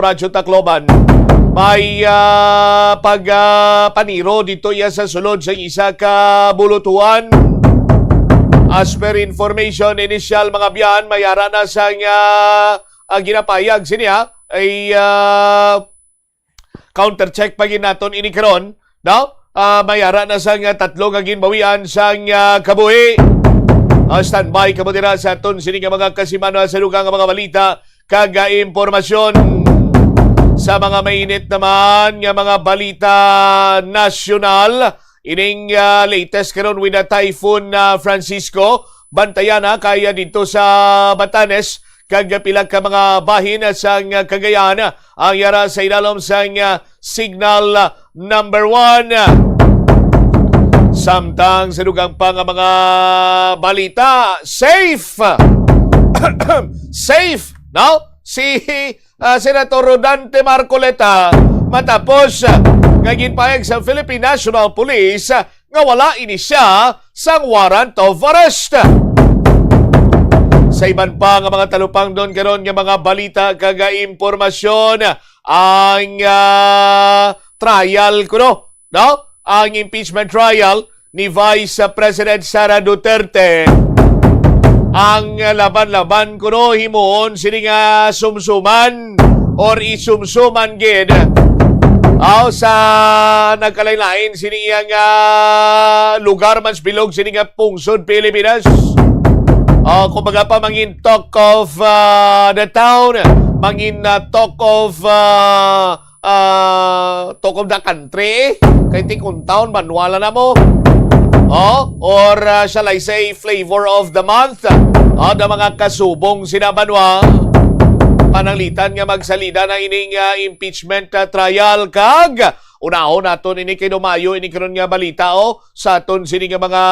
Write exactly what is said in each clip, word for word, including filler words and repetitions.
Radyo Tacloban. May, ah, pag, ah, paniro dito iya sa sulod sa isa ka bulutuhan. As per information, initial mga biyan, may ara na sang, ah, ah, ginapayag sini, ha, ay, ah, counter check pa gid naton ini karon, no? Ah, may ara na sang, ah, tatlo nga ginbawian sang, ah, kabuhi. Ah, standby kamo dira sa aton sini nga mga kasimanwa sa dugang nga mga balita kag, ah, impormasyon. Sa mga mainit naman nga mga balita nasyonal, ining, ah, latest karon with the Typhoon, ah, Francisco, bantayan na kaya dito sa Batanes kag pila ka mga bahin sang Cagayan ang yara sa ilalom sang signal number one. Samtang sa dugang pa nga mga balita, safe! Safe, no? Si, ah, Senator Rodante Marcoleta matapos, ah, nga ginpahayag sa Philippine National Police, ah, nga wala ini siya sang warrant of arrest. Sa iban pa nga mga talupangdon karon nga mga balita kag impormasyon, ang, ah, trial kuno, no? Ang impeachment trial ni Vice President Sara Duterte. Ang laban-laban kuno himuon sini nga sumsuman or isumsuman gid, aw, sa nagkalain-lain sini nga lugar man sa bilog sini nga pungsod Pilipinas. Ah, kumbaga pa, mangin talk of, ah, the town, mangin, ah, talk of, ah, ah, talk of the country. Kay tikong taon, banwa na mo. Oh, or, ah, shall I say, flavor of the month. Ah, the mga kasubong sina banwa. Pananglitan nga magsalida na ining, ah, impeachment, ah, trial. Kag unahon naton ini kay dumayo ini karon nga balita, oh, sa aton sini nga mga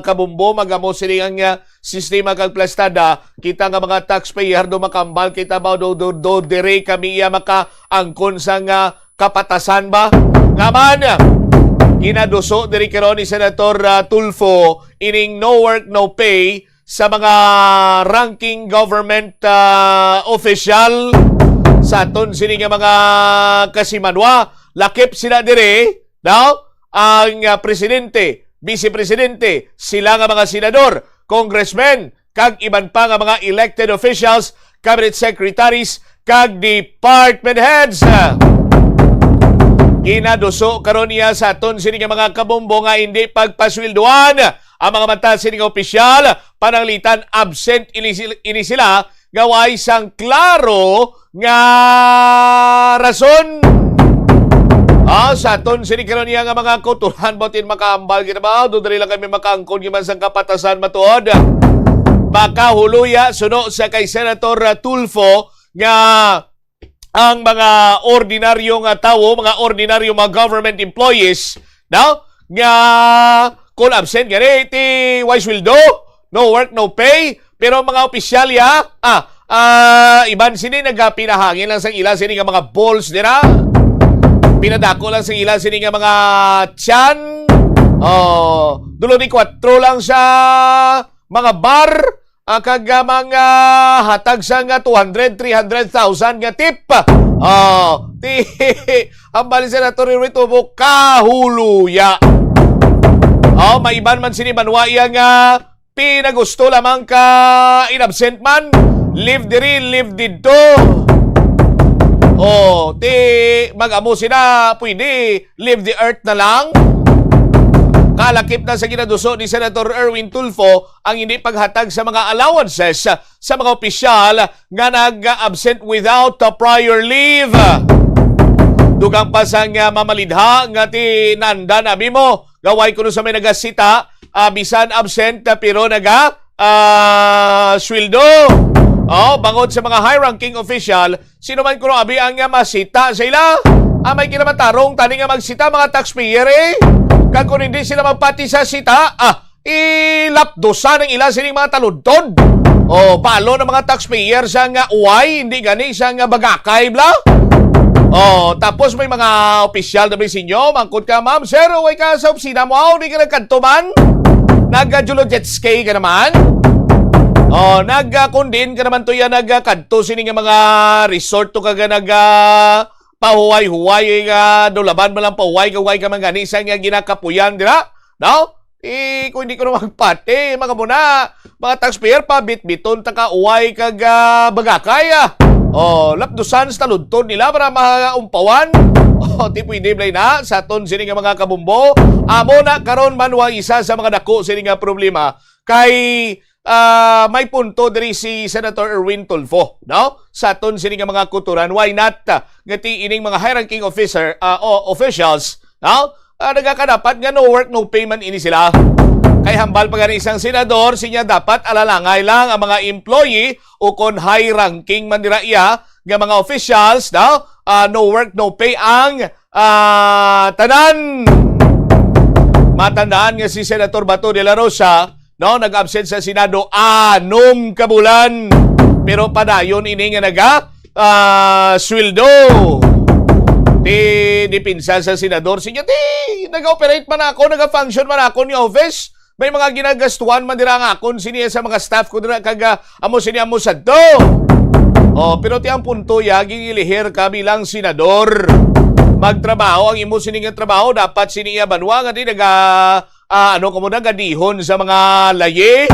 kabumbo, magamo sini ang, ah, sistema kag plastada. Kita nga mga taxpayer do makambal kita ba do, do, do dire kami iya makaangkon sang, ah, kapatasan ba? Nga man, ginaduso diri karon ni Senator, ah, Tulfo ining no work, no pay sa mga ranking government, ah, official sa aton sini nga mga kasimanwa. Lakip sila diri, daw, ang, ah, presidente, vice presidente, sila nga mga senador, congressmen, kag iban pa nga mga elected officials, cabinet secretaries, kag department heads. Ginaduso karon niya sa aton sini nga mga kabumbo nga hindi pagpasweldohan ang mga mata sini nga opisyal, pananglitan absent ini sil-, ini sila nga way sang klaro nga rason. Ah, sa aton sini karon niya nga mga kutulan, batin makaambal kita ba? Do dali lang kami makaangkon giman sang kapatasan matuod. Makahuluya suno sa kay Senator Tulfo nga ang mga ordinaryo nga tawo, mga ordinaryo, mga government employees, no? Nga kung absent gani, ti way sweldo, no work, no pay, pero ang mga opisyal ya, ah, ah, iban sini nagapinahangin lang sang ila sini nga mga balls dira. Pinadako lang sang ila sini nga mga tiyan. Oh, dulo ni kwatro lang sa mga bar, ah, kag, ah, mga hatag sa nga two hundred, three hundred thousand nga tip. Oh, ti, ang bali sa nato rin ito mo kahuluya. Oh, may iban man sini banwa iya nga pinagusto lamang ka inabsent man. Live diri, live didto. Oh, ti mag-amo sila, pwede leave the earth na lang. Kalakip na sa ginaduso ni Senator Erwin Tulfo ang hindi paghatag sa mga allowances sa mga opisyal nga nag-absent without a prior leave. Dugang pa sang, ah, mamalidha nga ti Nandan Abimo, gaway kuno sa may nagasita, ah, bisan absent, ah, pero naga, ah, sweldo. Oh, bangod sa mga high-ranking official, sino man kuno abi ang nga masita sa ila? Ah, may kinamatarong tani nga magsita, mga taxpayer, eh. Kag kung hindi sila magpati sa sita, ah, ilapdusan ang ila sining mga taludtod. Oh, balo ng mga taxpayer sa nga uway, hindi gani sa nga bagakay, bla. Oh, tapos may mga opisyal na may sinyo, mangkot ka, "Ma'am, sir, uway ka sa opisina mo, aw, di ka nagkadto man? Nag-julo jet ski ka naman?" Oh, nagakundin ka naman to yan, nagakadto sini nga mga resort to, kaga naga pahuway-huway nga dulaban man lang pahuway, kay huway ka man gani sa nga ginakapuyan dira, no? Eh, kung hindi ko na magpati, mga muna, mga taxpayer, pabitbiton ta ka uway kag, ah, bagakay, ah. Oh, lapdusan sa taludtod nila para maumpawan. Oh, di pwede, Blay, na sa aton sini nga mga kabumbo. Amo na karon man wa isa sa mga dako sini nga problema kay, ah, may punto diri si Senator Erwin Tulfo, no? Sa aton sini nga mga kutoran, why not, ah, nga ti ining mga high-ranking officer, ah, o officials, no? Ah, nagakadapat nga no work, no pay man ini sila. Kay hambal pa gani sang senador, sinya dapat alalangay lang ang mga employee o kon high-ranking man dira iya nga mga officials, no? Ah, no work, no pay ang, ah, tanan. Matandaan nga si Senator Bato de la Rosa, no, nag-absent sa Senado anom ka bulan. Pero padayon ini nga naga, ah, sweldo. Ti depensa sa senador, sige, ti, nag-operate man ako, nag-function man ako ni office. May mga ginagastuhan man dira ang akon sini sa mga staff ko dira, kag, ah, amo sini, amo sadto. Oh, pero ti ang punto ya, ginilihir ka bilang senador. Magtrabaho ang imo sini nga trabaho, dapat sini iya banwa nga di naga, ah, ano ka mo, nagadihon sa mga layi.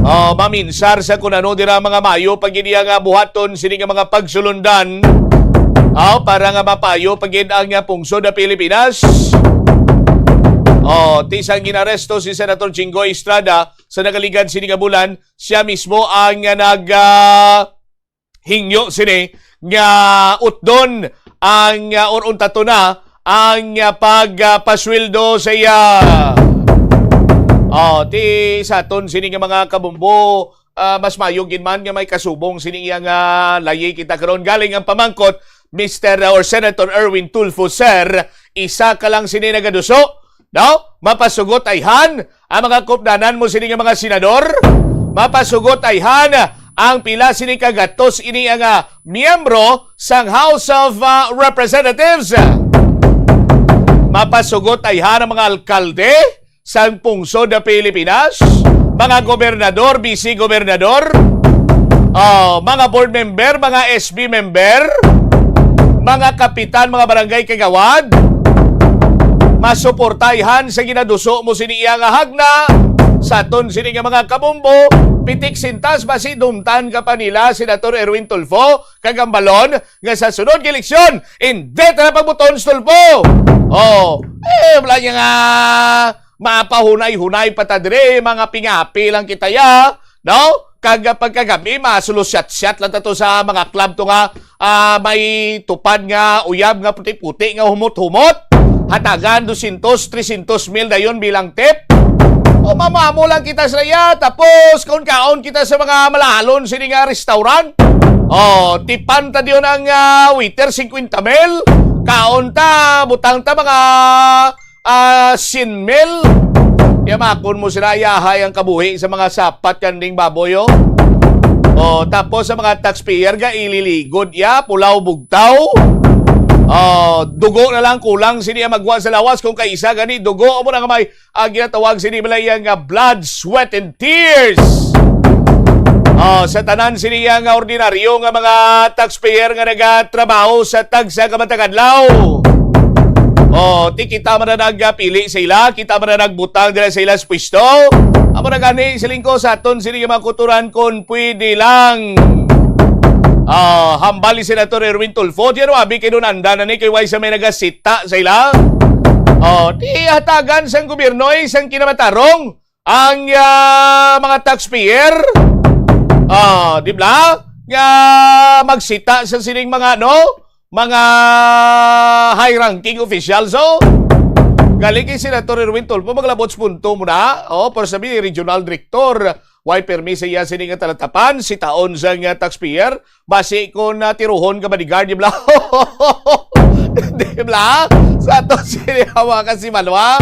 Oh, maminsar sa kun ano dira mga mayo pag iya nga buhaton sini nga mga pagsulundan. Oh, para nga mapayo pagid ang, ah, pungsod na Pilipinas. Oh, ti sang ginaresto si Senator Jinggoy Estrada sa nagaligad sini nga bulan, siya mismo ang, ah, nag, ah, hingyo sini nga utdon ang, ah, or untaton na ang, ah, pag, ah, pasweldo sa iya. Oh, ti sa aton sini nga mga kabumbo, ah, mas mayo gid man nga may kasubong sini iya nga layi kita karon. Galing ang pamangkot, Mister or Senator Erwin Tulfo, sir, isa ka lang sini nagaduso, no? Mapasugot ayhan ang mga kupdanan mo sini nga mga senador. Mapasugot ayhan ang pila sini ka gatos ini ang, ah, miyembro sang House of, ah, Representatives. Mapasugot ayhan ang mga alkalde sang pungsod na Pilipinas, mga gobernador, vice gobernador, ah, mga board member, mga S B member, mga kapitan, mga barangay kagawad. Masuportayhan sa ginaduso mo sini iya nga hagna sa aton sini nga mga kabumbo, pitik sintas basi dumtan ka pa nila, Senator Erwin Tulfo, kag ang balon nga sa sunod nga eleksyon, hindi ta na pagbuton sa Tulfo. Oh, eh, wala niya nga mapahunay-hunay pa ta diri, mga pingapi lang kita ya, no? Kag pagkagabi, masulusyat-syat lang ta to sa mga club to nga, ah, may tupad nga uyab nga puti-puti nga humot-humot. Hatagan dosyentos, tresyentos mil dayon bilang tip. O, mamamo lang kita sa iya, tapos kaon-kaon kita sa mga malahalon sini nga restaurant. Oh, tipan ta diyon ang, ah, waiter, singkwenta mil. Kaon ta, butang ta mga, ah, syen mil. Yamakon mo sila, yahay ang kabuhi sa mga sapat kanding baboy, oh. Oh, tapos sa mga taxpayer nga ililigod ya, pulaw bugtaw. Oh, dugo na lang kulang sini ang magwa sa lawas kung kaisa gani dugo, amo na nga may, ah, ginatawag sini balay nga blood, sweat, and tears. Oh, sa tanan sini nga ordinaryo nga mga taxpayer nga nagatrabaho sa tagsa ka matag adlaw. Oh, ti kita man na nagpili sa ila, kita man na nagbutang dira sa ila sa pwesto. Amo na gani, siling ko sa aton sini nga mga kutoran, kung pwede lang. Ah, hambal ni Senator Erwin Tulfo, diyan abi kay doon anda na ni kay way sa may nagasita sa ila. Oh, ti hatagan sang gobyerno, eh, sang kinamatarong ang, ah, mga taxpayer. Ah, di ba? Nga magsita sa sining mga, ano, mga high-ranking officials, oh. Galing kay Senator Erwin Tulfo, maglabot sa punto mo na. Oh, pero sabi ni Regional Director, why permi sa iya sining nga talatapan, si taon sa nga taxpayer, basi kung natiruhon ka bodyguard, di ba? Di ba? Sa ato sini, mga kasimanwa.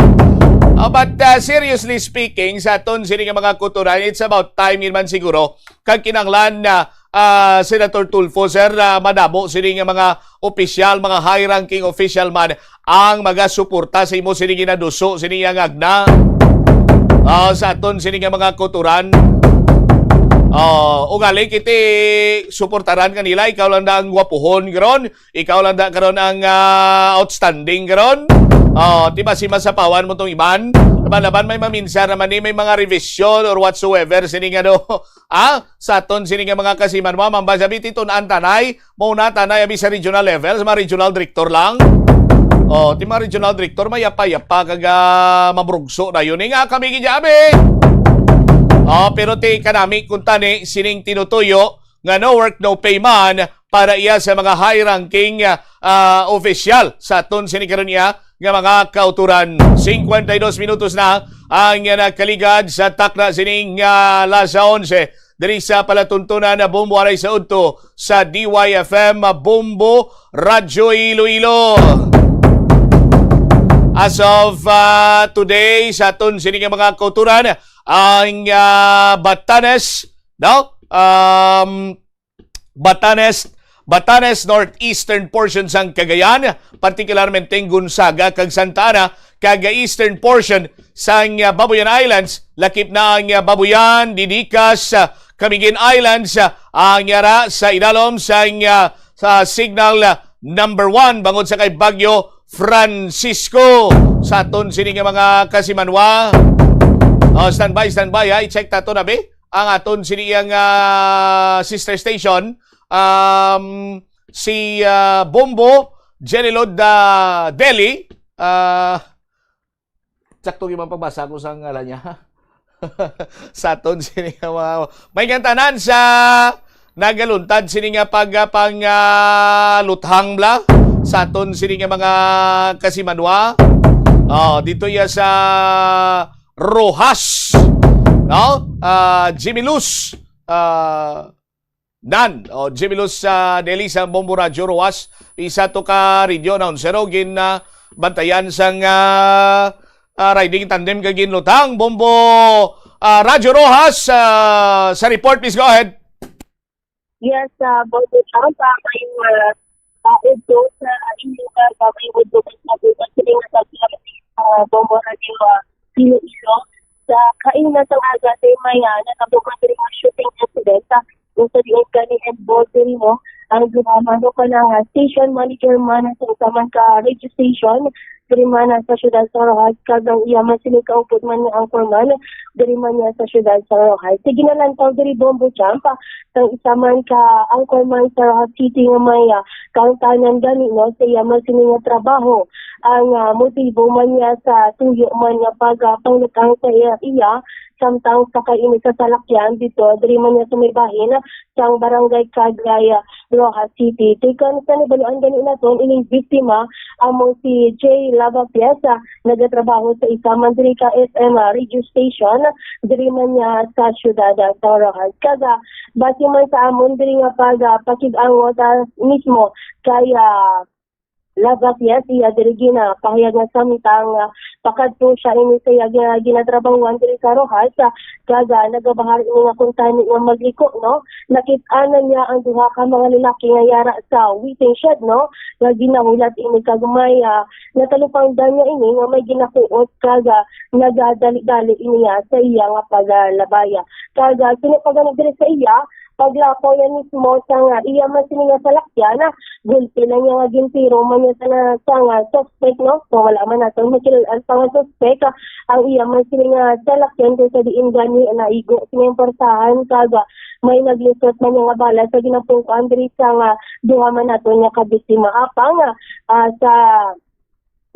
Ah, but, ah, seriously speaking, sa aton sini nga mga kutoran, it's about time yun man siguro. Kag kinanglan na, ah, Senator Tulfo, sir, na madamo sini nga mga opisyal, mga high-ranking official man, ang magasuporta sa imo sini ginaduso, sini nga ngagna. Ah, sa aton sini nga mga kutoran. Oh, ugali kiti suportaran kanila, ikaw lang da ang gwapuhon karon, ikaw lang da karon ang ah, outstanding karon. Oh, di ba si masapawan mo tong iban? Laban-laban may maminsan naman ni may mga revision or whatsoever sining ano, ah, sa aton sini nga mga kasimanwa, mamba sabi ti tun-an tanay, mao na tanay abi sa regional level, sa mga regional director lang. Oh, ti mga regional director may yapa-yapa kag ah, mabrugso na yun. Nga kami gidyabi. Oh, pero ti kanami kung tani sining tinutuyo nga no work, no pay man para iya sa mga high ranking ah, opisyal sa aton sini karon iya nga mga kauturan. Singkwenta y dos minutos na ang nakaligad sa takna sining ah, alas onse diri sa palatuntunan na Bombo Aray sa Udto sa D Y F M Bombo Radyo Iloilo. As of ah, today, sa aton sini nga mga kauturan, ang ah, Batanes, no? Um, Batanes, Batanes northeastern portion sang Cagayan, partikularmente ang Gonzaga kag Santa Ana, kag eastern portion sang ah, Babuyan Islands, lakip na ang ah, Babuyan, Didicas, ah, Camiguin Islands, ah, ang yara sa idalom sang ah, sa signal ah, number one bangod sa kay Bagyo Francisco. Sa aton sini nga mga kasimanwa. Oh, standby, standby ha. I-check tato na be ang aton sini iyang ah, sister station. Um, si ah, Bombo Jenilod ah, Deli. Ah, sakto gyud man pagbasa ko sa ngalan niya. Sa aton sini nga mga may tanan sa nagaluntad sini nga pag ah, pang ah, luthang bla sa aton sini nga mga kasimanwa. Oh, dito iya sa Rojas, no? Ah, Jimmy Luz, ah, Nan, o Jimmy Luz sa Deli sa Bombo Radyo Rojas, isa to ka radio announcer o gin ah, bantayan sang ah, ah, riding tandem kag ginlutang Bombo ah, Radyo Rojas ah, sa report, please go ahead. Yes, uh, Bombo Champa, may uh, uh, udto sa inyong uh, may udto sa bukas sa mga uh, Bombo Radio uh, Iloilo. Sa kaina sa aga, may uh, nakabukas rin ang shooting incident. Uh, kung sa diin gani involved diri mo, ang duha man o kanang ah, station manager man sa isa man ka radio station, diri man ah, sa siyudad sa Roxas, kag ang iya man sini kaupod man nga anchorman, diri man niya sa siyudad sa Roxas. Sige na lang taw diri, Bombo Champ, ah, sang isa man ka anchorman sa Roxas City nga may ah, kaangtanan gani, no, sa iya man sini nga trabaho. Ang ah, motibo man niya sa tuyo man nga pagpangutang sa iya, iya samtang sakay ini sa salakyan dito, diri man niya sumibahin sang Barangay Caglay, Roxas City. Tikang sa nabaluan gani naton, ining biktima amo si Jay Lava Piesa, nagatrabaho sa isa man diri ka F M radio station diri man niya sa siyudad sa Roxas. Kaga base man sa amon diri nga pag ah, pakig-angot ah, mismo kay ah, Lava Pies, iya diri ginapahayag nga samtang ah, pakadto siya ini sa iya gina- ginatrabahuan diri sa Roxas, ah, kaga nagabahar ini nga kuntani nga magliko, no? Nakit-an na niya ang duha ka mga lalaki nga yara sa waiting shed, no? Nga ginahulat ini kag may ah, natalupangdan niya ini nga may ginakuot kaga nagadali-dali ini ah, sa iya nga pagalabaya. Kaga sino pa gani diri sa iya, paglakaw niya mismo sa nga iya man sini nga salakyan, ah, gulpi lang niya nga gintiro man niya sa, na, sa nga suspect, no? So, wala man naton makilal-an pa nga suspect, ah, ang iya man sini nga salakyan kay sa diin gani naigo sini ang portahan, kaga may naglisot man niya nga bala sa ginapungkuan diri sa nga duha man naton nga kabiktima. Apang ah, ah, sa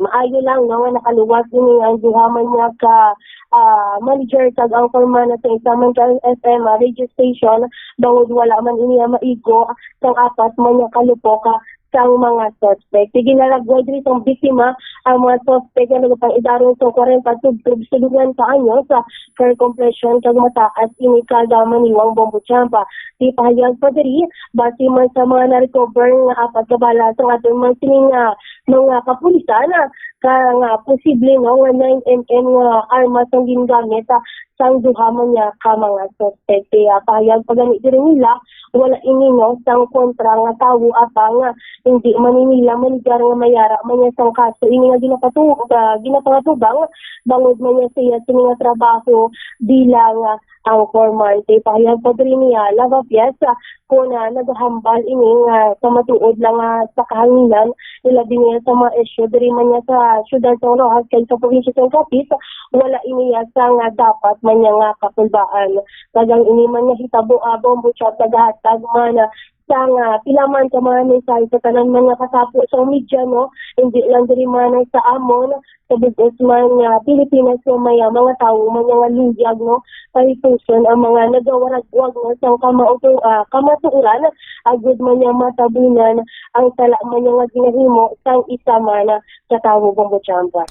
maayo lang, no, nga nakaluwas ini ang duha man niya ka ah, manager kag anchorman sa isa man ka F M ah, radio station, bangod wala man ini ang maigo sang apat man niya ka lupok ah, sang mga suspect. Sige, nalagway diri sang biktima ang mga suspect nga nagapang-idaron sa kwarenta tubtob sulungan ka anyos, ah, fair complexion kag mataas ini kaga maniwang, Bombo Champa. Di pahayag pa diri, base man sa mga na-recover nga apat ka bala sa aton man sining ah, mga kapulisan, ah, ka nga posible, no, nga nine M M nga armas ang gingamit, ah, sang duha man niya ka mga suspect. Kaya pahayag pa gani diri nila, wala ini, no, sang kontra nga tawo, apang ah, hindi man ini nila manigar nga mayara man niya sang kaso ini nga ginapatu- ah, ginapangatubang bangod man niya sa iya sini nga trabaho bilang ah, ang formal kay pahayag pa diri niya, lava fiesta, kung, ah, nagahambal ini nga sa matuod lang nga sa kahanginan, ilabi niya sa mga isyu diri man niya sa siyudad sa Roxas kag sa probinsya sa Capiz, wala ini ya sa nga dapat man niya nga kakulbaan. Kag ang ini man nga hitabo, ah, Bombo Chap, nagahatag man, ah, sa nga pila man ka mga mensahe sa tanan man nga kasapo sa media, no? Hindi lang diri man sa amon, sa bug-os man nga Pilipinas, no, may, ah, mga tawo man nga luyag, no, pahipuson ang mga nagawaragwag, no, sang kamauto-, ah, kamatuoran, agud man nga matabunan ang sala man nga ginahimo sang isa man ka tawo, Bombo Champa.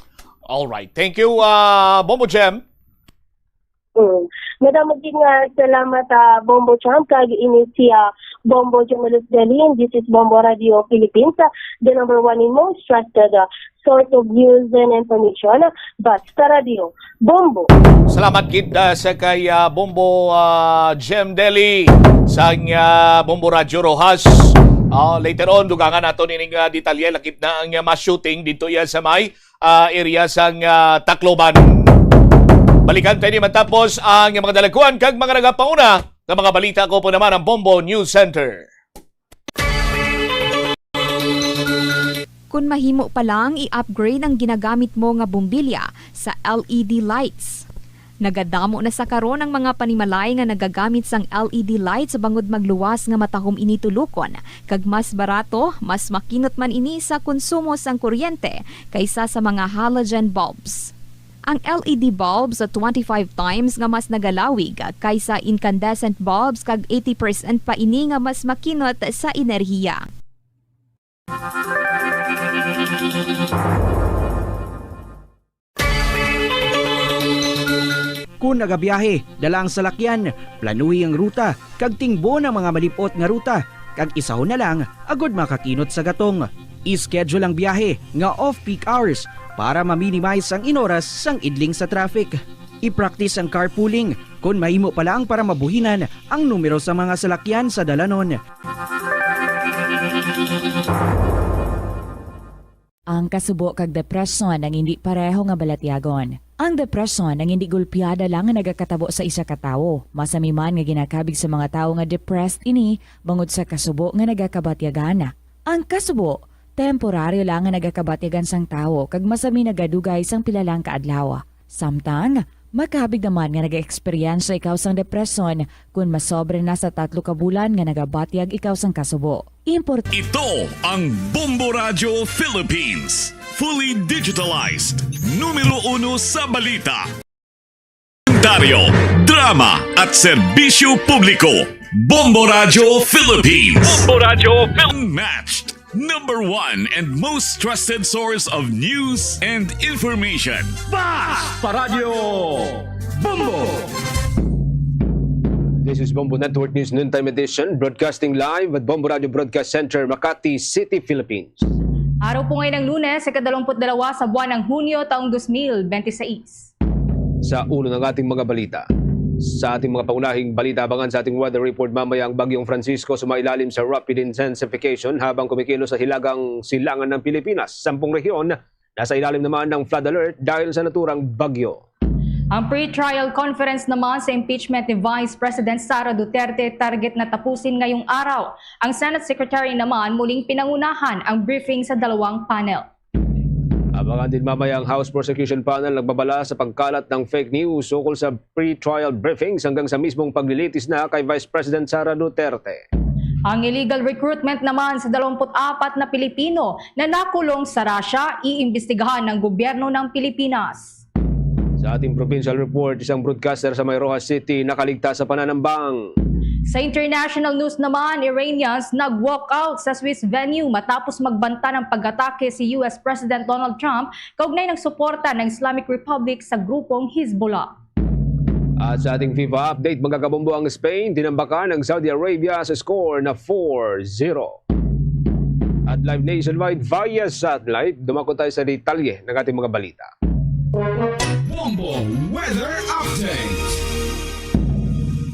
All right. Thank you, ah, Bombo Jem. Mm. Madamo gid nga salamat, ah, Bombo Champ, kag ini si, ah, Bombo Journalist Delin. This is Bombo Radio Philippines, ah, the number one and most trusted, ah, source of news and information. Basta Radio, Bombo. Salamat gid, ah, sa kay, ah, Bombo, ah, Jem Deli sang, ah, Bombo Radio Roxas. Ah, later on, dugangan nato nining, ah, detalye, lakip na ang, ah, mass shooting dito iya sa may ah, area sang, ah, Tacloban. Balikan tayo ni matapos ang mga dalagkuan kag mga nagapauna nga mga balita. Ako po naman ang Bombo News Center. Kun mahimo pa lang, i-upgrade ang ginagamit mo nga bombilya sa L E D lights. Nagadamo na sa karon ang mga panimalay nga nagagamit sang L E D lights bangod magluwas nga matahom ini tulokon, kag mas barato, mas makinot man ini sa konsumo sang kuryente kaysa sa mga halogen bulbs. Ang L E D bulbs twenty-five times nga mas nagalawig kaysa incandescent bulbs kag eighty percent pa ini nga mas makinot sa enerhiya. Kon nagabiyahe, dala ang salakyan, planuhi ang ruta, kag tingbon ang mga malip-ot nga ruta, kag isahon na lang agod makakinot sa gatong. I-schedule ang biyahe nga off-peak hours para ma-minimize ang inoras sang idling sa traffic. I-practice ang carpooling kon mahimo pa lang para mabuhinan ang numero sa mga salakyan sa dalanon. Ang kasubo kag depresyon ang indi pareho nga balatyagon. Ang depresyon ang indi gulpiada lang nga nagakatabo sa isa ka tawo. Masami man nga ginakabig sa mga tawo nga depressed ini bangod sa kasubo nga nagakabatyagan. Ang kasubo, temporaryo lang nga nagakabatyagan sang tawo kag masami nagadugay sang pila lang ka adlaw. Samtang, makabig naman nga nagaeksperyensya ikaw sang depresyon kon masobra na sa tatlo ka bulan nga nagabatyag ikaw sang kasubo. Import- Ito ang Bombo Radyo Philippines. Fully digitalized. Numero uno sa balita. Komentaryo, drama, at serbisyo publiko. Bombo Radyo Philippines. Bombo Radyo Phil- Unmatched. Number one and most trusted source of news and information. Bas! Paradyo! Bombo! This is Bombo Network News Noontime Edition, broadcasting live at Bombo Radio Broadcast Center, Makati City, Philippines. Araw po ngayon ng Lunes, ikadalawamput dalawa sa buwan ng Hunyo, taong dos mil bente seis. Sa ulo ng ating mga balita. Sa ating mga pangunahing balita, abangan sa ating weather report mamaya ang Bagyong Francisco sumailalim sa rapid intensification habang kumikilos sa hilagang silangan ng Pilipinas. Sampung rehiyon nasa ilalim naman ng flood alert dahil sa naturang bagyo. Ang pre-trial conference naman sa impeachment ni Vice President Sara Duterte target na tapusin ngayong araw. Ang Senate Secretary naman muling pinangunahan ang briefing sa dalawang panel. Abangan din mamaya ang House Prosecution Panel nagbabala sa pagkalat ng fake news ukol sa pre-trial briefings hanggang sa mismong paglilitis na kay Vice President Sara Duterte. Ang illegal recruitment naman sa dalawampu't apat na Pilipino na nakulong sa Russia, iimbestigahan ng gobyerno ng Pilipinas. Sa ating provincial report, isang broadcaster sa may Roxas City nakaligtas sa pananambang. Sa international news naman, Iranians nag-walkout sa Swiss venue matapos magbanta ng pag-atake si U S President Donald Trump kaugnay ng suporta ng Islamic Republic sa grupong Hezbollah. At sa ating FIFA update, magkakabombo ang Spain, tinambakan ang Saudi Arabia sa score na four zero. At live nationwide via satellite, dumako tayo sa detalye ng ating mga balita. Bombo Weather Update.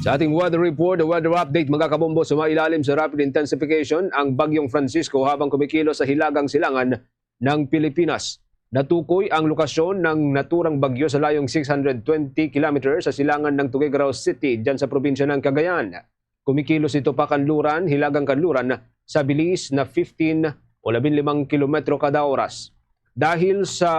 Sa ating weather report, weather update, mga kabombo, sumailalim sa rapid intensification ang Bagyong Francisco habang kumikilos sa hilagang silangan ng Pilipinas. Natukoy ang lokasyon ng naturang bagyo sa layong six hundred twenty kilometers sa silangan ng Tuguegarao City, dyan sa probinsya ng Cagayan. Kumikilos ito pakanluran, hilagang kanluran, sa bilis na fifteen o labing limang kilometro kada oras. Dahil sa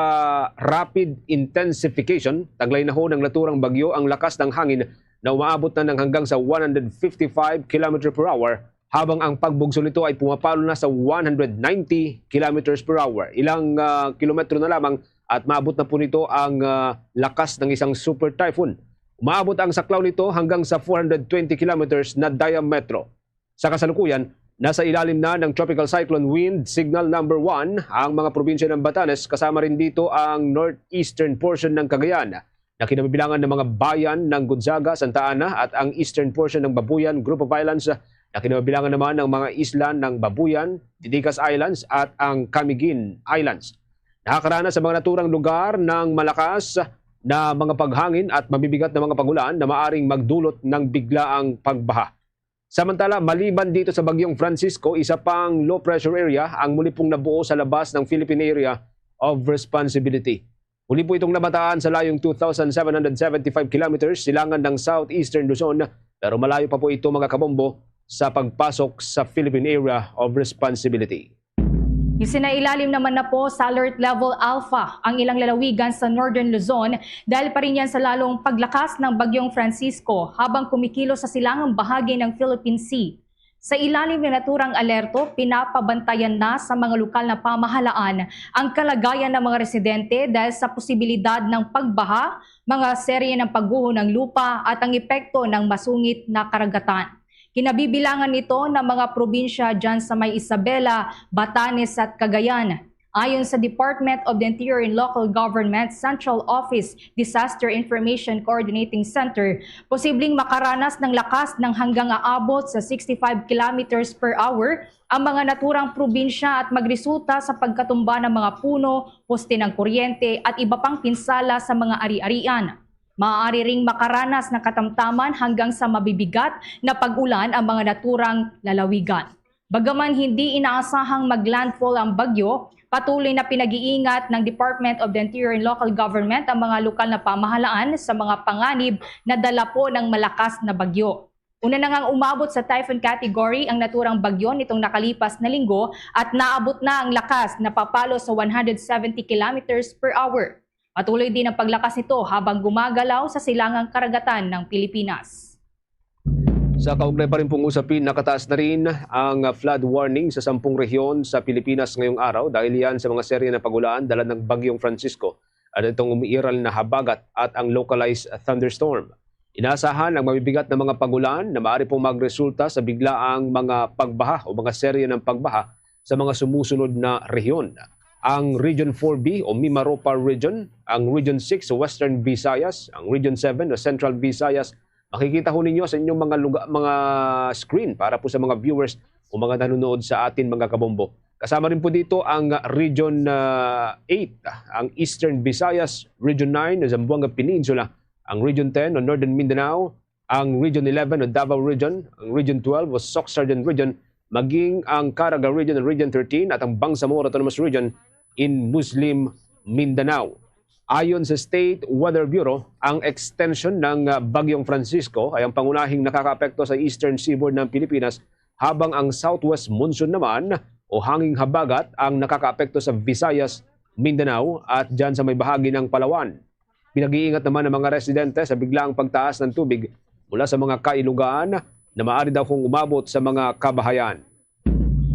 rapid intensification, taglay na ho ng naturang bagyo ang lakas ng hangin na umaabot na ng hanggang sa one hundred fifty-five kilometer per hour, habang ang pagbugso nito ay pumapalo na sa one hundred ninety kilometers per hour. Ilang, ah, kilometro na lamang at maabot na po nito ang, ah, lakas ng isang super typhoon. Umaabot ang saklaw nito hanggang sa four hundred twenty kilometers na diametro. Sa kasalukuyan, nasa ilalim na ng Tropical Cyclone Wind Signal Number One ang mga probinsya ng Batanes, kasama rin dito ang northeastern portion ng Cagayan, na kinabibilangan ng mga bayan ng Gonzaga, Santa Ana, at ang eastern portion ng Babuyan Group of Islands, na kinabibilangan naman ng mga isla ng Babuyan, Titigas Islands, at ang Camiguin Islands. Nakakaranas sa mga naturang lugar ng malakas na mga paghangin at mabibigat na mga pagulan na maaring magdulot ng biglaang pagbaha. Samantala, maliban dito sa Bagyong Francisco, isa pang low pressure area ang muli pong nabuo sa labas ng Philippine Area of Responsibility. Muli po itong namataan sa layong two thousand seven hundred seventy-five kilometers silangan ng southeastern Luzon, pero malayo pa po ito, mga kabombo, sa pagpasok sa Philippine Area of Responsibility. Isinailalim naman na po sa Alert Level Alpha ang ilang lalawigan sa Northern Luzon dahil pa rin yan sa lalong paglakas ng Bagyong Francisco habang kumikilos sa silangang bahagi ng Philippine Sea. Sa ilalim ng naturang alerto, pinapabantayan na sa mga lokal na pamahalaan ang kalagayan ng mga residente dahil sa posibilidad ng pagbaha, mga serye ng pagguho ng lupa at ang epekto ng masungit na karagatan. Kinabibilangan nito ng mga probinsya dyan sa may Isabela, Batanes at Cagayan. Ayon sa Department of the Interior and Local Government Central Office Disaster Information Coordinating Center, posibleng makaranas ng lakas ng hanggang aabot sa sixty-five kilometers per hour ang mga naturang probinsya at magresulta sa pagkatumba ng mga puno, poste ng kuryente at iba pang pinsala sa mga ari-arian. Maaari ring makaranas ng katamtaman hanggang sa mabibigat na pag-ulan ang mga naturang lalawigan. Bagaman hindi inaasahang mag-landfall ang bagyo, patuloy na pinag-iingat ng Department of the Interior and Local Government ang mga lokal na pamahalaan sa mga panganib na dala po ng malakas na bagyo. Una na ngang umabot sa typhoon category ang naturang bagyo nitong nakalipas na linggo at naabot na ang lakas na papalo sa one hundred seventy kilometers per hour. Patuloy din ang paglakas nito habang gumagalaw sa silangang karagatan ng Pilipinas. Sa kaugnay pa rin pong usapin, nakataas na rin ang flood warning sa sampung rehiyon sa Pilipinas ngayong araw dahil yan sa mga serye ng pag-ulan dala ng Bagyong Francisco at itong umiiral na habagat at ang localized thunderstorm. Inaasahan ang mabibigat na mga pag-ulan na maaari pong magresulta sa biglaang mga pagbaha o mga serye ng pagbaha sa mga sumusunod na rehiyon: ang Region four B o Mimaropa Region, ang Region six o Western Visayas, ang Region seven o Central Visayas. Makikita ho ninyo sa inyong mga luga-, mga screen para po sa mga viewers o mga nanonood sa atin, mga kabombo. Kasama rin po dito ang Region, ah, eight, ang Eastern Visayas, Region nine o Zamboanga Peninsula, ang Region ten o Northern Mindanao, ang Region eleven o Davao Region, ang Region twelve o Soccsksargen Region, maging ang Caraga Region, Region thirteen, at ang Bangsamoro Autonomous Region in Muslim Mindanao. Ayon sa State Weather Bureau, ang extension ng, ah, Bagyong Francisco ay ang pangunahing nakakaapekto sa eastern seaboard ng Pilipinas, habang ang southwest monsoon naman o hanging habagat ang nakakaapekto sa Visayas, Mindanao at dyan sa may bahagi ng Palawan. Pinag-iingat naman ang mga residente sa biglaang pagtaas ng tubig mula sa mga kailugan na maaari daw kung umabot sa mga kabahayan.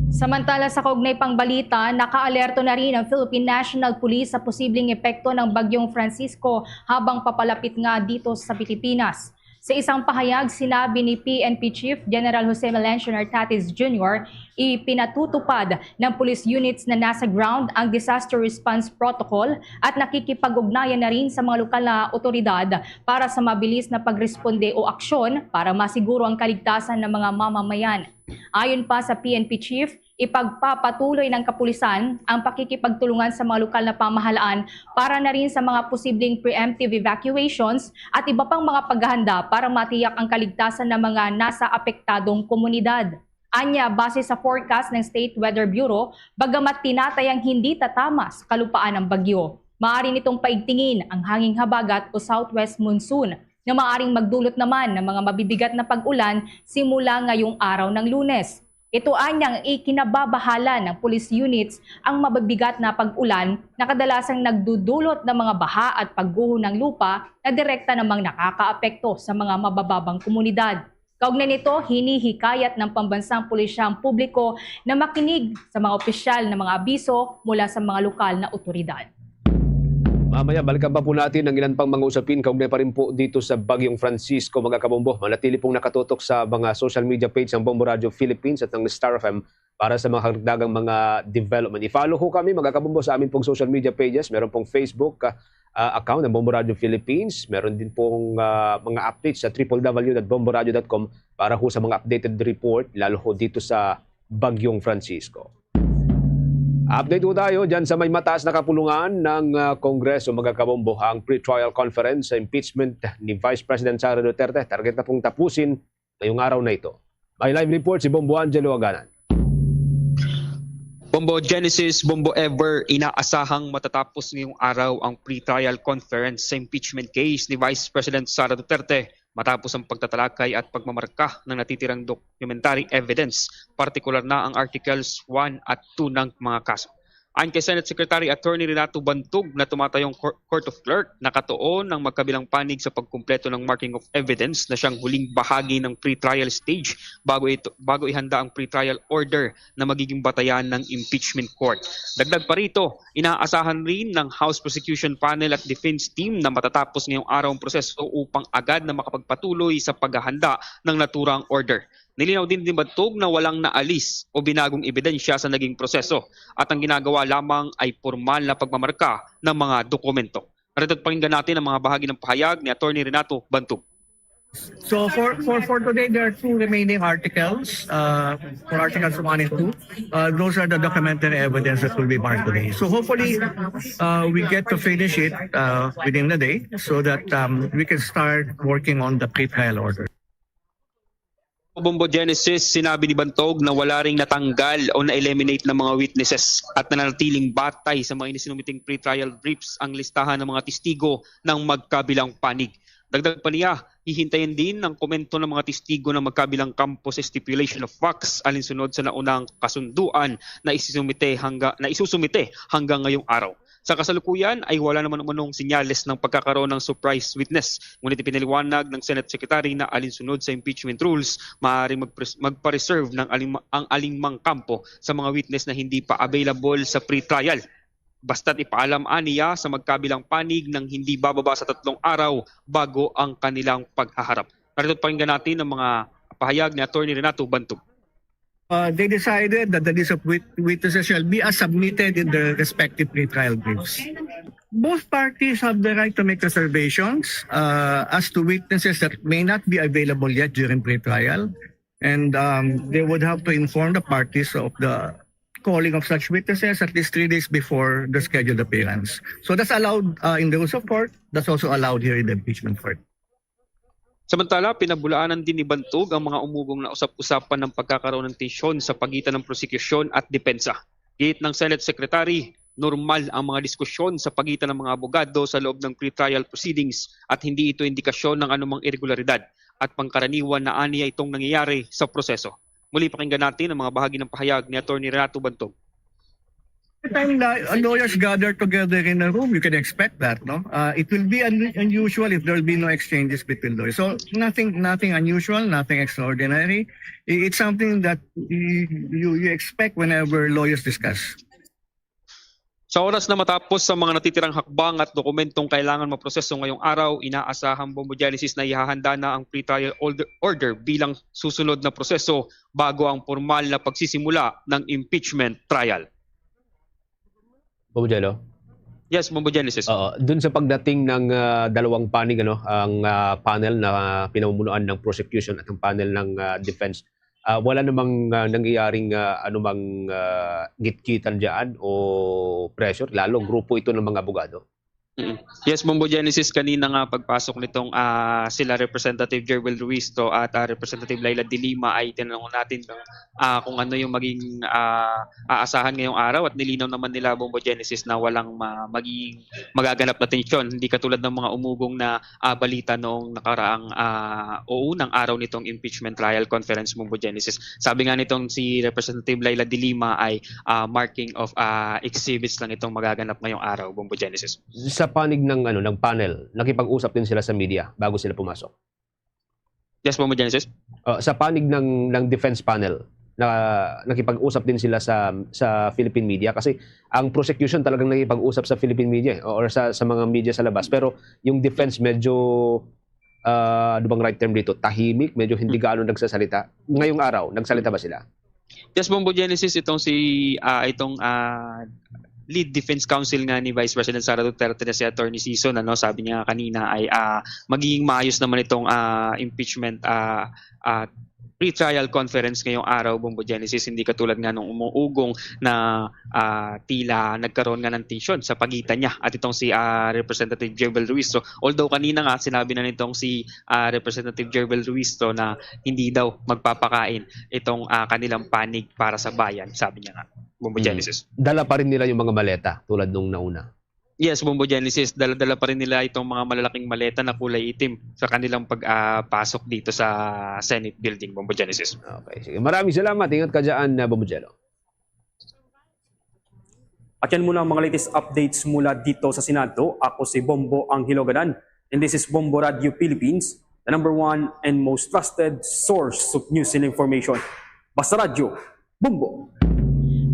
Samantala, sa kaugnay pang balita, nakaalerto na rin ang Philippine National Police sa posibleng epekto ng Bagyong Francisco habang papalapit nga dito sa Pilipinas. Sa isang pahayag, sinabi ni P N P Chief General Jose Melencio Nartates Junior, ipinatutupad ng police units na nasa ground ang disaster response protocol at nakikipag-ugnayan na rin sa mga lokal na otoridad para sa mabilis na pagresponde o aksyon para masiguro ang kaligtasan ng mga mamamayan. Ayon pa sa P N P Chief, ipagpapatuloy ng kapulisan ang pakikipagtulungan sa mga lokal na pamahalaan para na rin sa mga posibleng preemptive evacuations at iba pang mga paghahanda para matiyak ang kaligtasan ng mga nasa apektadong komunidad. Anya, base sa forecast ng State Weather Bureau, bagamat tinatayang hindi tatama sa kalupaan ang bagyo, maaari nitong paigtingin ang hanging habagat o southwest monsoon na maaring magdulot naman ng mga mabibigat na pag-ulan simula ngayong araw ng Lunes. Ito anyang ikinababahala ng police units ang mabibigat na pag-ulan na kadalasang nagdudulot ng mga baha at pagguho ng lupa na direkta namang nakakaapekto sa mga mabababang komunidad. Kaugnay nito, hinihikayat ng pambansang pulisya ang publiko na makinig sa mga opisyal na mga abiso mula sa mga lokal na otoridad. Mamaya, balikan pa po natin ang ilan pang mga usapin kaugnay pa rin po dito sa Bagyong Francisco, mga kabombo. Manatili pong nakatutok sa mga social media page ng Bombo Radio Philippines at ng Star F M para sa mga karagdagang mga development. I-follow ho kami, mga kabombo, sa amin pong social media pages. Meron pong Facebook ah, ah, account ng Bombo Radio Philippines. Meron din pong ah, mga updates sa triple W dot bomboradio dot com para ho sa mga updated report, lalo ho dito sa Bagyong Francisco. Update po tayo dyan sa may mataas na kapulungan ng ah, Kongreso, mga kabombo. Ang pre-trial conference sa impeachment ni Vice President Sara Duterte, target na pong tapusin ngayong araw na ito. May live report si Bombo Angelo Aganan. Bombo Genesis, Bombo Ever, inaasahang matatapos ngayong araw ang pre-trial conference sa impeachment case ni Vice President Sara Duterte matapos ang pagtatalakay at pagmamarka ng natitirang documentary evidence, partikular na ang Articles one at two ng mga kaso. Ayon kay Senate Secretary Attorney Renato Bantog na tumatayong Cour- Court of Clerk, nakatuon ang magkabilang panig sa pagkumpleto ng marking of evidence na siyang huling bahagi ng pre-trial stage bago ito, bago ihanda ang pre-trial order na magiging batayan ng impeachment court. Dagdag pa rito, inaasahan rin ng House Prosecution Panel at Defense Team na matatapos ngayong araw ang proseso upang agad na makapagpatuloy sa paghahanda ng naturang order. Nilinaw din ni Bantog na walang naalis o binagong ebidensya sa naging proseso at ang ginagawa lamang ay pormal na pagmamarka ng mga dokumento. Narito pakinggan natin ang mga bahagi ng pahayag ni Attorney Renato Bantog. So for, for, for today, there are two remaining articles, uh, for articles one and two. Uh, those are the documentary evidence that will be marked today. So hopefully, uh, we get to finish it uh, within the day so that um, we can start working on the pre-trial order. Bombo Genesis, sinabi ni Bantog na wala ring natanggal o na-eliminate ng mga witnesses at nananatiling batay sa mga inisinumiting pre-trial briefs ang listahan ng mga testigo ng magkabilang panig. Dagdag pa niya, hihintayin din ang komento ng mga testigo ng magkabilang kampo sa stipulation of facts alinsunod sa naunang kasunduan na isusumite hangga, na isusumite hanggang ngayong araw. Sa kasalukuyan ay wala naman umanong senyales ng pagkakaroon ng surprise witness, ngunit ipinaliwanag ng Senate Secretary na alinsunod sa impeachment rules, maaaring magpres- magpa-reserve ng aling, ang alingmang kampo sa mga witness na hindi pa available sa pre-trial. Basta't ipaalam aniya sa magkabilang panig ng hindi bababa sa tatlong araw bago ang kanilang paghaharap. Narito pakinggan natin ang mga pahayag ni Attorney Renato Bantog. Uh, they decided that the list of wit- witnesses shall be as submitted in the respective pretrial briefs. Both parties have the right to make reservations uh, as to witnesses that may not be available yet during pretrial. And um, they would have to inform the parties of the calling of such witnesses at least three days before the scheduled appearance. So that's allowed uh, in the rules of court. That's also allowed here in the impeachment court. Samantala, pinabulaanan din ni Bantog ang mga umugong na usap-usapan ng pagkakaroon ng tensyon sa pagitan ng prosekusyon at depensa. Giit ng Senate Secretary, normal ang mga diskusyon sa pagitan ng mga abogado sa loob ng pretrial proceedings at hindi ito indikasyon ng anumang iregularidad at pangkaraniwan na aniya itong nangyayari sa proseso. Muli, pakinggan natin ang mga bahagi ng pahayag ni Attorney Renato Bantog. Every time the uh, lawyers gather together in a room, you can expect that, no? Uh, it will be un- unusual if there will be no exchanges between lawyers. So nothing, nothing unusual, nothing extraordinary. I- It's something that you, you, you expect whenever lawyers discuss. Sa oras na matapos sa mga natitirang hakbang at dokumentong kailangan maproseso ngayong araw, inaasahang Bombo Genesis na ihahanda na ang pretrial order, order bilang susunod na proseso bago ang formal na pagsisimula ng impeachment trial. Bombo Jello? Yes, Bombo Genesis. Oo, dun sa pagdating ng ah, dalawang panig, ano, ang ah, panel na pinamumunuan ng prosecution at ang panel ng ah, defense, ah, wala namang ah, nangyayaring ah, anumang ah, gitgitan diyan o pressure, lalo grupo ito ng mga abogado. Mm. Yes, Bombo Genesis, kanina nga pagpasok nitong, ah, sila Representative Jerwel Ruistro at, ah, Representative Leila de Lima ay tinanong natin kung, ah, kung ano yung maging, ah, aasahan ngayong araw, at nilinaw naman nila, Bombo Genesis, na walang ma-, magiging magaganap na tensyon, hindi katulad ng mga umugong na, ah, balita noong nakaraang, ah, o unang araw nitong impeachment trial conference, Bombo Genesis. Sabi nga nitong si Representative Leila de Lima ay, ah, marking of, ah, exhibits lang itong magaganap ngayong araw, Bombo Genesis. Sa panig ng, ano, ng panel, nakipag-usap din sila sa media bago sila pumasok? Yes, Bombo Genesis. Uh, sa panig ng, ng defense panel, na nakipag-usap din sila sa, sa Philippine media kasi ang prosecution talagang nakipag-usap sa Philippine media, eh, or sa, sa mga media sa labas. Pero yung defense medyo, ah, ano bang right term dito? Tahimik, medyo hindi gaano nagsasalita. Ngayong araw, nagsalita ba sila? Yes, Bombo Genesis, itong si, ah, itong, ah, lead defense counsel nga ni Vice President Sara Duterte na si Attorney Sison, ano, sabi niya kanina ay, ah, magiging maayos naman itong, ah, impeachment, ah, ah, pre-trial conference ngayong araw, Bombo Genesis, hindi katulad nga nung umuugong na, ah, tila nagkaroon nga ng tensyon sa pagitan niya at itong si, ah, Representative Jerwel Ruistro. Although kanina nga sinabi na nitong si, ah, Representative Jerwel Ruistro na hindi daw magpapakain itong, ah, kanilang panig para sa bayan, sabi niya nga, Bombo Mm. Genesis. Dala pa rin nila yung mga maleta tulad nung nauna. Yes, Bombo Genesis, dala-dala pa rin nila itong mga malalaking maleta na kulay itim sa kanilang pag, ah, pasok dito sa Senate building, Bombo Genesis. Okay, sige. Maraming salamat. Ingat ka dyan, ah, Bombo Jello. At yan muna ang mga latest updates mula dito sa Senado. Ako si Bombo Angelo Gadan, and this is Bombo Radio Philippines, the number one and most trusted source of news and information. Basta Radyo, Bombo!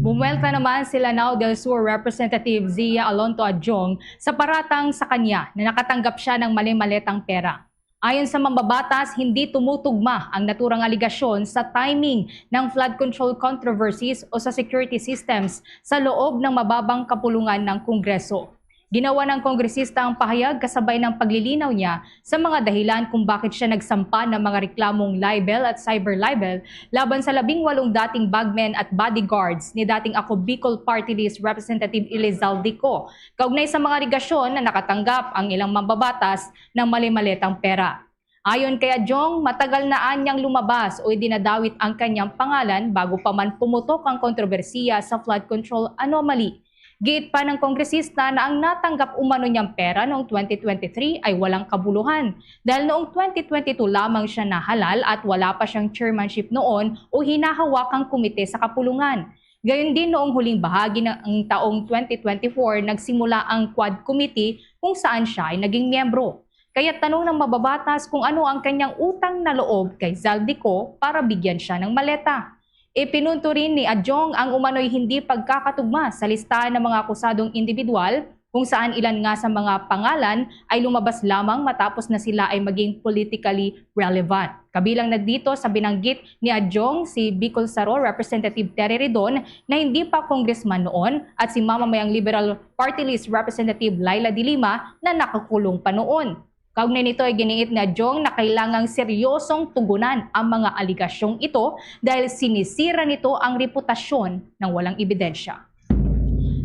Bumuelta naman si Lanao del Sur Representative Zia Alonto Adjong sa paratang sa kanya na nakatanggap siya ng mali-maletang pera. Ayon sa mambabatas, hindi tumutugma ang naturang aligasyon sa timing ng flood control controversies o sa security systems sa loob ng mababang kapulungan ng Kongreso. Ginawa ng kongresista ang pahayag kasabay ng paglilinaw niya sa mga dahilan kung bakit siya nagsampa ng mga reklamong libel at cyber libel laban sa labing walong dating bagmen at bodyguards ni dating Ako Bicol Party List Representative Elizalde Co. Kaugnay sa mga aligasyon na nakatanggap ang ilang mambabatas ng mali-maletang pera. Ayon kay Adjong, matagal na anyang lumabas o idinadawit ang kanyang pangalan bago pa man pumutok ang kontrobersiya sa flood control anomaly. Giit pa ng kongresista na ang natanggap umano niyang pera noong twenty twenty-three ay walang kabuluhan dahil noong twenty twenty-two lamang siya nahalal at wala pa siyang chairmanship noon o hinahawakang komite sa kapulungan. Gayon din, noong huling bahagi ng taong twenty twenty-four, nagsimula ang Quad Committee kung saan siya ay naging miyembro. Kaya tanong ng mababatas kung ano ang kanyang utang na loob kay Zaldy Co para bigyan siya ng maleta. Ipinunto rin ni Adjong ang umano'y hindi pagkakatugma sa listahan ng mga akusadong individual, kung saan ilan nga sa mga pangalan ay lumabas lamang matapos na sila ay maging politically relevant. Kabilang na dito sa binanggit ni Adjong si Bicol Saro Representative Terry Ridon na hindi pa congressman noon at si mamamayang Liberal Party List Representative Leila de Lima na nakakulong pa noon. Kaugnay nito ay giniit ni Adjong na kailangang seryosong tugunan ang mga aligasyong ito dahil sinisira nito ang reputasyon ng walang ebidensya.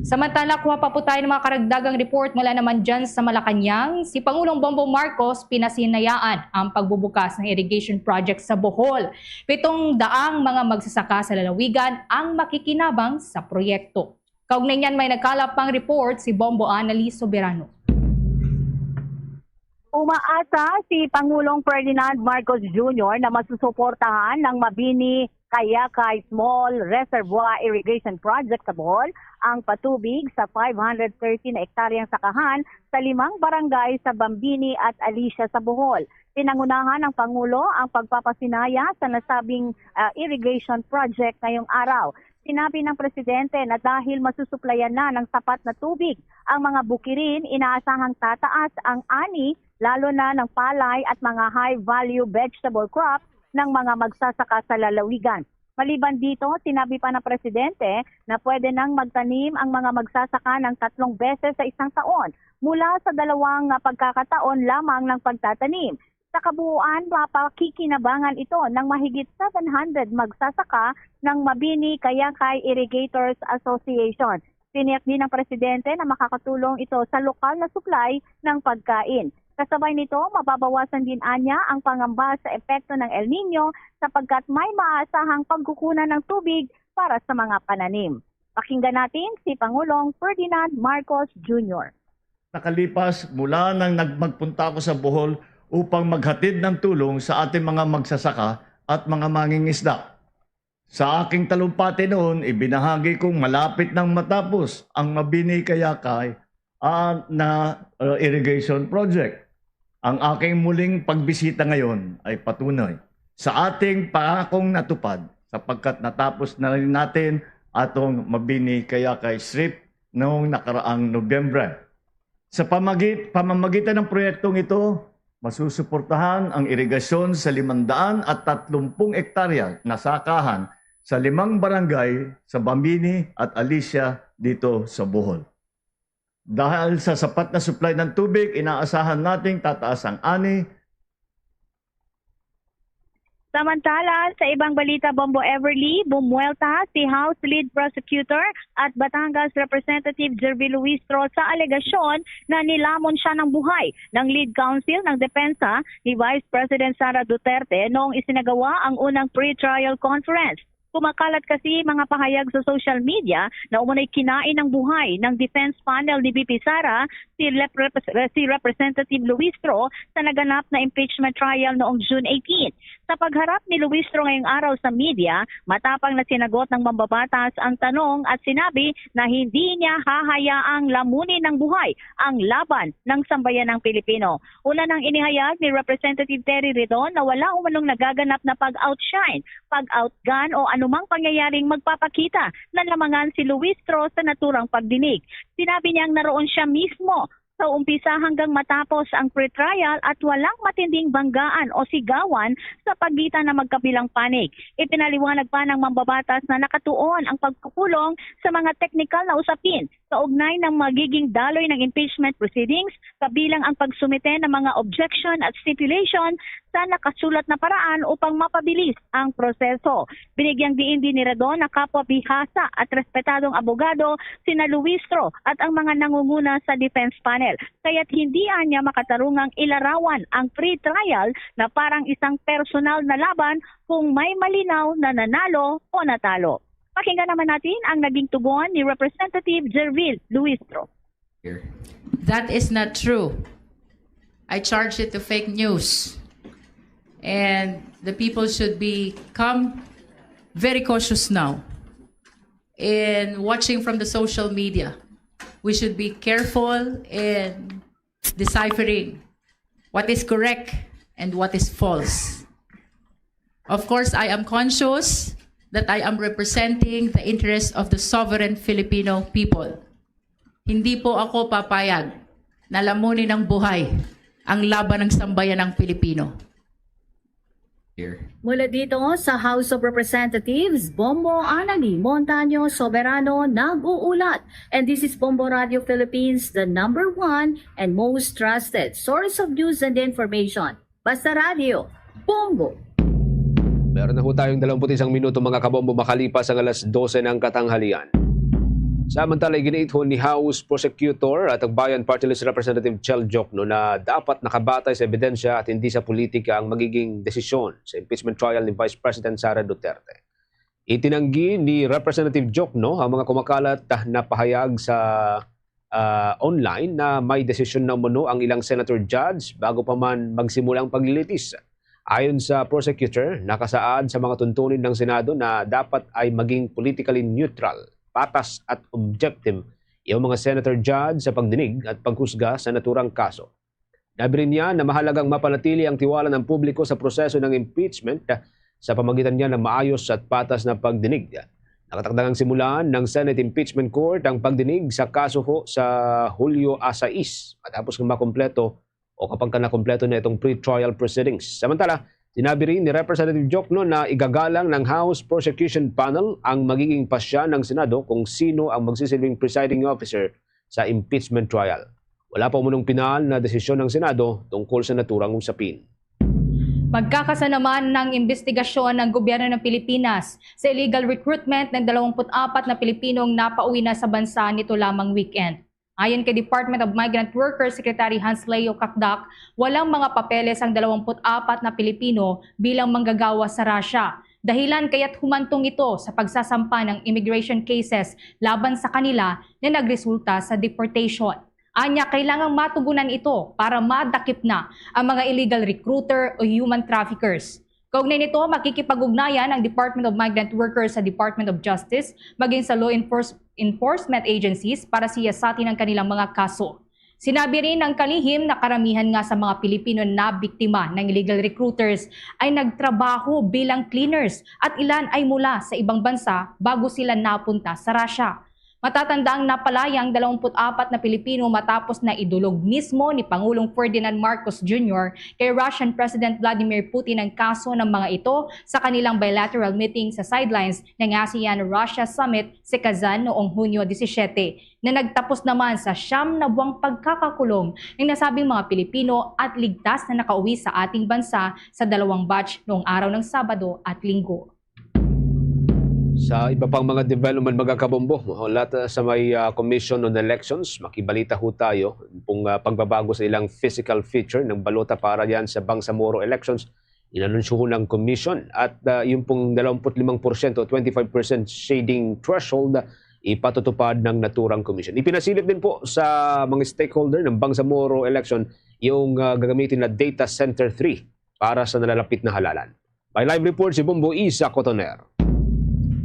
Samantala, kuha pa po tayo ng mga karagdagang report mula naman dyan sa Malacañang. Si Pangulong Bongbong Marcos pinasinayaan ang pagbubukas ng irrigation project sa Bohol. Pitong daang mga magsasaka sa lalawigan ang makikinabang sa proyekto. Kaugnay niyan, may nagkalap pang report si Bombo Annalise Soberano. Umaasa si Pangulong Ferdinand Marcos Junior na masusuportahan ng Mabini Kayakay Small Reservoir Irrigation Project sa Bohol ang patubig sa five hundred thirty na ektaryang sakahan sa limang barangay sa Bambini at Alicia sa Bohol. Pinangunahan ng Pangulo ang pagpapasinaya sa nasabing, ah, irrigation project ngayong araw. Sinabi ng Presidente na dahil masusuplayan na ng sapat na tubig ang mga bukirin, inaasahang tataas ang ani, lalo na ng palay at mga high-value vegetable crops ng mga magsasaka sa lalawigan. Maliban dito, sinabi pa ng Presidente na pwede nang magtanim ang mga magsasaka ng tatlong beses sa isang taon mula sa dalawang, ah, pagkakataon lamang ng pagtatanim. Sa kabuuan, mapakikinabangan ito ng mahigit seven hundred magsasaka ng Mabini Kayakay Irrigators Association. Tiniyak din ng presidente na makakatulong ito sa lokal na supply ng pagkain. Kasabay nito, mababawasan din anya ang pangamba sa epekto ng El Niño sapagkat may maasahang pagkukunan ng tubig para sa mga pananim. Pakinggan natin si Pangulong Ferdinand Marcos Junior. Nakalipas mula nang nag- magpunta ako sa Bohol upang maghatid ng tulong sa ating mga magsasaka at mga mangingisda. Sa aking talumpati noon, ibinahagi kong malapit nang matapos ang Mabini-Kayakay ah, na uh, irrigation project. Ang aking muling pagbisita ngayon ay patunay sa ating pangakong natupad sapagkat natapos na rin natin atong Mabini-Kayakay Strip noong nakaraang Nobyembre. Sa pamagit, pamamagitan ng proyektong ito, masusuportahan ang irigasyon sa limandaan at tatlumpung ektarya na sakahan sa limang barangay sa Mabini at Alicia dito sa Bohol. Dahil sa sapat na supply ng tubig, inaasahan nating tataas ang ani. Samantala, sa ibang balita, Bombo Everly, bumuwelta si House Lead Prosecutor at Batangas Representative Jervil Luistro sa alegasyon na nilamon siya ng buhay ng lead counsel ng depensa ni Vice President Sara Duterte noong isinagawa ang unang pre-trial conference. Kumakalat kasi mga pahayag sa social media na umunay kinain ng buhay ng defense panel ni V P Sara si, Rep- si Representative Luistro sa naganap na impeachment trial noong June eighteen. Sa pagharap ni Luistro ngayong araw sa media, matapang na sinagot ng mambabatas ang tanong at sinabi na hindi niya hahayaang lamunin ng buhay ang laban ng sambayanang Pilipino. Una nang inihayag ni Representative Terry Ridon na wala umanong nagaganap na pag-outshine, pag-outgun o anumang pangyayaring magpapakita na lamangan si Luistro sa naturang pagdinig. Sinabi niyang naroon siya mismo sa umpisa hanggang matapos ang pretrial at walang matinding banggaan o sigawan sa pagitan ng magkabilang panig. Ipinaliwanag pa ng mambabatas na nakatuon ang pagkukulong sa mga teknikal na usapin kaugnay ng magiging daloy ng impeachment proceedings, kabilang ang pagsumite ng mga objection at stipulation sa nakasulat na paraan upang mapabilis ang proseso. Binigyang diin din ni Radon na kapwa bihasa at respetadong abogado sina Luistro at ang mga nangunguna sa defense panel, kaya't hindi anya makatarungang ilarawan ang pre-trial na parang isang personal na laban kung may malinaw na nanalo o natalo. Pakinggan naman natin ang naging tugon ni Representative Jervil Luistro. That is not true. I charge it to fake news. And the people should become very cautious now in watching from the social media. We should be careful in deciphering what is correct and what is false. Of course, I am conscious that I am representing the interests of the sovereign Filipino people. Hindi po ako papayag na lamunin ng buhay ang laban ng sambayanang Pilipino. Mula dito sa House of Representatives, Bombo Anali Montaño Soberano nag-uulat. And this is Bombo Radio Philippines, the number one and most trusted source of news and information. Basta Radio, Bombo! Meron na ho tayong dalawampu't isang minuto, mga kabombo, makalipas ang alas dose ng katanghalian. Samantala, iginiithon ni House Prosecutor at Akbayan Party List Representative Chel Diokno na dapat nakabatay sa ebidensya at hindi sa politika ang magiging desisyon sa impeachment trial ni Vice President Sara Duterte. Itinanggi ni Representative Diokno ang mga kumakalat na pahayag sa ah, online na may desisyon na umano ang ilang senator judge bago pa man magsimula ang paglilitis. Ayon sa prosecutor, nakasaad sa mga tuntunin ng Senado na dapat ay maging politically neutral, patas at objective ang mga senator judge sa pagdinig at paghusga sa naturang kaso. Sinabi rin niya na mahalagang mapanatili ang tiwala ng publiko sa proseso ng impeachment sa pamagitan niya ng maayos at patas na pagdinig. Nakatakdang simulan ng Senate Impeachment Court ang pagdinig sa kaso ho sa Hulyo a sais, matapos nga makumpleto o kapag ka nakumpleto na itong pre-trial proceedings. Samantala, sinabi rin ni Representative Diokno na igagalang ng House Prosecution Panel ang magiging pasya ng Senado kung sino ang magsisilbing presiding officer sa impeachment trial. Wala pa umunong pinal na desisyon ng Senado tungkol sa naturang usapin. Magkakasa naman ng imbestigasyon ng gobyerno ng Pilipinas sa illegal recruitment ng dalawampu't apat na Pilipinong napauwi na sa bansa nito lamang weekend. Ayon kay Department of Migrant Workers Secretary Hans Leo Cacdac, walang mga papeles ang dalawampu't apat na Pilipino bilang manggagawa sa Russia. Dahilan kaya't humantong ito sa pagsasampa ng immigration cases laban sa kanila na nagresulta sa deportation. Anya, kailangang matugunan ito para madakip na ang mga illegal recruiter o human traffickers. Kaugnay nito, makikipag-ugnayan ang Department of Migrant Workers sa Department of Justice maging sa law enforce- enforcement agencies para siyasatin ang kanilang mga kaso. Sinabi rin ng kalihim na karamihan nga sa mga Pilipino na biktima ng illegal recruiters ay nagtrabaho bilang cleaners at ilan ay mula sa ibang bansa bago sila napunta sa Russia. Matatanda ang napalaya ang dalawampu't apat na Pilipino matapos na idulog mismo ni Pangulong Ferdinand Marcos Junior kay Russian President Vladimir Putin ang kaso ng mga ito sa kanilang bilateral meeting sa sidelines ng ASEAN-Russia Summit sa Kazan noong Hunyo disisiete, na nagtapos naman sa siyam na buwang pagkakakulong ng nasabing mga Pilipino at ligtas na nakauwi sa ating bansa sa dalawang batch noong araw ng Sabado at Linggo. Sa iba pang mga development, mga kabombo, hulat sa may ah, Commission on Elections, makibalita ho tayo kung ah, pagbabago sa ilang physical feature ng balota para yan sa Bangsamoro elections. Inanunsyo ho ng Commission at ah, yung pong dalawampu't limang porsyento, twenty-five percent shading threshold, ipatutupad ng naturang Commission. Ipinasilip din po sa mga stakeholder ng Bangsamoro election yung ah, gagamitin na Data Center three para sa nalalapit na halalan. May live report si Bombo Isa Cotoner.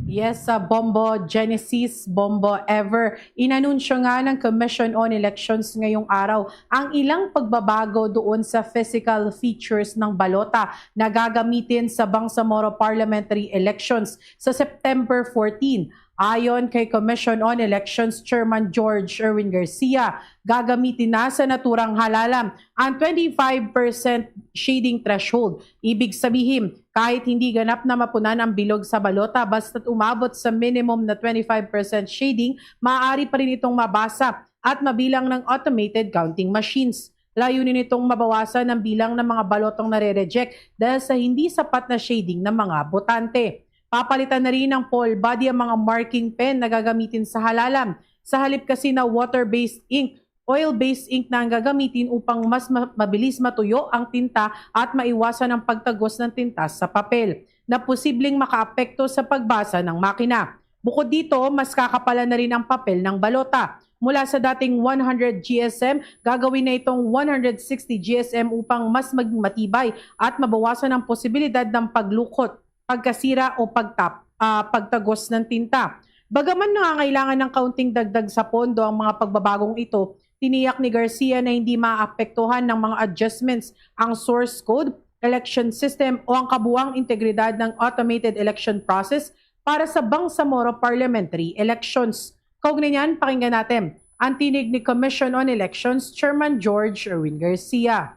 Yes, sa Bombo Genesis, Bombo Ever. Inanunsyo nga ng Commission on Elections ngayong araw ang ilang pagbabago doon sa physical features ng balota na gagamitin sa Bangsamoro Parliamentary Elections sa September fourteen. Ayon kay Commission on Elections Chairman George Erwin Garcia, gagamitin na sa naturang halalan ang twenty-five percent shading threshold. Ibig sabihin, kahit hindi ganap na mapunan ang bilog sa balota basta't umabot sa minimum na twenty-five percent shading, maaari pa rin itong mabasa at mabilang ng automated counting machines. Layunin nitong mabawasan ang bilang ng mga balotang nare-reject dahil sa hindi sapat na shading ng mga botante. Papalitan na rin ng poll body ang mga marking pen na gagamitin sa halalan. Sa halip kasi na water-based ink, oil-based ink na ang gagamitin upang mas ma- mabilis matuyo ang tinta at maiwasan ang pagtagos ng tinta sa papel na posibleng makaapekto sa pagbasa ng makina. Bukod dito, mas kakapalan na rin ang papel ng balota. Mula sa dating one hundred G S M, gagawin na itong one hundred sixty G S M upang mas maging matibay at mabawasan ang posibilidad ng paglukot, pagkasira o pagtap, ah, pagtagos ng tinta. Bagaman nangangailangan ng kaunting dagdag sa pondo ang mga pagbabagong ito, tiniyak ni Garcia na hindi maapektuhan ng mga adjustments ang source code, election system o ang kabuang integridad ng automated election process para sa Bangsamoro parliamentary elections. Kaugnay niyan, pakinggan natin ang tinig ni Commission on Elections Chairman George Erwin Garcia.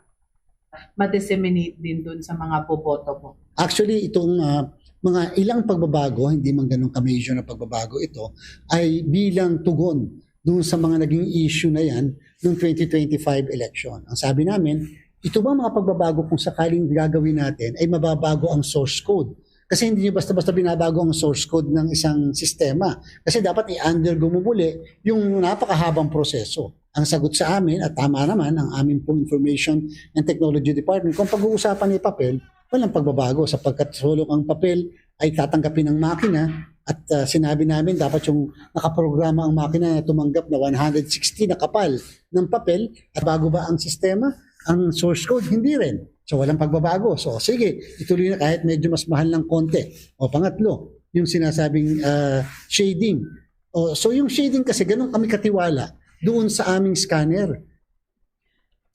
Ma-disseminate din dun sa mga boboto po. Actually, itong ah, mga ilang pagbabago, hindi man ganun ka-major na pagbabago ito, ay bilang tugon doon sa mga naging issue na yan noong twenty twenty-five election. Ang sabi namin, ito bang mga pagbabago kung sakaling gagawin natin ay mababago ang source code? Kasi hindi nyo basta-basta binabago ang source code ng isang sistema. Kasi dapat i-undergo mo muli yung napakahabang proseso. Ang sagot sa amin, at tama naman ang amin pong Information and Technology Department, kung pag-uusapan ay papel, walang pagbabago sapagkat sulok ang papel ay tatanggapin ng makina at ah, sinabi namin dapat yung nakaprograma ang makina na tumanggap na one hundred sixty na kapal ng papel at bago ba ang sistema, ang source code, hindi rin. So walang pagbabago. So sige, ituloy na kahit medyo mas mahal ng konti. O pangatlo, yung sinasabing ah, shading. O, so yung shading kasi ganun kami katiwala doon sa aming scanner.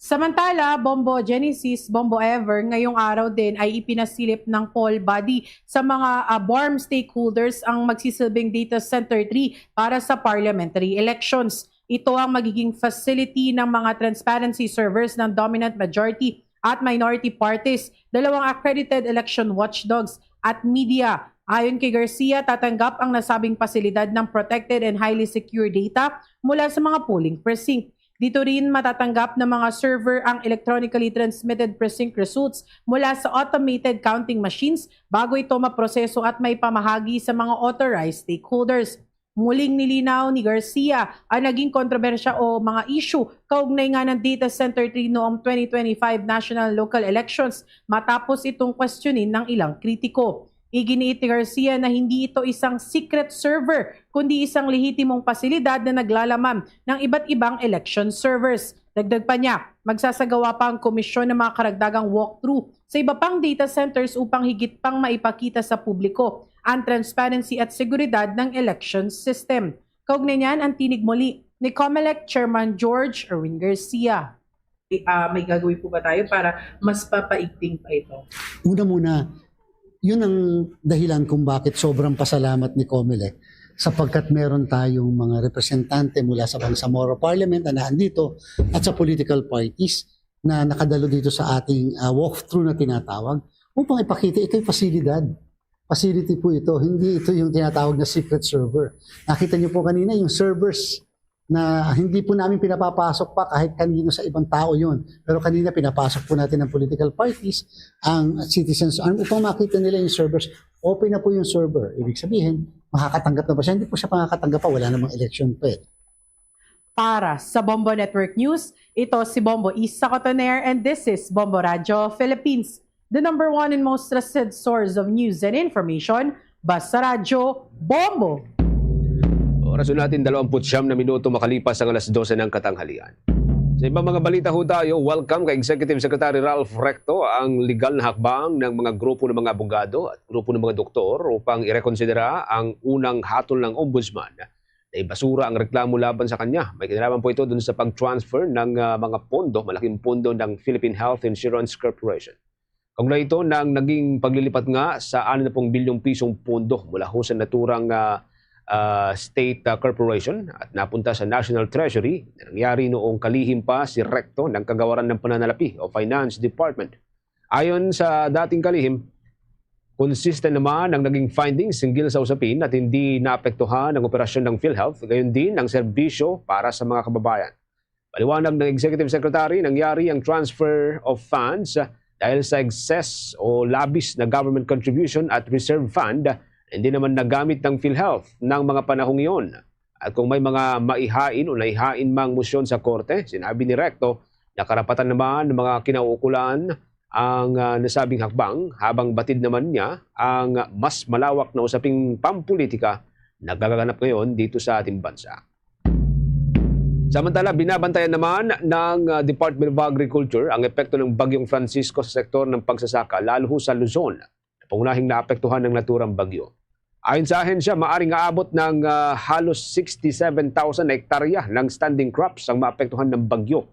Samantala, Bombo Genesis, Bombo Ever, ngayong araw din ay ipinasilip ng poll body sa mga ah, BARMM stakeholders ang magsisilbing data center three para sa parliamentary elections. Ito ang magiging facility ng mga transparency servers ng dominant majority at minority parties, dalawang accredited election watchdogs at media. Ayon kay Garcia, tatanggap ang nasabing pasilidad ng protected and highly secure data mula sa mga polling precinct. Dito rin matatanggap ng mga server ang electronically transmitted precinct results mula sa automated counting machines bago ito maproseso at maipamahagi sa mga authorized stakeholders. Muling nilinaw ni Garcia ang naging kontrobersya o mga issue kaugnay nga ng Data Center three noong twenty twenty-five national local elections matapos itong kwestiyonin ng ilang kritiko. Iginiit ni Garcia na hindi ito isang secret server, kundi isang lehitimong pasilidad na naglalaman ng iba't ibang election servers. Dagdag pa niya, magsasagawa pa ang komisyon ng mga karagdagang walkthrough sa iba pang data centers upang higit pang maipakita sa publiko ang transparency at seguridad ng election system. Kaugnay niyan, ang tinig muli ni Comelec Chairman George Erwin Garcia. Ah, may gagawin po ba tayo para mas papaigting pa ito? Una muna, yun ang dahilan kung bakit sobrang pasalamat ni Comelec, sapagkat meron tayong mga representante mula sa Bangsamoro Parliament na nandito at sa political parties na nakadalo dito sa ating, ah, walkthrough na tinatawag upang ipakita ito'y pasilidad. Facility po ito, hindi ito yung tinatawag na secret server. Nakita niyo po kanina yung servers na hindi po namin pinapapasok pa kahit kanino sa ibang tao yun. Pero kanina pinapasok po natin ng political parties, ang citizens arm, upang makita nila yung servers. Open na po yung server. Ibig sabihin, makakatanggap na ba siya? Hindi po siya makakatanggap pa, wala namang election pa eh. Para sa Bombo Network News, ito si Bombo Isa Cotoner and this is Bombo Radyo Philippines, the number one and most trusted source of news and information. Basta Radyo, Bombo! Oras natin, dalawampu't siyam na minuto makalipas ang alas dose ng katanghalian. Sa ibang mga balita ho tayo, welcome kay Executive Secretary Ralph Recto ang legal na hakbang ng mga grupo ng mga abogado at grupo ng mga doktor upang irekonsidera ang unang hatol ng Ombudsman na ibasura ang reklamo laban sa kanya. May kinalaman po ito dun sa pag-transfer ng, ah, mga pondo, malaking pondo ng Philippine Health Insurance Corporation. Kaugnay ito ng naging paglilipat nga sa anim na pung bilyong pisong pondo mula ho sa naturang, ah, ah, state, ah, corporation at napunta sa National Treasury na nangyari noong kalihim pa si Recto ng kagawaran ng pananalapi o Finance Department. Ayon sa dating kalihim, konsiste naman ang naging findings hinggil sa usapin at hindi naapektuhan ang operasyon ng PhilHealth, gayon din ang serbisyo para sa mga kababayan. Paliwanag ng Executive Secretary, nangyari ang transfer of funds dahil sa excess o labis na government contribution at reserve fund na hindi naman nagamit ng PhilHealth ng mga panahong iyon. At kung may mga maihain o naihain mang motion sa korte, sinabi ni Recto na karapatan naman ng mga kinauukulan ang, ah, nasabing hakbang, habang batid naman niya ang mas malawak na usaping pampulitika nagagaganap ngayon dito sa ating bansa. Samantala, binabantayan naman ng, ah, Department of Agriculture ang epekto ng Bagyong Francisco sa sektor ng pagsasaka, lalo ho sa Luzon, na pangunahing naapektuhan ng naturang bagyo. Ayon sa ahensya, maaring aabot ng, ah, halos sixty-seven thousand na hektarya ng standing crops ang maapektuhan ng bagyo.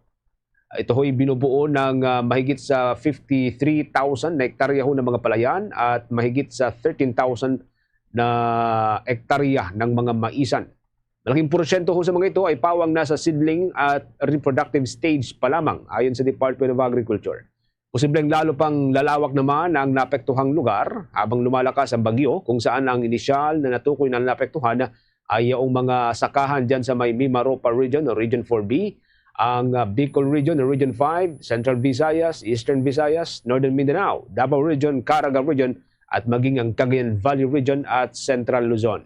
Ito ho'y binubuo ng, ah, mahigit sa fifty-three thousand na hektarya ho ng mga palayan at mahigit sa thirteen thousand na hektarya ng mga maisan. Malaking porsyento ho sa mga ito ay pawang nasa seedling at reproductive stage pa lamang, ayon sa Department of Agriculture. Posibleng lalo pang lalawak naman ang naapektuhang lugar habang lumalakas ang bagyo, kung saan ang inisyal na natukoy na naapektuhan ay yaong mga sakahan dyan sa may Mimaropa Region o Region four B, ang, ah, Bicol Region o Region five, Central Visayas, Eastern Visayas, Northern Mindanao, Davao Region, Caraga Region, at maging ang Cagayan Valley Region at Central Luzon.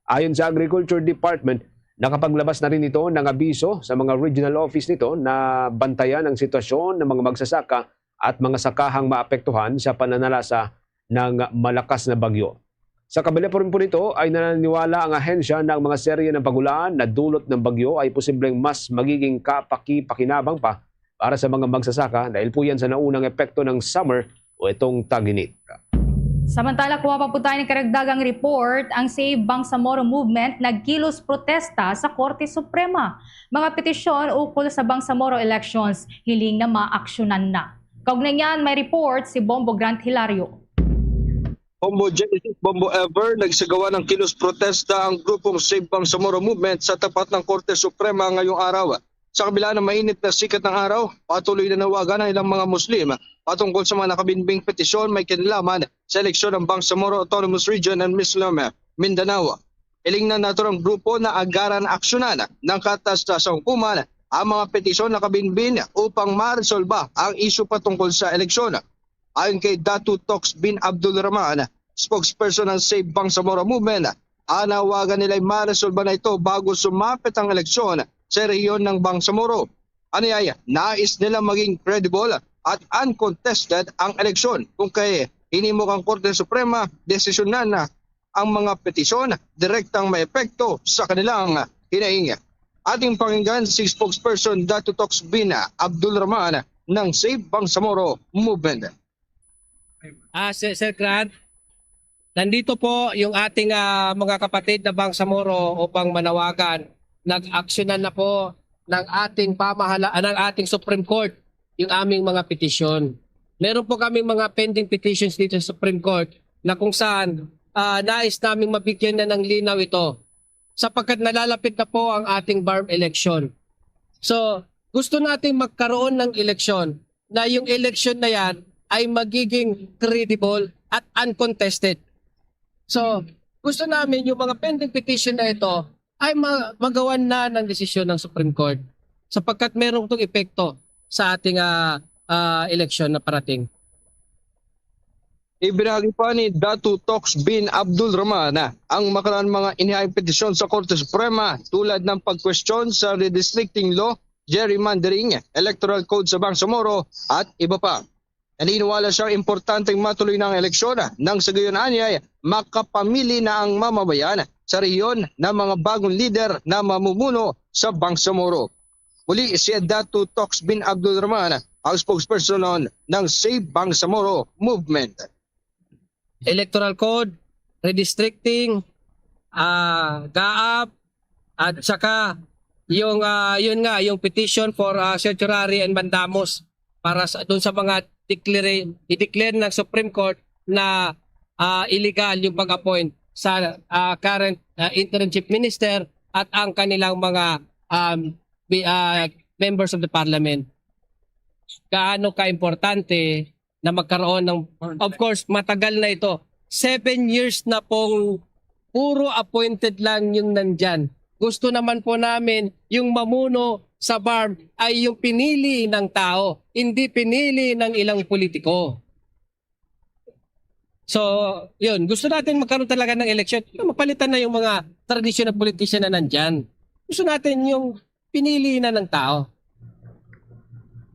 Ayon sa Agriculture Department, nakapaglabas na rin ito ng abiso sa mga regional office nito na bantayan ang sitwasyon ng mga magsasaka at mga sakahang maapektuhan sa pananalasa ng malakas na bagyo. Sa kabila pa rin po nito, ay naniniwala ang ahensya na ang mga serye ng pag-ulan na dulot ng bagyo ay posibleng mas magiging kapakipakinabang pa para sa mga magsasaka dahil po yan sa naunang epekto ng summer o itong tag-init. Samantala, kuha pa po tayo ng karagdagang report, ang Save Bangsamoro Movement nagkilos protesta sa Korte Suprema. Mga petisyon ukol sa Bangsamoro elections, hiling na maaksyonan na. Kaugnay niyan, may report si Bombo Grant Hilario. Bombo Genesis, Bombo Ever, nagsagawa ng kilos protesta ang grupong Save Bangsamoro Movement sa tapat ng Korte Suprema ngayong araw. Sa kabila ng mainit na sikat ng araw, patuloy na nawagan ang ilang mga Muslim patungkol sa mga nakabinbing petisyon may kinalaman sa eleksyon ng Bangsamoro Autonomous Region and Muslim Mindanao. Hiling na nato ng grupo na agaran aksyonan ng katas sa hukuman ang mga petisyon na kabinbin upang maresolba ang isyu patungkol sa eleksyon. Ayon kay Datu Tox bin Abdul Rahman, spokesperson ng Save Bangsamoro Movement, ang nawagan nila ay maresolba na ito bago sumapit ang eleksyon sa rehiyon ng Bangsamoro. Aniay, nais nila maging credible at uncontested ang eleksyon. Kung kay hinimo kang Korte Suprema, desisyonan na ang mga petisyon direktang maepekto sa kanilang hinaing. Ating pakinggan si spokesperson Datu Tox bin Abdul Rahman ng Save Bangsamoro Movement. Ah, Sir, Sir Grant, nandito po yung ating ah, mga kapatid na Bangsamoro upang manawagan. Nag-aksyonan na po ng ating pamahala, ah, ng ating Supreme Court yung aming mga petisyon. Meron po kami mga pending petitions dito sa Supreme Court na kung saan ah, nais naming mabigyan na ng linaw ito sapagkat nalalapit na po ang ating BARMM election. So, gusto natin magkaroon ng eleksyon na yung eleksyon na yan ay magiging credible at uncontested. So, gusto namin yung mga pending petition na ito ay ma- magawan na ng desisyon ng Supreme Court sapagkat meron itong epekto sa ating ah, ah, eleksyon na parating. Ibinahagi pa ni Datu Tox bin Abdul Rahman ang makaraang mga inihaing petisyon sa Korte Suprema tulad ng pagkwestiyon sa redistricting law, gerrymandering, electoral code sa Bangsamoro at iba pa. Naniniwala siyang importanteng matuloy na ang eleksyon nang sa gayon anyay makapamili na ang mamamayan sa rehiyon ng mga bagong lider na mamumuno sa Bangsamoro. Muli si Datu Tox bin Abdul Rahman, ang spokesperson ng Save Bangsamoro Movement. Electoral Code, redistricting, ah GAAP, at saka yung ah, yun nga, yung petition for ah, certiorari and mandamus para sa doon sa mga declare i-declare ng Supreme Court na ah, illegal yung pag-appoint sa ah, current ah, interim chief minister at ang kanilang mga um, bi- ah, members of the parliament. Gaano ka-importante na magkaroon ng, of course, matagal na ito. Seven years na pong puro appointed lang yung nandyan. Gusto naman po namin yung mamuno sa BARMM ay yung pinili ng tao, hindi pinili ng ilang politiko. So, yun, gusto natin magkaroon talaga ng eleksyon. Mapalitan na yung mga traditional politician na nandyan. Gusto natin yung pinili na ng tao.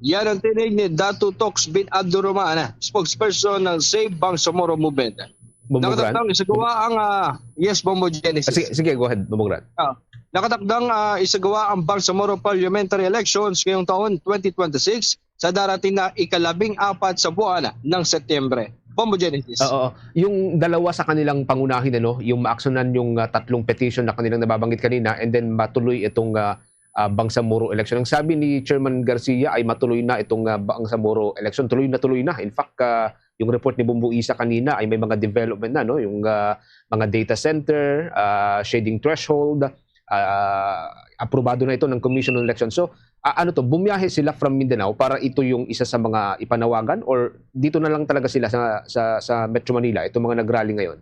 Yan ang tinig ni Datu Tox bin Abdurrahman, spokesperson ng Save Bangsamoro Movement. Nakatakdang isagawa ang uh, yes, Bombo Genesis. Ah, sige, sige, go ahead, Bombo Grant. Uh, nakatakdang uh, isagawa ang Bangsamoro Parliamentary Elections ngayong taon twenty twenty-six sa darating na ikalabing apat sa buwan ng Setyembre. Bombo Genesis. Oo. Yung dalawa sa kanilang pangunahin, ano, yung maaksyonan yung uh, tatlong petition na kanilang nababanggit kanina and then matuloy itong uh, uh, Bangsamoro election. Ang sabi ni Chairman Garcia ay matuloy na itong uh, Bangsamoro election. Tuloy na tuloy na. In fact, uh, yung report ni Bumbu Isa kanina ay may mga development na, no? Yung uh, mga data center, uh, shading threshold, uh, aprobado na ito ng Commission on Elections. So, uh, ano to, bumiyahe sila from Mindanao para ito yung isa sa mga ipanawagan or dito na lang talaga sila sa sa, sa Metro Manila, itong mga nagrally ngayon?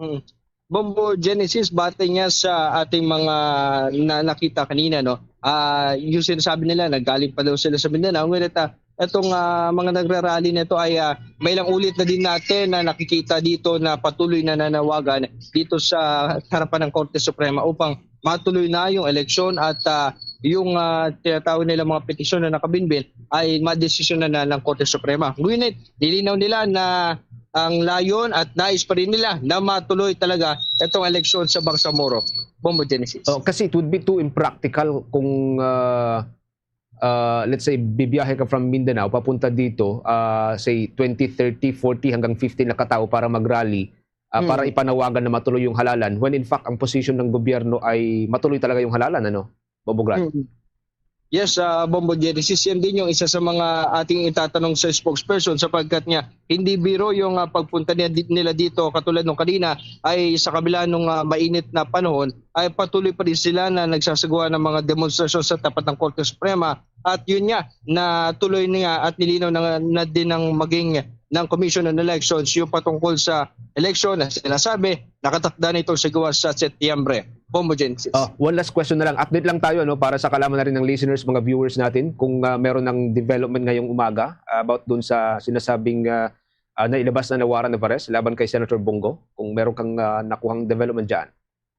Mm. Bombo Genesis, batay nga sa ating mga na, nakita kanina, no? Ah, yung sinasabi nila, naggaling pa daw sila sa Mindanao. Ngunit ah, itong ah, mga nagrarally na ito ay ah, may ilang ulit na din natin na nakikita dito na patuloy na nanawagan dito sa harapan ng Korte Suprema upang matuloy na yung eleksyon at ah, yung ah, tinatawag nila mga petisyon na nakabinbin ay madesisyonan na ng Korte Suprema. Ngunit nilinaw nila na ang layon at nais pa rin nila na matuloy talaga itong eleksyon sa Bangsamoro. Bombo Genesis. Oh, kasi it would be too impractical kung uh, uh, let's say bibiyahe ka from Mindanao papunta dito, uh, say twenty, thirty, forty hanggang fifty na katao para mag-rally, uh, para ipanawagan na matuloy yung halalan when in fact ang posisyon ng gobyerno ay matuloy talaga yung halalan, ano? Bombo Grant. Mm. Yes, uh, Bombo Genesis, yan din yung isa sa mga ating itatanong sa spokesperson sapagkat nga hindi biro yung uh, pagpunta nila dito katulad nung kanina ay sa kabila nung uh, mainit na panahon ay patuloy pa rin sila na nagsasagawa ng mga demonstrasyon sa tapat ng Korte Suprema at yun nga na tuloy niya at nilinaw na, na din ng maging ng Commission on Elections yung patungkol sa eleksyon na sinasabi nakatakda na itong sagawa sa Setyembre. Bombo Genesis. Oh, one last question na lang. Update lang tayo, no, para sa kalaman na rin ng listeners, mga viewers natin, kung ah, meron ng development ngayong umaga about dun sa sinasabing ah, ah, nailabas na na warrant of arrest laban kay Senator Bong Go, kung meron kang ah, nakuhang development dyan.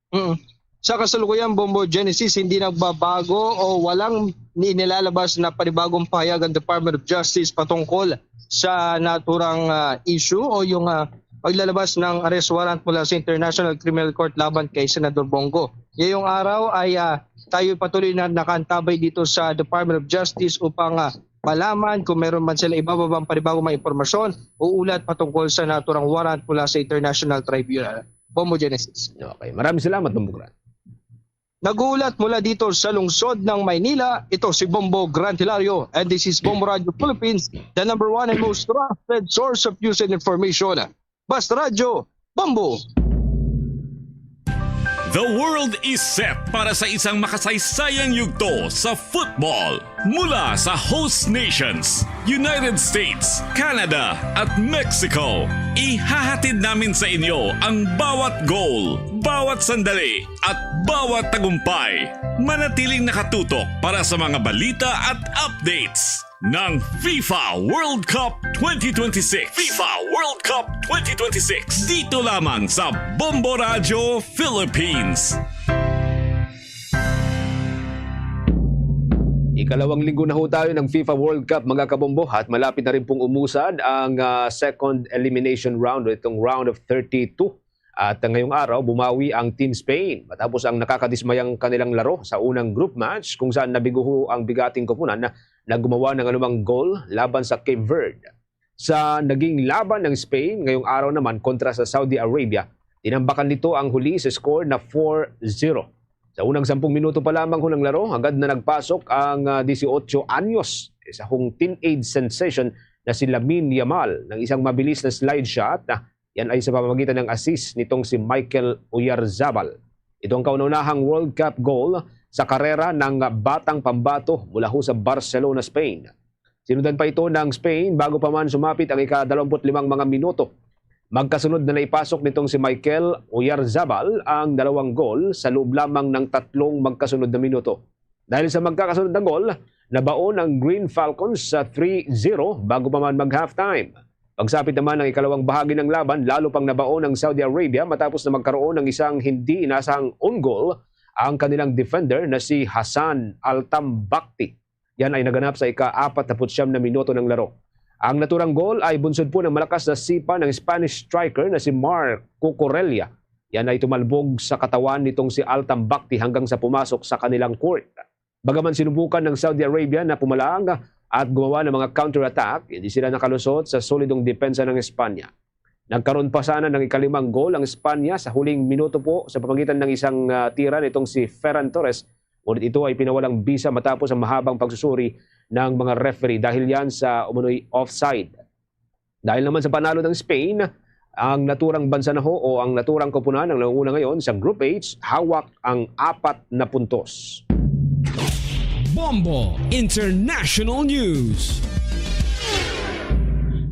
Mm. Sa kasalukuyan, Bombo Genesis, hindi nagbabago o walang inilalabas na panibagong pahayag ang Department of Justice patungkol sa naturang ah, issue o yung ah, paglalabas ng arrest warrant mula sa International Criminal Court laban kay Senador Bong Go. Ngayong araw ay ah, tayo patuloy na nakaantabay dito sa Department of Justice upang ah, malaman kung meron man sila iba pa bang panibagong mga impormasyon o ulat patungkol sa naturang warrant mula sa International Tribunal. Bombo Genesis. Okay, maraming salamat, Bombo Grant. Nag-uulat mula dito sa lungsod ng Maynila, ito si Bombo Grant Hilario, and this is Bombo Radio Philippines, the number one and most trusted source of news and information. Basta Radyo, Bombo! The world is set para sa isang makasaysayang yugto sa football. Mula sa host nations, United States, Canada, at Mexico, ihahatid namin sa inyo ang bawat goal, bawat sandali, at bawat tagumpay. Manatiling nakatutok para sa mga balita at updates ng FIFA World Cup twenty twenty-six. FIFA World Cup twenty twenty-six. Dito lamang sa Bombo Radyo Philippines. Ikalawang linggo na ho tayo ng FIFA World Cup, mga kabombo, at malapit na rin pong umusad ang ah, second elimination round o itong round of thirty-two. At ngayong araw, bumawi ang Team Spain matapos ang nakakadismayang kanilang laro sa unang group match, kung saan nabigo ho ang bigating koponan na gumawa ng anumang goal laban sa Cape Verde. Sa naging laban ng Spain ngayong araw naman kontra sa Saudi Arabia, tinambakan nito ang huli sa score na four zero. Sa unang sampung minuto pa lamang ho ng laro, agad na nagpasok ang ah, dieciocho anyos, isa hong teenage sensation na si Lamine Yamal ng isang mabilis na slide shot. Yan ay sa pamamagitan ng assist nitong si Michael Oyarzabal. Ito ang kauna-unahang World Cup goal sa karera ng batang pambato mula ho sa Barcelona, Spain. Sinundan pa ito ng Spain bago pa man sumapit ang ika-dalawampu't limang mga minuto. Magkasunod na naipasok nitong si Michael Oyarzabal ang dalawang goal sa loob lamang ng tatlong magkasunod na minuto. Dahil sa magkakasunod na goal, nabaon ang Green Falcons sa three zero bago pa man mag-halftime. Pagsapit naman ng ikalawang bahagi ng laban, lalo pang nabaon ang Saudi Arabia matapos na magkaroon ng isang hindi inasahang own goal ang kanilang defender na si Hassan Altambakti. Yan ay naganap sa ika-apat na putsyam na minuto ng laro. Ang naturang goal ay bunsod po ng malakas na sipa ng Spanish striker na si Marc Cucurella. Yan ay tumalbog sa katawan nitong si Altambakti hanggang sa pumasok sa kanilang court. Bagaman sinubukan ng Saudi Arabia na pumalag at gumawa ng mga counter-attack, hindi sila nakalusot sa solidong depensa ng Espanya. Nagkaroon pa sana ng ikalimang goal ang Espanya sa huling minuto po sa pamagitan ng isang ah, tira nitong si Ferran Torres, ngunit ito ay pinawalang bisa matapos ang mahabang pagsusuri ng mga referee dahil yan sa umano'y offside. Dahil naman sa panalo ng Spain, ang naturang bansa na ho o ang naturang koponan ang nangunguna ngayon sa Group H, hawak ang apat na puntos. Bombo International News.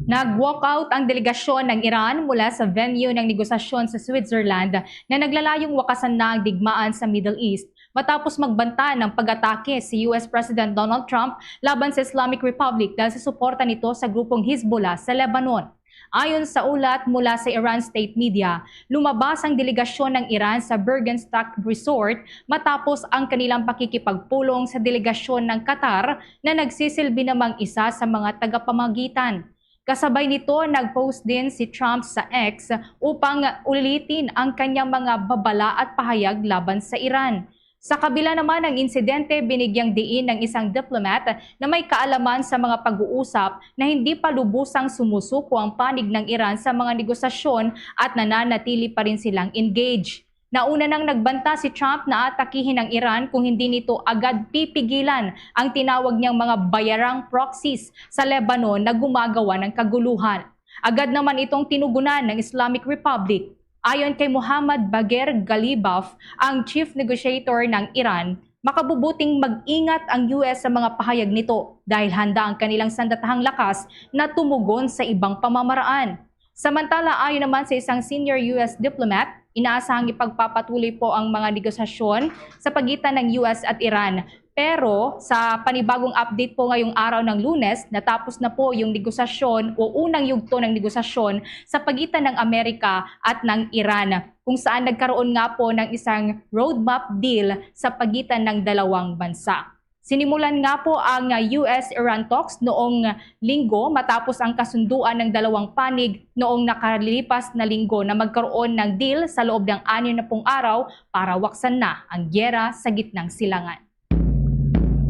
Nag-walkout ang delegasyon ng Iran mula sa venue ng negosasyon sa Switzerland na naglalayong wakasan na ang digmaan sa Middle East matapos magbanta ng pag-atake si U S President Donald Trump laban sa Islamic Republic dahil sa suporta nito sa grupong Hezbollah sa Lebanon. Ayon sa ulat mula sa Iran state media, lumabas ang delegasyon ng Iran sa Bürgenstock Resort matapos ang kanilang pakikipagpulong sa delegasyon ng Qatar na nagsisilbi namang isa sa mga tagapamagitan. Kasabay nito, nag-post din si Trump sa X upang ulitin ang kanyang mga babala at pahayag laban sa Iran. Sa kabila naman ng insidente, binigyang diin ng isang diplomat na may kaalaman sa mga pag-uusap na hindi pa lubusang sumusuko ang panig ng Iran sa mga negosasyon at nananatili pa rin silang engaged. Nauna nang nagbanta si Trump na atakihin ang Iran kung hindi nito agad pipigilan ang tinawag niyang mga bayarang proxies sa Lebanon na gumagawa ng kaguluhan. Agad naman itong tinugunan ng Islamic Republic. Ayon kay Muhammad Bagher Ghalibaf, ang chief negotiator ng Iran, makabubuting mag-ingat ang U S sa mga pahayag nito dahil handa ang kanilang sandatahang lakas na tumugon sa ibang pamamaraan. Samantala, ayon naman sa isang senior U S diplomat, Inaasahang ipagpapatuloy po ang mga negosasyon sa pagitan ng U S at Iran. Pero sa panibagong update po ngayong araw ng Lunes, natapos na po yung negosasyon o unang yugto ng negosasyon sa pagitan ng Amerika at ng Iran, kung saan nagkaroon nga po ng isang roadmap deal sa pagitan ng dalawang bansa. Sinimulan nga po ang U S-Iran talks noong Linggo matapos ang kasunduan ng dalawang panig noong nakalipas na Linggo na magkaroon ng deal sa loob ng anim na pung araw para waksan na ang giyera sa gitnang silangan.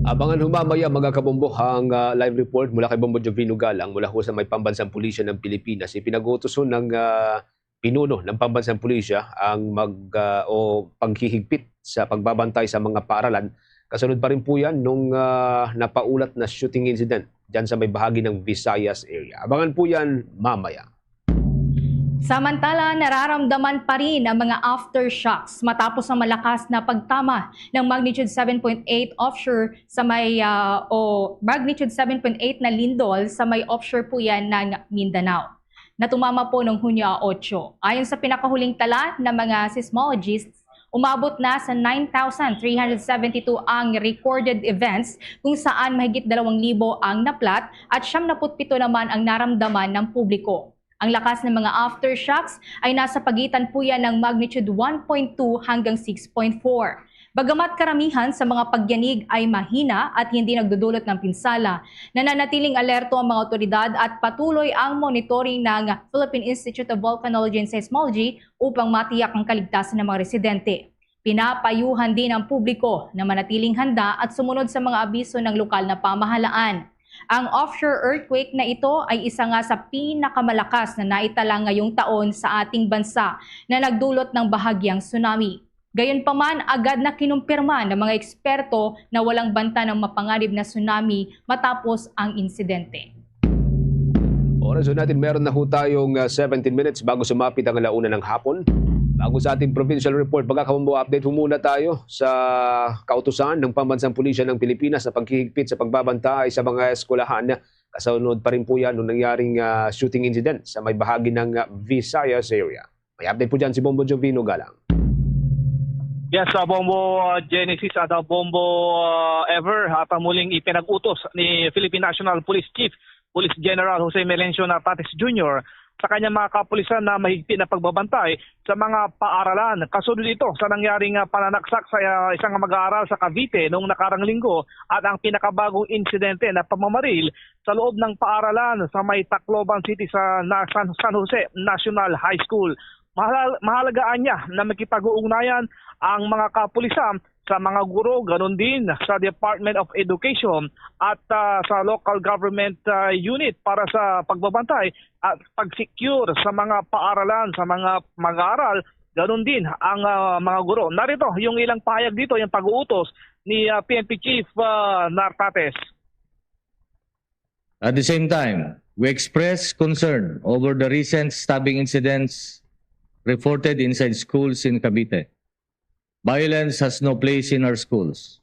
Abangan ho mamaya, mga kabombo, ang ah, live report mula kay Bombo Jovino Galang mula ho sa may pambansang pulisya ng Pilipinas. Ipinag-utos ho ng ah, pinuno ng pambansang pulisya ang mag ah, o paghihigpit sa pagbabantay sa mga paaralan. Kasunod pa rin po yan nung ah, napaulat na shooting incident dyan sa may bahagi ng Visayas area. Abangan po yan mamaya. Samantala, nararamdaman pa rin ang mga aftershocks matapos ang malakas na pagtama ng magnitude seven point eight offshore sa may ah, o magnitude seven point eight na lindol sa may offshore po yan ng Mindanao. Natumama po noong Hunyo otso. Ayon sa pinakahuling tala ng mga seismologists, umabot na sa nine thousand three hundred seventy-two ang recorded events, kung saan mahigit dalawang libo ang naplat at siyam na put pito naman ang naramdaman ng publiko. Ang lakas ng mga aftershocks ay nasa pagitan po yan ng magnitude one point two hanggang six point four. Bagamat karamihan sa mga pagyanig ay mahina at hindi nagdudulot ng pinsala, nananatiling alerto ang mga otoridad at patuloy ang monitoring ng Philippine Institute of Volcanology and Seismology upang matiyak ang kaligtasan ng mga residente. Pinapayuhan din ang publiko na manatiling handa at sumunod sa mga abiso ng lokal na pamahalaan. Ang offshore earthquake na ito ay isa nga sa pinakamalakas na naitala ngayong taon sa ating bansa na nagdulot ng bahagyang tsunami. Gayunpaman, agad na kinumpirma ng mga eksperto na walang banta ng mapanganib na tsunami matapos ang insidente. Oras ho natin, meron na ho tayong ah, seventeen minutes bago sumapit ang alauna ng hapon. Bago sa ating provincial report, mga kabombo, update ho muna tayo sa kautusan ng Pambansang Pulisya ng Pilipinas sa paghihigpit sa pagbabantay sa mga eskwelahan. Kasunod pa rin po yan nung nangyaring ah, shooting incident sa may bahagi ng ah, Visayas area. May update po dyan si Bombo Jovino Galang. Yes, sa Bombo uh, Genesis at uh, Bombo uh, Ever, at uh, muling ipinag-utos ni Philippine National Police Chief, Police General Jose Melencio Nartates Junior sa kanyang mga kapulisan na mahigpit na pagbabantay sa mga paaralan. Kasunod ito sa nangyaring uh, pananaksak sa uh, isang mag-aaral sa Cavite noong nakarang linggo at ang pinakabagong insidente na pamamaril sa loob ng paaralan sa may Tacloban City sa na San, San Jose National High School. Mahal, mahalagaan niya na makipag-uugnayan ang mga kapulisan sa mga guro, ganun din sa Department of Education at uh, sa local government uh, unit para sa pagbabantay at pag-secure sa mga paaralan, sa mga mag-aaral, ganun din ang uh, mga guro. Narito yung ilang pahayag dito, yung pag-uutos ni uh, P N P Chief uh, Nartates. At the same time, we express concern over the recent stabbing incidents reported inside schools in Cavite. Violence has no place in our schools.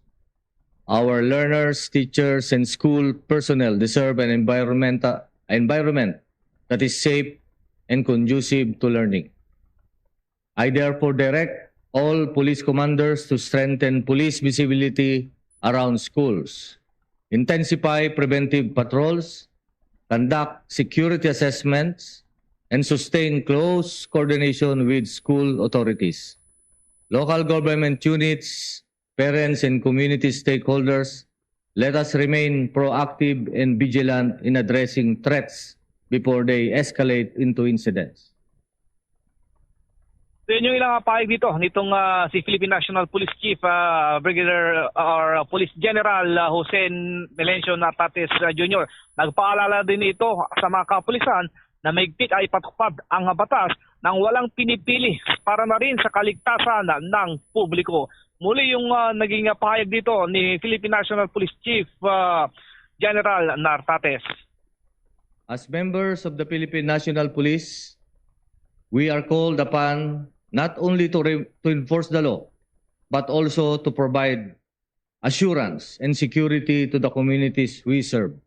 Our learners, teachers, and school personnel deserve an environment, environment that is safe and conducive to learning. I therefore direct all police commanders to strengthen police visibility around schools, intensify preventive patrols, conduct security assessments, and sustain close coordination with school authorities, local government units, parents, and community stakeholders. Let us remain proactive and vigilant in addressing threats before they escalate into incidents. So yun yung ilang pahayag dito nitong uh, si Philippine National Police Chief uh, Brigadier or uh, Police General uh, Jose Melencio Nartates uh, Junior. Nagpaalala din ito sa mga kapulisan na mahigpit ay ipatupad ang batas nang walang pinipili para na rin sa kaligtasan ng publiko. Muli yung uh, naging pahayag dito ni Philippine National Police Chief uh, General Nartates. As members of the Philippine National Police, we are called upon not only to, re- to enforce the law, but also to provide assurance and security to the communities we serve.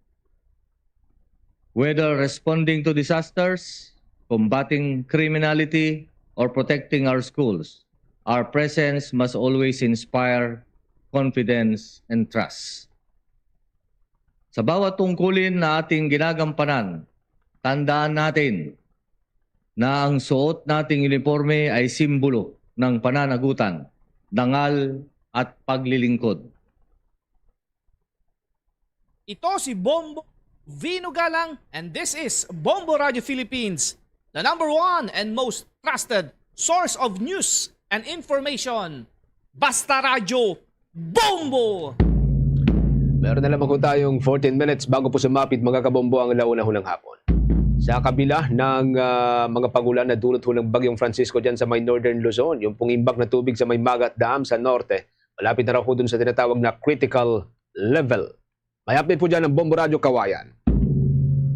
Whether responding to disasters, combating criminality, or protecting our schools, our presence must always inspire confidence and trust. Sa bawat tungkulin na ating ginagampanan, tandaan natin na ang suot nating uniforme ay simbolo ng pananagutan, dangal, at paglilingkod. Ito si Bombo Vino Galang, and this is Bombo Radio Philippines, the number one and most trusted source of news and information. Basta Radyo, Bombo! Meron na lamang po tayong fourteen minutes bago po sumapit, mga kabombo, ang launa ho ng hapon. Sa kabila ng ah, mga pagulan na dulot ho ng Bagyong Francisco dyan sa may Northern Luzon, yung pong imbak na tubig sa may Magat Dam sa norte, malapit na raw ho dun sa tinatawag na critical level. May update po dyan ng Bombo Radyo Kawayan.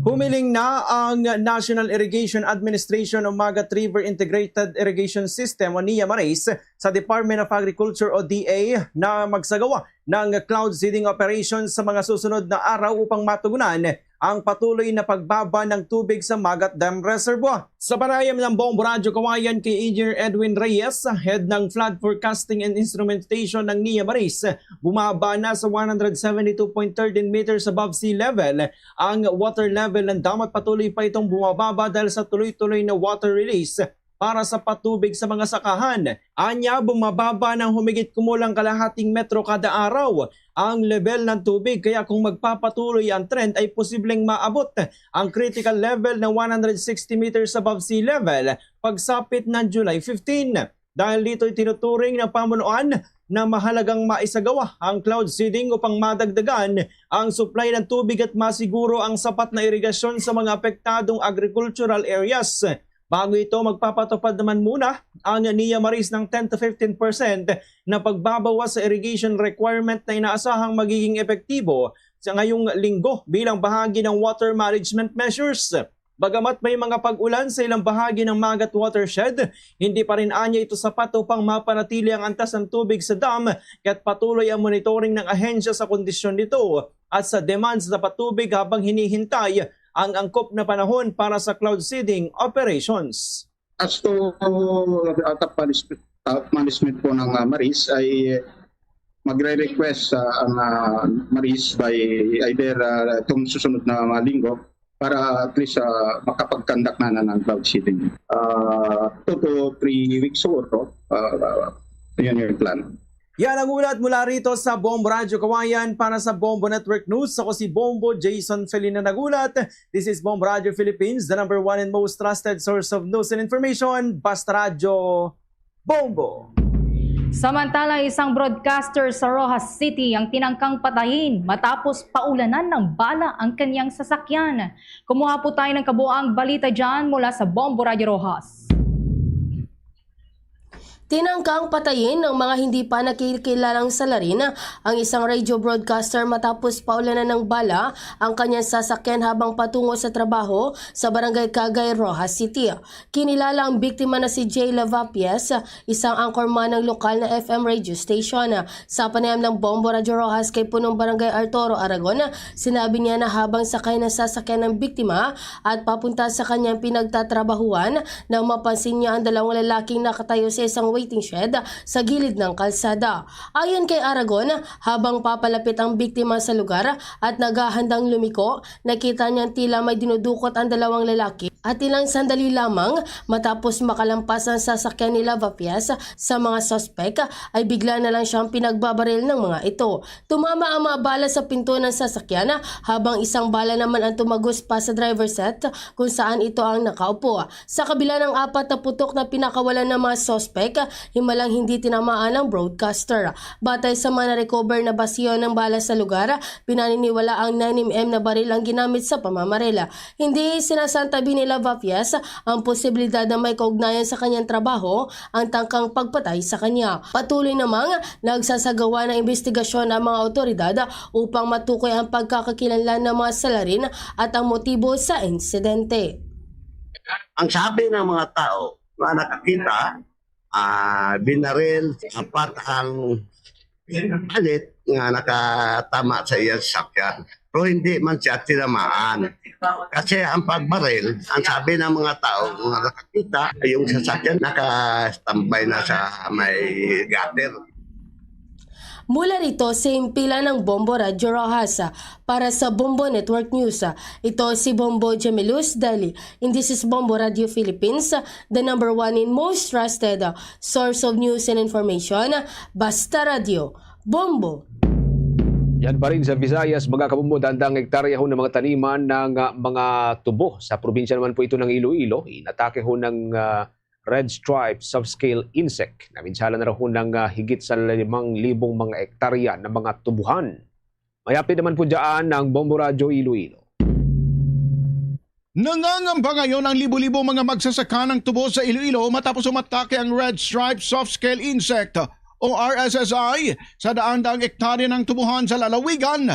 Humiling na ang National Irrigation Administration o Magat River Integrated Irrigation System o NIA Maris sa Department of Agriculture o D A na magsagawa ng cloud seeding operation sa mga susunod na araw upang matugunan ang patuloy na pagbaba ng tubig sa Magat Dam Reservoir. Sa panayam ng Bombo Radyo Kawayan kay Engineer Edwin Reyes, head ng Flood Forecasting and Instrumentation ng NIA Maris, bumaba na sa one hundred seventy-two point thirteen meters above sea level ang water level ng dam at patuloy pa itong bumababa dahil sa tuloy-tuloy na water release para sa patubig sa mga sakahan. Anya, bumababa ng humigit kumulang kalahating metro kada araw ang level ng tubig, kaya kung magpapatuloy ang trend ay posibleng maabot ang critical level na one hundred sixty meters above sea level pagsapit ng July fifteen. Dahil dito'y tinuturing ng pamunuan na mahalagang maisagawa ang cloud seeding upang madagdagan ang supply ng tubig at masiguro ang sapat na irigasyon sa mga apektadong agricultural areas. Bago ito, magpapatupad naman muna ang NIA Maris ng ten to fifteen percent na pagbabawas sa irrigation requirement na inaasahang magiging epektibo sa ngayong linggo bilang bahagi ng water management measures. Bagamat may mga pag-ulan sa ilang bahagi ng Magat Watershed, hindi pa rin anya ito sapat upang mapanatili ang antas ng tubig sa dam, kaya't patuloy ang monitoring ng ahensya sa kondisyon nito at sa demand sa patubig habang hinihintay ang angkop na panahon para sa cloud seeding operations. As to uh, top management, top management po ng uh, Maris ay magre-request uh, ang uh, Maris by either uh, itong susunod na mga linggo para at least uh, makapag-conduct na, na ng cloud seeding. Uh, two to three weeks siguro, uh, uh, yun yung plan. Yan ang ulat mula rito sa Bombo Radyo Kawayan. Para sa Bombo Network News, ako si Bombo Jason Felina nagulat. This is Bombo Radyo Philippines, the number one and most trusted source of news and information. Basta Radyo, Bombo! Samantala, isang broadcaster sa Roxas City ang tinangkang patayin matapos paulanan ng bala ang kanyang sasakyan. Kumuha po tayo ng kabuang balita dyan mula sa Bombo Radyo Roxas. Tinangkang patayin ng mga hindi pa nakikilalang salarin ang isang radio broadcaster matapos paulanan ng bala ang kanyang sasakyan habang patungo sa trabaho sa Barangay Cagay, Roxas City. Kinilala ang biktima na si Jay Lavapies, isang anchorman ng lokal na F M radio station. Sa panayam ng Bombo Radyo Roxas kay Punong Barangay Arturo Aragon, sinabi niya na habang sakay ng sasakyan ng biktima at papunta sa kanyang pinagtatrabahuan, nang mapansin niya ang dalawang lalaking nakatayo sa isang waiting shed sa gilid ng kalsada. Ayon kay Aragon, habang papalapit ang biktima sa lugar at naghahandang lumiko, nakita niyang tila may dinudukot ang dalawang lalaki at ilang sandali lamang matapos makalampas ang sasakyan ni Lavapies sa mga suspek ay bigla na lang siyang pinagbabaril ng mga ito. Tumama ang mga bala sa pinto ng sasakyan habang isang bala naman ang tumagos pa sa driver's seat kung saan ito ang nakaupo. Sa kabila ng apat na putok na pinakawalan ng mga suspek, himalang hindi tinamaan ang broadcaster. Batay sa mga na-recover na basiyo ng bala sa lugar, pinaniniwala ang nine M M na baril ang ginamit sa pamamaril. Hindi sinasantabi ni Lavapies ang posibilidad na may kaugnayan sa kanyang trabaho ang tangkang pagpatay sa kanya. Patuloy namang nagsasagawa ng investigasyon ang mga awtoridad upang matukoy ang pagkakakilanlan ng mga salarin at ang motibo sa insidente. Ang sabi ng mga tao na nakakita, ah, binaril apat ang Palit nga nakatama sa iya sasakyan. Pero hindi man siya tinamaan. Kasi ang pagbaril, ang sabi ng mga tao, mga nakakita, yung sasakyan nakastambay na sa may gutter. Mula rito, sa himpilan ng Bombo Radyo Roxas, para sa Bombo Network News, ito si Bombo Jamilus Dali. And this is Bombo Radio Philippines, the number one and most trusted source of news and information. Basta Radio, Bombo. Yan pa rin sa Visayas, mga kabumbo, dandang hektarya ho ng mga taniman ng ah, mga tubo. Sa probinsya naman po ito ng Iloilo, inatake ho ng ah, red stripe subscale insect. Napinsala na raw ho ng ah, higit sa limang libong mga hektarya ng mga tubuhan. May update naman po dyan ng Bombo Radyo Iloilo. Nangangamba ngayon ang libo-libo mga magsasaka ng tubo sa Iloilo matapos umatake ang red stripe soft scale insect o R S S I sa daan-daang ektarya ng tubuhan sa lalawigan.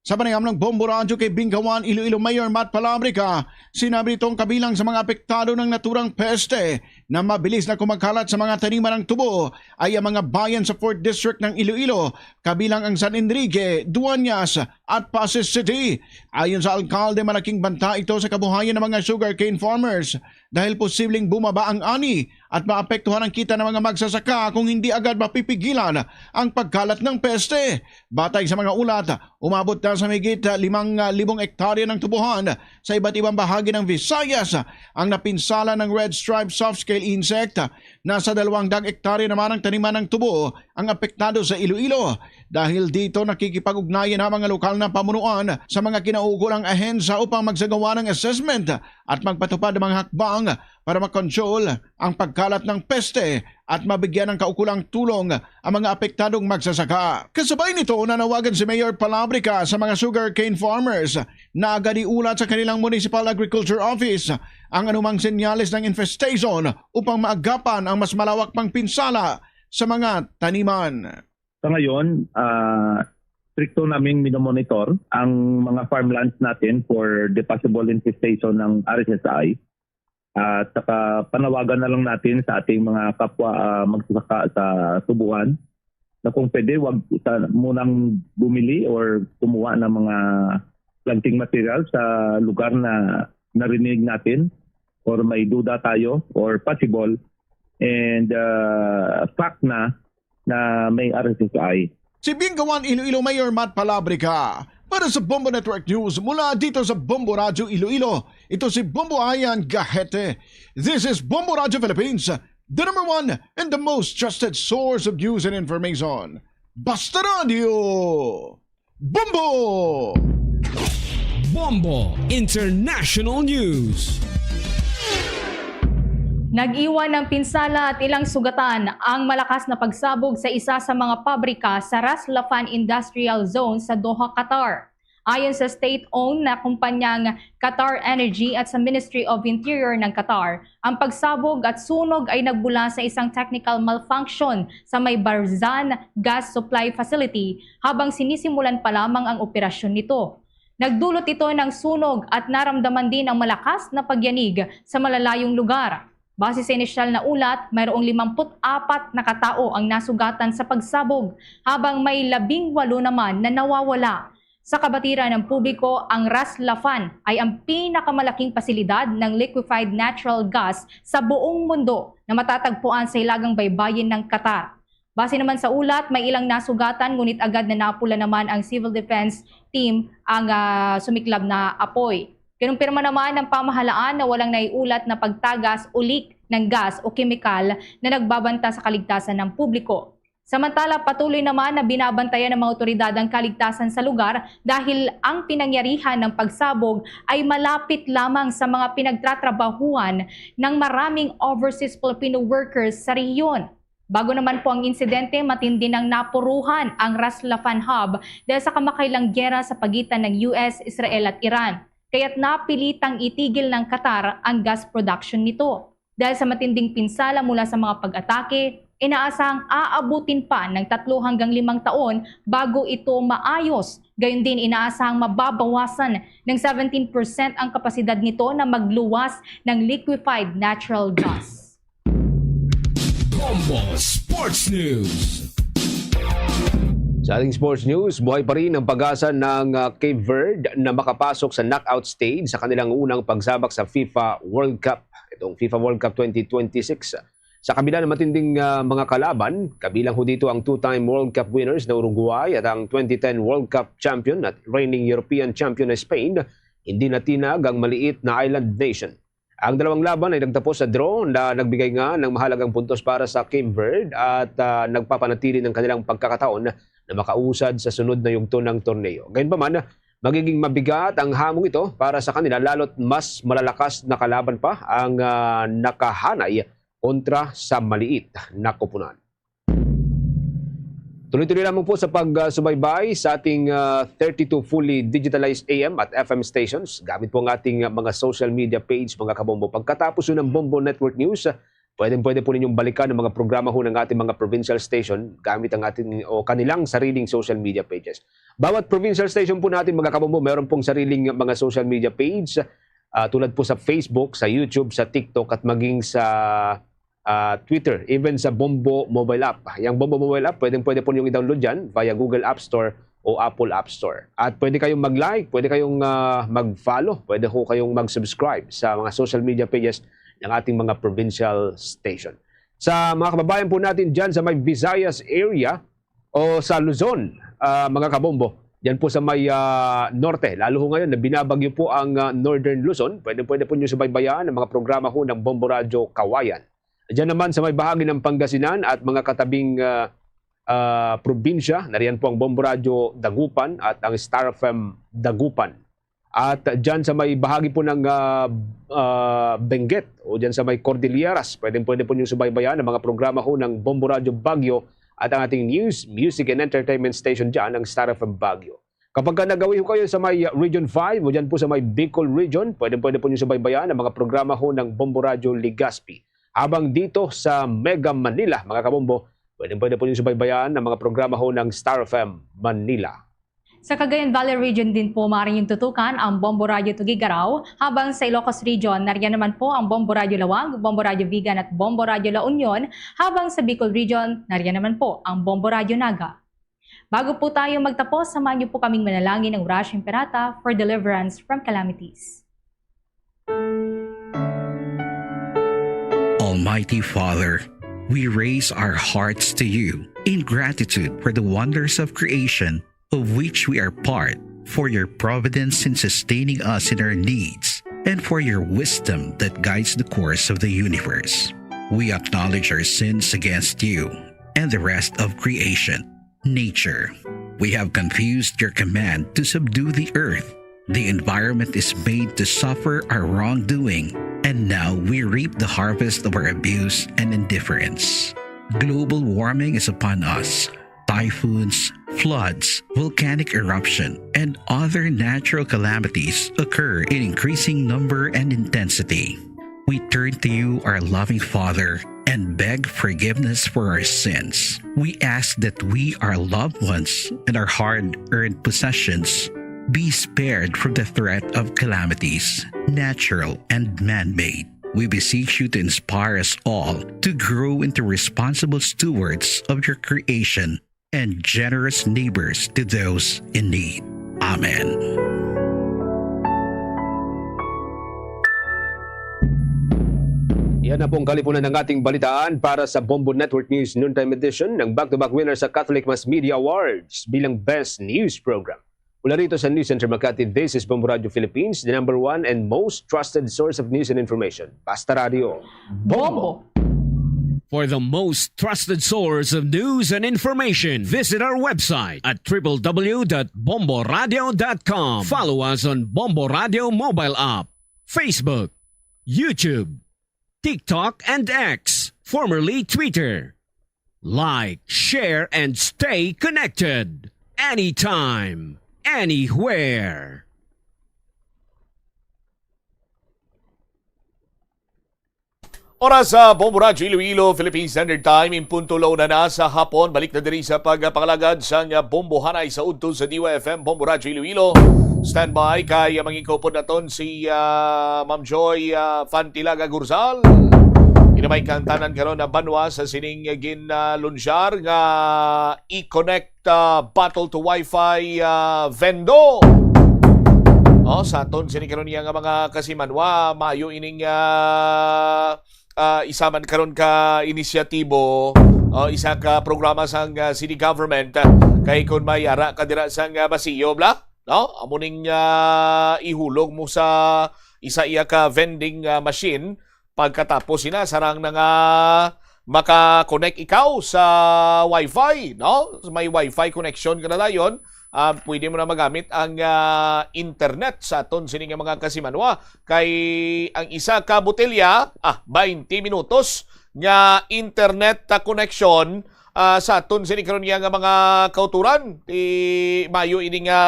Sa panayam ng Bombo Radyo kay Bingawan Iloilo Mayor Matt Palabrica, sinabi nitong kabilang sa mga apektado ng naturang peste na mabilis na kumakalat sa mga taniman ng tubo ay ang mga bayan sa Fourth District ng Iloilo, kabilang ang San Enrique, Dueñas, at Passi City. Ayon sa alkalde, malaking banta ito sa kabuhayan ng mga sugarcane farmers dahil posibleng bumaba ang ani at maapektuhan ang kita ng mga magsasaka kung hindi agad mapipigilan ang pagkalat ng peste. Batay sa mga ulat, umabot na sa mahigit limang libong ektarya ng tubuhan sa iba't ibang bahagi ng Visayas ang napinsala ng red stripe soft scale insect. Nasa dalawang daang ektarya naman ang taniman ng tubo ang apektado sa Iloilo. Dahil dito, nakikipag-ugnayan ang mga lokal na pamunuan sa mga kinaukulang ahensya upang magsagawa ng assessment at magpatupad ng mga hakbang para makontrol ang pagkalat ng peste at mabigyan ng kaukulang tulong ang mga apektadong magsasaka. Kasabay nito, nanawagan si Mayor Palabrica sa mga sugarcane farmers na agad iulat sa kanilang Municipal Agriculture Office ang anumang senyales ng infestation upang maagapan ang mas malawak pang pinsala sa mga taniman. Sa ngayon, ah, strikto naming minomonitor ang mga farmlands natin for the possible infestation ng R S S I. At saka panawagan na lang natin sa ating mga kapwa ah, magsasaka sa tubuhan na kung pwede, wag sa, munang bumili or kumuha ng mga planting material sa lugar na narinig natin or may duda tayo or possible and ah, fact na na may R S S I. Si Bingawan Iloilo Mayor Matt Palabrica para sa Bombo Network News mula dito sa Bombo Radyo Iloilo. Ito si Bombo Ayan Gahete. This is Bombo Radyo Philippines, the number one and the most trusted source of news and information. Basta Radio Bombo! Bombo International News. Nag-iwan ng pinsala at ilang sugatan ang malakas na pagsabog sa isa sa mga pabrika sa Ras Laffan Industrial Zone sa Doha, Qatar. Ayon sa state-owned na kumpanyang Qatar Energy at sa Ministry of Interior ng Qatar, ang pagsabog at sunog ay nagmula sa isang technical malfunction sa may Barzan gas supply facility habang sinisimulan pa lamang ang operasyon nito. Nagdulot ito ng sunog at naramdaman din ang malakas na pagyanig sa malalayong lugar. Base sa inisyal na ulat, mayroong limampu't apat na katao ang nasugatan sa pagsabog, habang may labing walo naman na nawawala. Sa kabatiran ng publiko, ang Ras Laffan ay ang pinakamalaking pasilidad ng liquefied natural gas sa buong mundo na matatagpuan sa hilagang baybayin ng Qatar. Base naman sa ulat, may ilang nasugatan, ngunit agad na napula naman ang civil defense team ang ah, sumiklab na apoy. Kinumpirma naman ng pamahalaan na walang naiulat na pagtagas o leak ng gas o kemikal na nagbabanta sa kaligtasan ng publiko. Samantala, patuloy naman na binabantayan ng mga otoridad ang kaligtasan sa lugar dahil ang pinangyarihan ng pagsabog ay malapit lamang sa mga pinagtratrabahuhan ng maraming overseas Filipino workers sa rehiyon. Bago naman po ang insidente, matindi nang napuruhan ang Ras Laffan Hub dahil sa kamakailang giyera sa pagitan ng U S, Israel at Iran. Kaya't napilitang itigil ng Qatar ang gas production nito. Dahil sa matinding pinsala mula sa mga pag-atake, inaasahang aabutin pa ng tatlo hanggang limang taon bago ito maayos. Gayon din, inaasahang mababawasan ng seventeen percent ang kapasidad nito na magluwas ng liquefied natural gas. Bombo Sports News. Sa ating sports news, buhay pa rin ang pag-asa ng, ah, Cape Verde na makapasok sa knockout stage sa kanilang unang pagsabak sa FIFA World Cup. Itong FIFA World Cup twenty twenty-six. Sa kabila ng matinding, ah, mga kalaban, kabilang ho dito ang two-time World Cup winners na Uruguay at ang twenty ten World Cup champion at reigning European champion na Spain, hindi natinag ang maliit na island nation. Ang dalawang laban ay nagtapos sa draw na nagbigay nga ng mahalagang puntos para sa Cape Verde at, ah, nagpapanatili ng kanilang pagkakataon na makausad sa sunod na yugto ng torneo. Gayunpaman, magiging mabigat ang hamong ito para sa kanila, lalo't mas malalakas na kalaban pa ang, ah, nakahanay kontra sa maliit na koponan. Tuloy-tuloy lamang po sa pagsubaybay sa ating, ah, thirty-two fully digitalized A M at F M stations. Gamit po ang ating, ah, mga social media page, mga kabombo. Pagkatapos yun ng Bombo Network News, ah, pwedeng-pwede po ninyong balikan ang mga programa ho ng ating mga provincial station gamit ang ating o kanilang sariling social media pages. Bawat provincial station po natin, mga kabombo, meron pong sariling mga social media page, ah, tulad po sa Facebook, sa YouTube, sa TikTok, at maging sa ah, Twitter, even sa Bombo mobile app. Yang Bombo mobile app, pwedeng-pwede po niyong i-download yan via Google App Store o Apple App Store. At pwede kayong mag-like, pwede kayong, ah, mag-follow, pwede ho kayong mag-subscribe sa mga social media pages ng ating mga provincial station. Sa mga kababayan po natin dyan sa may Visayas area o sa Luzon, ah, mga kabombo, dyan po sa may, ah, norte, lalo ho ngayon na binabagyo po ang, ah, Northern Luzon, pwede, pwede po niyo subaybayan ang mga programa ho ng Bombo Radyo Kawayan. Diyan naman sa may bahagi ng Pangasinan at mga katabing, ah, ah, probinsya, nariyan po ang Bombo Radyo Dagupan at ang Star F M Dagupan. At diyan sa may bahagi po ng, ah, ah, Benguet o diyan sa may Cordilleras, pwedeng-pwede po niyong subaybayan ang mga programa ho ng Bombo Radyo Baguio at ang ating news, music, and entertainment station diyan, ang Star F M Baguio. Kapag ka nagawi ho kayo sa may Region five o diyan po sa may Bicol Region, pwedeng-pwede po niyo subaybayan ang mga programa ho ng Bombo Radyo Legazpi. Habang dito sa Mega Manila, mga kabombo, pwedeng-pwede po niyo subaybayan ang mga programa ho ng Star F M Manila. Sa Cagayan Valley Region din po, maaari niyong tutukan ang Bombo Radyo Tuguegarao, habang sa Ilocos Region, nariyan naman po ang Bombo Radyo Laoag, Bombo Radyo Vigan at Bombo Radyo La Union, habang sa Bicol Region, nariyan naman po ang Bombo Radyo Naga. Bago po tayo magtapos, samahan niyo po kaming manalangin ng Orasyo Imperata for deliverance from calamities. Almighty Father, we raise our hearts to you in gratitude for the wonders of creation of which we are part, for your providence in sustaining us in our needs, and for your wisdom that guides the course of the universe. We acknowledge our sins against you and the rest of creation. Nature, we have confused your command to subdue the earth. The environment is made to suffer our wrongdoing, and now we reap the harvest of our abuse and indifference. Global warming is upon us. Typhoons, floods, volcanic eruption, and other natural calamities occur in increasing number and intensity. We turn to you, our loving Father, and beg forgiveness for our sins. We ask that we, our loved ones, and our hard-earned possessions be spared from the threat of calamities, natural and man-made. We beseech you to inspire us all to grow into responsible stewards of your creation and generous neighbors to those in need. Amen. Yan na pong kalipunan ng ating balitaan para sa Bombo Network News Noontime Edition ng back-to-back winner sa Catholic Mass Media Awards bilang Best News Program. Mula rito sa News Center Makati, this is Bombo Radio Philippines, the number one and most trusted source of news and information. Basta Radio, Bombo! For the most trusted source of news and information, visit our website at triple w dot bomboradio dot com. Follow us on Bombo Radio mobile app, Facebook, YouTube, TikTok, and X, formerly Twitter. Like, share, and stay connected. Anytime, anywhere. Oras sa Bombo Radyo Iloilo, Philippine Standard Time, in punto la una na sa hapon. Balik na diri sa pagpangalagad sang Bombo Hanay sa udto sa D Y F M, Bombo Radyo Iloilo. Standby kay mangikupod naton si, ah, Ma'am Joy, ah, Fantilaga Gurzal. Gamay kang tanan karon na banwa sa sining ginalunsyar nga i-connect, ah, bottle to Wi-Fi, ah, vendo. Oh, sa aton sini karon niya nga mga kasimanwa, mayo ining, ah, ah, isa man karon ka inisyatibo, oh, isa ka programa sang, ah, city government, ah, kay kung may ara ka dira sang, ah, Basilio, bla, no? Amo ning, ah, ihulog mo sa isa iya ka vending, ah, machine. Pagkatapos sina, sarang na nga maka-connect ikaw sa Wi-Fi, no? May Wi-Fi connection ka na dayon, ah, pwede mo na magamit ang, ah, internet sa aton sini nga mga kasimanwa. Kay ang isa ka botelya, ah, twenty minutos nga internet, ah, connection, ah, sa aton sini karon nga mga kauturan. Ti mayo ini nga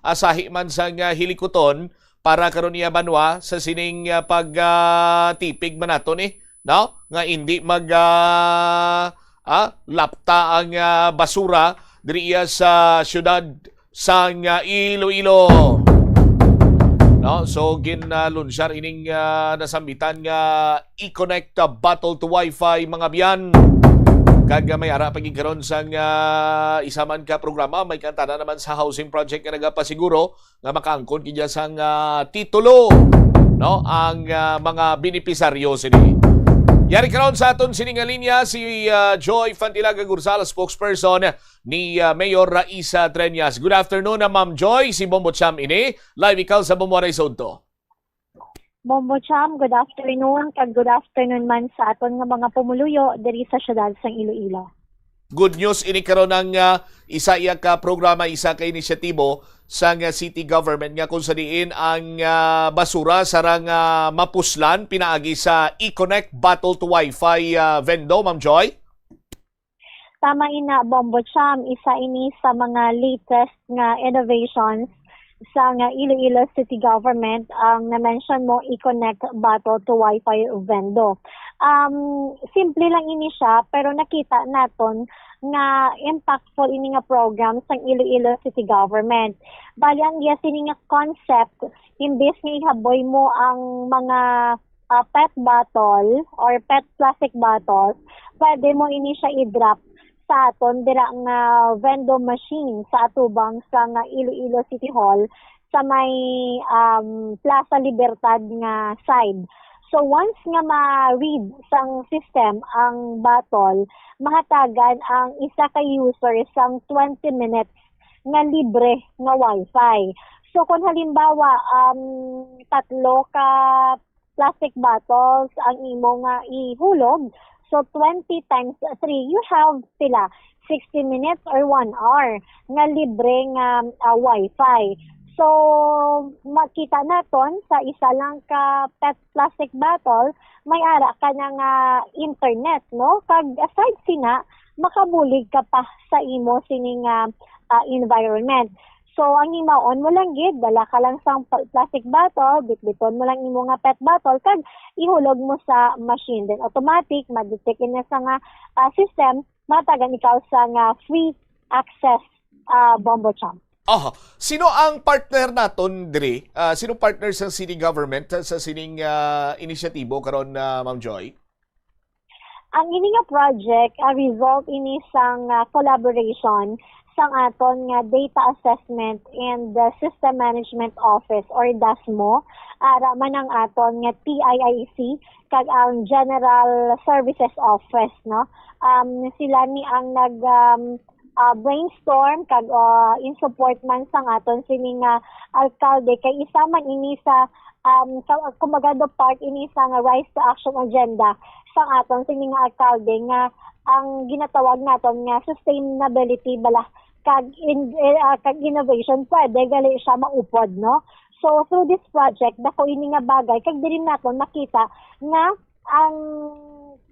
asahi man sa nga hilikuton para karon niya banwa sa sining, ah, pag, ah, tipig man nato ni, no? Nga hindi mag, ah, ah, lapta ang, ah, basura diri iya sa siyudad sang, ah, Iloilo. No? So, ginalunsyar ining, ah, nasambitan nga i-connect, ah, bottle to Wi-Fi, mga biyan. Kag, ah, may ara pa gid karon sang, ah, isa man ka programa, may kantana naman sa housing project nga nagapasiguro nga makaangkon kanya sang, ah, titulo, no, ang, ah, mga benepisaryo sini. Yari karon sa aton sini nga linya si, ah, Joy Fantilaga Gursal, spokesperson ni, ah, Mayor Raisa Treñas. Good afternoon, ah, Ma'am Joy. Si Bombo Cham ini. Live ikaw sa Bombo Aray Sudto. Bombo Cham, good afternoon, kag good afternoon man sa aton nga mga pumuluyo diri sa siyudad sang Iloilo. Good news ini karon ang, ah, isa iya ka programa, isa ka inisyatibo sang, ah, city government nga kung sa diin ang, ah, basura sarang, ah, mapuslan pinaagi sa i-connect bottle to Wi-Fi, ah, vendo, Ma'am Joy? Tama ina, Bombo Cham, isa ini sa mga latest nga innovations sa nga Iloilo City Government ang na-mention mo, i-connect bottle to Wi-Fi vendo. Um, simple lang ini siya, pero nakita naton nga impactful ini nga program sang Iloilo City Government. Bali, ang iya sini nga concept, imbes nga ihaboy mo ang mga, ah, pet bottle or pet plastic bottles, pwede mo ini siya i-drop sa aton dira nga vendo machine sa atubang sa nga Iloilo City Hall sa may, um, Plaza Libertad nga side. So, once nga ma-read sang system ang bottle, mahatagan ang isa ka user sang twenty minutes nga libre nga wifi. So, kung halimbawa, um, tatlo ka plastic bottles ang imo nga ihulog, so twenty times three, you have pila? Sixty minutes or one hour nga libre nga, ah, wifi. So, makita naton sa isa lang ka pet plastic bottle, may ara ka na nga internet, no? Kag aside sina, makabulig ka pa sa imo sini nga, ah, environment. So, ang himaon mo lang gid, dala ka lang sang pla-, plastic bottle, bitbiton mo lang imo nga pet bottle, kag ihulog mo sa machine. Then, automatic, ma-detect na sa nga, ah, system, matagan ikaw sa nga free access, ah, Bombo Cham. Aha. Sino ang partner naton diri? Ah, sino partner sa city government sa sining, ah, inisyatibo karon, ah, Ma'am Joy? Ang ini nga project, ah, result ini sang, ah, collaboration sang aton nga Data Assessment and, ah, System Management Office or DASMO, ara man ang aton nga T I I C kag ang General Services Office, no? Um, sila ni ang nag, um, ah, brainstorm kag, ah, in support man sang aton sini nga alkalde, kay isa man ini sa, um, sa, kumbaga, do part ini sa nga Rise to Action agenda sang aton sini nga alkalde nga ang ginatawag naton nga sustainability bala kag in-, eh, ah, kag innovation, pwede gali siya maupod, no? So, through this project, dako ini nga bagay kag diri naton makita nga ang,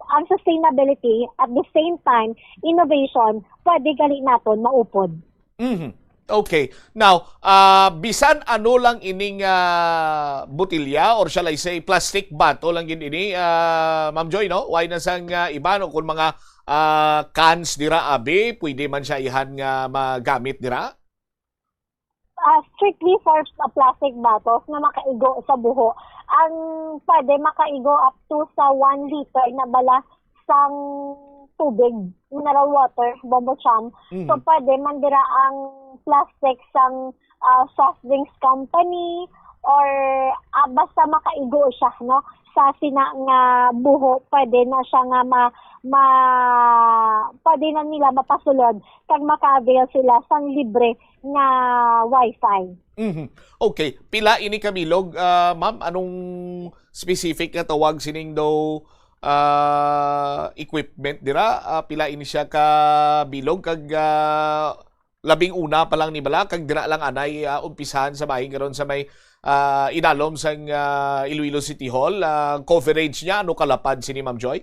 ang sustainability, at the same time, innovation, pwede gali naton maupod. Mhm. Okay. Now, ah, bisan ano lang ining, ah, botilya or shall I say plastic bottle lang gid ini, ah, Ma'am Joy, no? Why na sang, ah, iba, no? Kung mga, ah, cans dira abi, pwede man siya ihan nga magamit dira? Ah, strictly for, ah, plastic bottles na makaigo sa buho. Ang pwede makaigo up to sa one liter na bala sang tubig, mineral water, Bombo Cham. Mhm. So, pwede man dira ang plastic sang, ah, soft drinks company or, ah, basta makaigo siya, no? Sa sina nga buho, pwede na siya nga ma-, ma-, pwede na nila mapasulod kag maka-avail sila sang libre nga wifi. Mhm. Okay. Pila ini ka bilog, ah, ma'am? Anong specific nga tawag sining daw, ah, equipment dira? Ah, pila ini siya ka bilog? Kag, ah, labing una pa lang ni bala, kag dira lang anay, ah, umpisahan sa bahin karon sa may, ah, idalom sang, ah, Iloilo City Hall. Ah, coverage niya, ano kalapad sini, Ma'am Joy?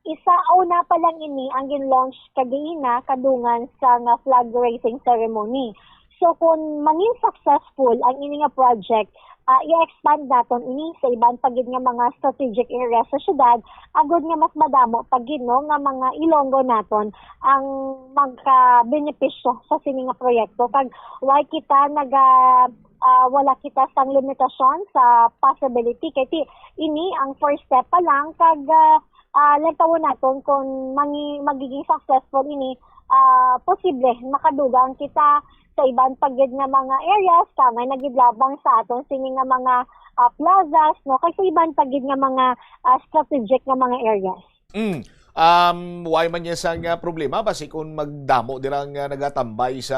Isa, una pa lang ini ang gin-launch kagina kadungan sa nga flag raising ceremony. So, kung mangin successful ang ini nga project, ah, i-expand naton ini sa iban pa gid nga mga strategic areas sa syudad, agud nga mas madamo pa gid, no, nga mga Ilonggo naton ang magkabenepisyo sa sini nga proyekto. Kag why kita naga-, ah, wala kita sang limitasyon sa possibility, kay ti-, ini ang first step pa lang, kag, ah, ah, lantawon naton kung mangi-, magiging successful ini, ah, posible makadugang kita sa iban pa gid nga mga areas, kamay na gid labang sa aton sini nga mga, ah, plazas, no, kay sa iban pa gid nga mga, ah, strategic nga mga areas. Mm. Um, why man niya sang, ah, problema basi kung magdamo dira nga nagatambay sa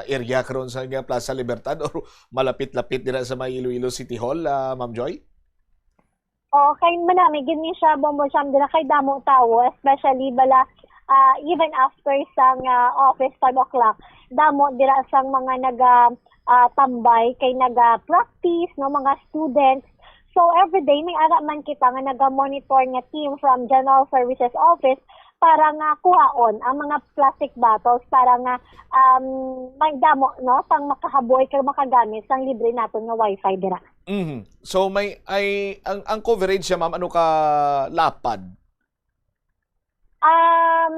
area karon sa nga Plaza Libertad or malapit-lapit dira sa may Iloilo City Hall, ah, Ma'am Joy? Okay, manami gid ni siya, Bombo Cham, dira kay damo tawo, especially bala, ah, even after sang, ah, office five o'clock, damo dira sang mga naga, ah, tambay kay naga-practice, no, mga students. So, everyday may ara man kita nga naga-monitor nga team from General Services Office para nga kuhaon ang mga plastic bottles para nga, um, may damo, no, pang makahaboy kag makagamit sang libre naton nga wifi dira. Mhm. So, may, ay, ang, ang coverage siya, ma'am, ano ka lapad? Um,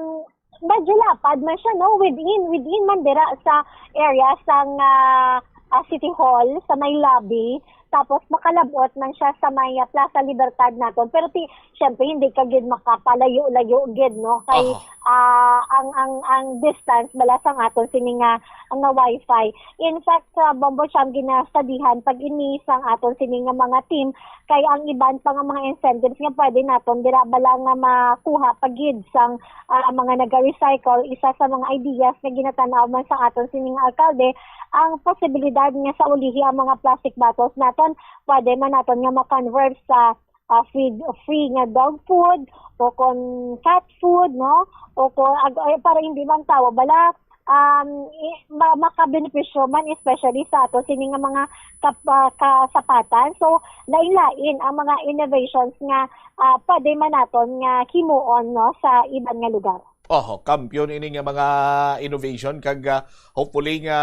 medyo lapad man siya, no? Within, within man dira sa area sang, ah, ah, City Hall, sa may lobby. Tapos, makalabot man siya sa may, ah, Plaza Libertad naton. Pero ti-, syempre, hindi ka gid makapalayo-layo gid, no? Kay, Aha. ah, ang, ang, ang distance bala sang aton sini nga, nga wifi. In fact, sa Bombo Cham, ginastadihan pag ini sang aton sini nga mga team, kay ang iban pa nga mga incentives nga pwede naton dira bala nga makuha pa gid sang, ah, mga naga-recycle. Isa sa mga ideas nga ginatanaw man sang aton sini nga alkalde, ang posibilidad nga sa ulihi ang mga plastic bottles naton, pwede man naton nga ma-convert sa, ah, feed, free nga dog food o kon cat food, no? O kon, ag-, ay, para hindi man tawo bala, um, i-, ma-, makabenepisyo man, especially sa ato sini nga mga kap-, ah, kasapatan. So, lain-lain ang mga innovations nga, ah, pwede man naton nga himuon, no, sa iban nga lugar. Oho, kampiyon ini nga mga innovation kag, ah, hopefully nga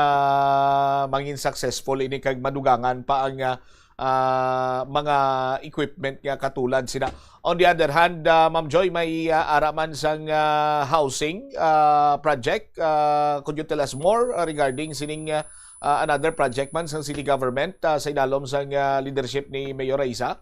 mangin successful ini kag madugangan pa ang, ah, ah, mga equipment nga katulad sina. On the other hand, ah, Ma'am Joy, may, ah, ara man sang, ah, housing, ah, project. Ah, could you tell us more, ah, regarding sining, ah, ah, another project man sang city government, ah, sa idalom sang, ah, leadership ni Mayor Raisa?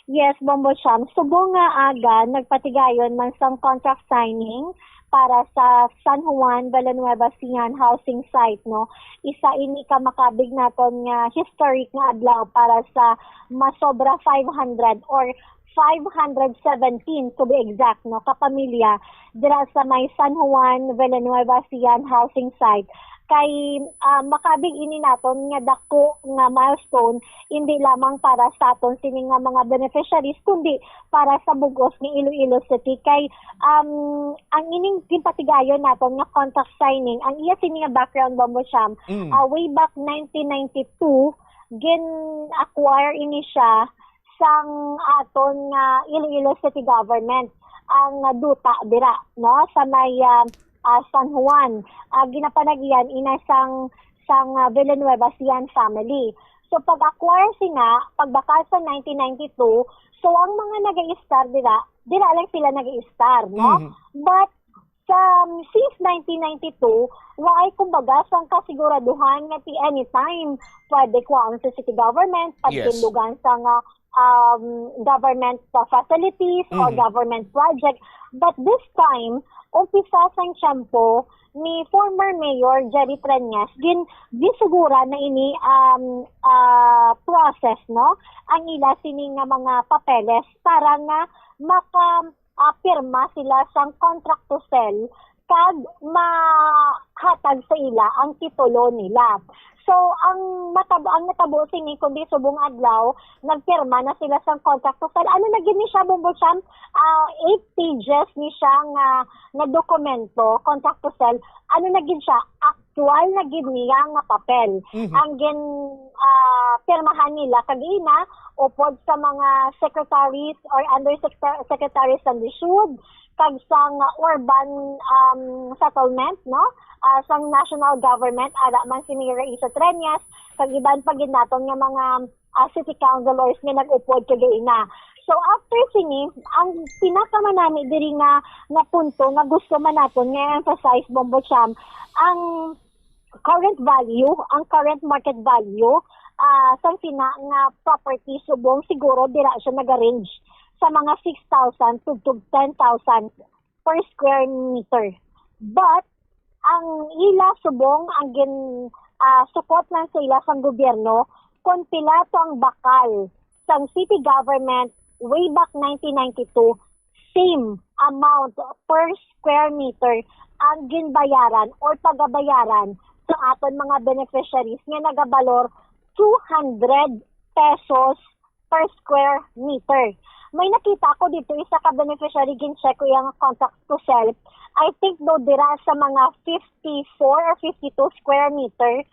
Yes, Bombo Cham. Subong nga aga, nagpatigayon man sang contract signing para sa San Juan Villanueva Sian housing site, no? Isa ini ka makabig naton nga historic nga adlaw para sa masobra five hundred or five hundred seventeen, to be exact, no, ka pamilya dira sa may San Juan Villanueva Sian housing site. Kay, ah, makabig ini naton nga dako nga milestone, hindi lamang para sa aton sini nga mga beneficiaries, kundi para sa bug-os ni Iloilo City. Kay, um, ang ining ginpatigayon naton nga contract signing, ang iya sini nga background, Bombo Cham, Mm. ah, way back nineteen ninety-two, gin-acquire ini siya sang aton nga Iloilo City Government ang duta dira, no, sa may, ah, ah, San Juan. Ah, ginapanagian ina sang, sang, ah, Villanueva Sian family. So, pag-acquire sina, pagbakal sa nineteen ninety-two, so ang mga nag-i-star dira, dira lang sila nag-i-star, no? Mhm. But sa, since nineteen ninety-two, waay kumbaga sang kasiguraduhan nga ti anytime pwede kuhaon sa city government, Yes. pagtindugan sa nga, um, government sa facilities or Mhm. government project. But this time, umpisa sang tiyempo ni former Mayor Jerry Treñas, gin-, ginsuguran na ini, um, ah, process, no? Ang ila sini nga mga papeles para nga maka, ah, pirma sila sang contract to sell kag mahatag sa ila ang titulo nila. So, ang matab-, ang natabo sini, kundi subong adlaw, nagpirma na sila sang contract to sell. Ano na gid ni siya, Bombo Cham? Ah, eight pages ni siya nga, nga dokumento, contract to sell. Ano na gid siya? Aktual na gid niya nga papel. Mhm. Ang gin, ah, pirmahan nila kagina, upod sa mga secretaries or undersecretaries sang DESUD, kag sang urban, um, settlement, no? Ah, sang national government, ara man si Mayor Raisa Treñas, kag iban pa gid naton nga mga, ah, city councilors nga nag-upod kagina. So, after sini, ang pinakamanami diri nga, nga punto nga gusto man naton nga emphasize, Bombo Cham, ang current value, ang current market value, ah, sang sina nga property subong, siguro dira siya naga-range sa mga six thousand to, to ten thousand per square meter. But ang ila subong, ang gin, ah, sukot lang sa ila sang gobyerno, kung pila to ang bakal sang city government way back nineteen ninety-two, same amount per square meter ang ginbayaran or pagabayaran sa aton mga beneficiaries nga nagabalor two hundred pesos per square meter. May nakita ko dito, isa ka beneficiary, gin-check ko iyang contract to sell. I think daw dira sa mga fifty-four or fifty-two square meter.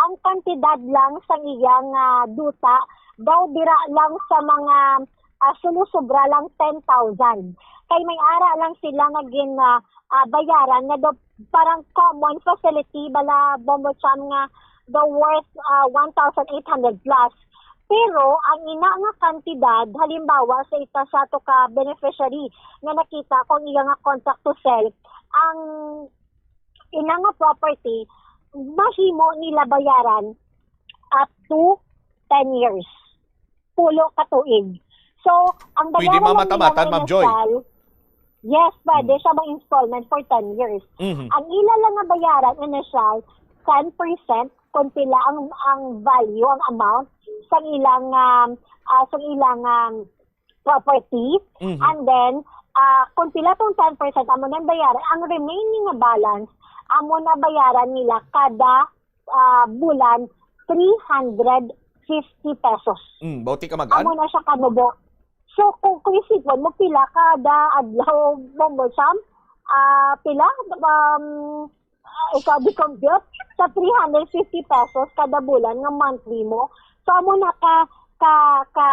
Ang kantidad lang sa iyang, ah, duta daw dira lang sa mga, ah, sumusobra lang ten thousand. Kay may ara lang sila nga gin, ah, ah, bayaran nga daw parang common facility bala, Bombo Cham, nga daw worth, ah, one thousand eight hundred plus. Pero ang ina nga kantidad, halimbawa sa ita sa ato ka beneficiary nga nakita ko ang iya nga contract to sell, ang ina nga property, mahimo nila bayaran up to ten years. Pulo ka tuig. So, ang Pwede bayaran lang nila mamata-matan, nga Ma'am Joy. initial, yes, pwede Mm. siya mag-installment for ten years. Mhm. Ang ila lang nga bayaran initial, ten percent kung pila ang, ang value, ang amount sa ilang, um, ah, sa ilang, um, property. Mhm. And then, ah, kung pila tong ten percent amo nang bayaran, ang remaining nga balance amo na bayaran nila kada, ah, bulan, three hundred fifty pesos. Mm, bauti ka mag-an? Amo na siya kanubo. So, kung, kung isipon mo, pila kada adlaw, Bombo Cham? Ah, pila? Um, ah, ikaw, di-compute sa three hundred fifty pesos kada bulan nga monthly mo. So, amo na ka, ka, ka,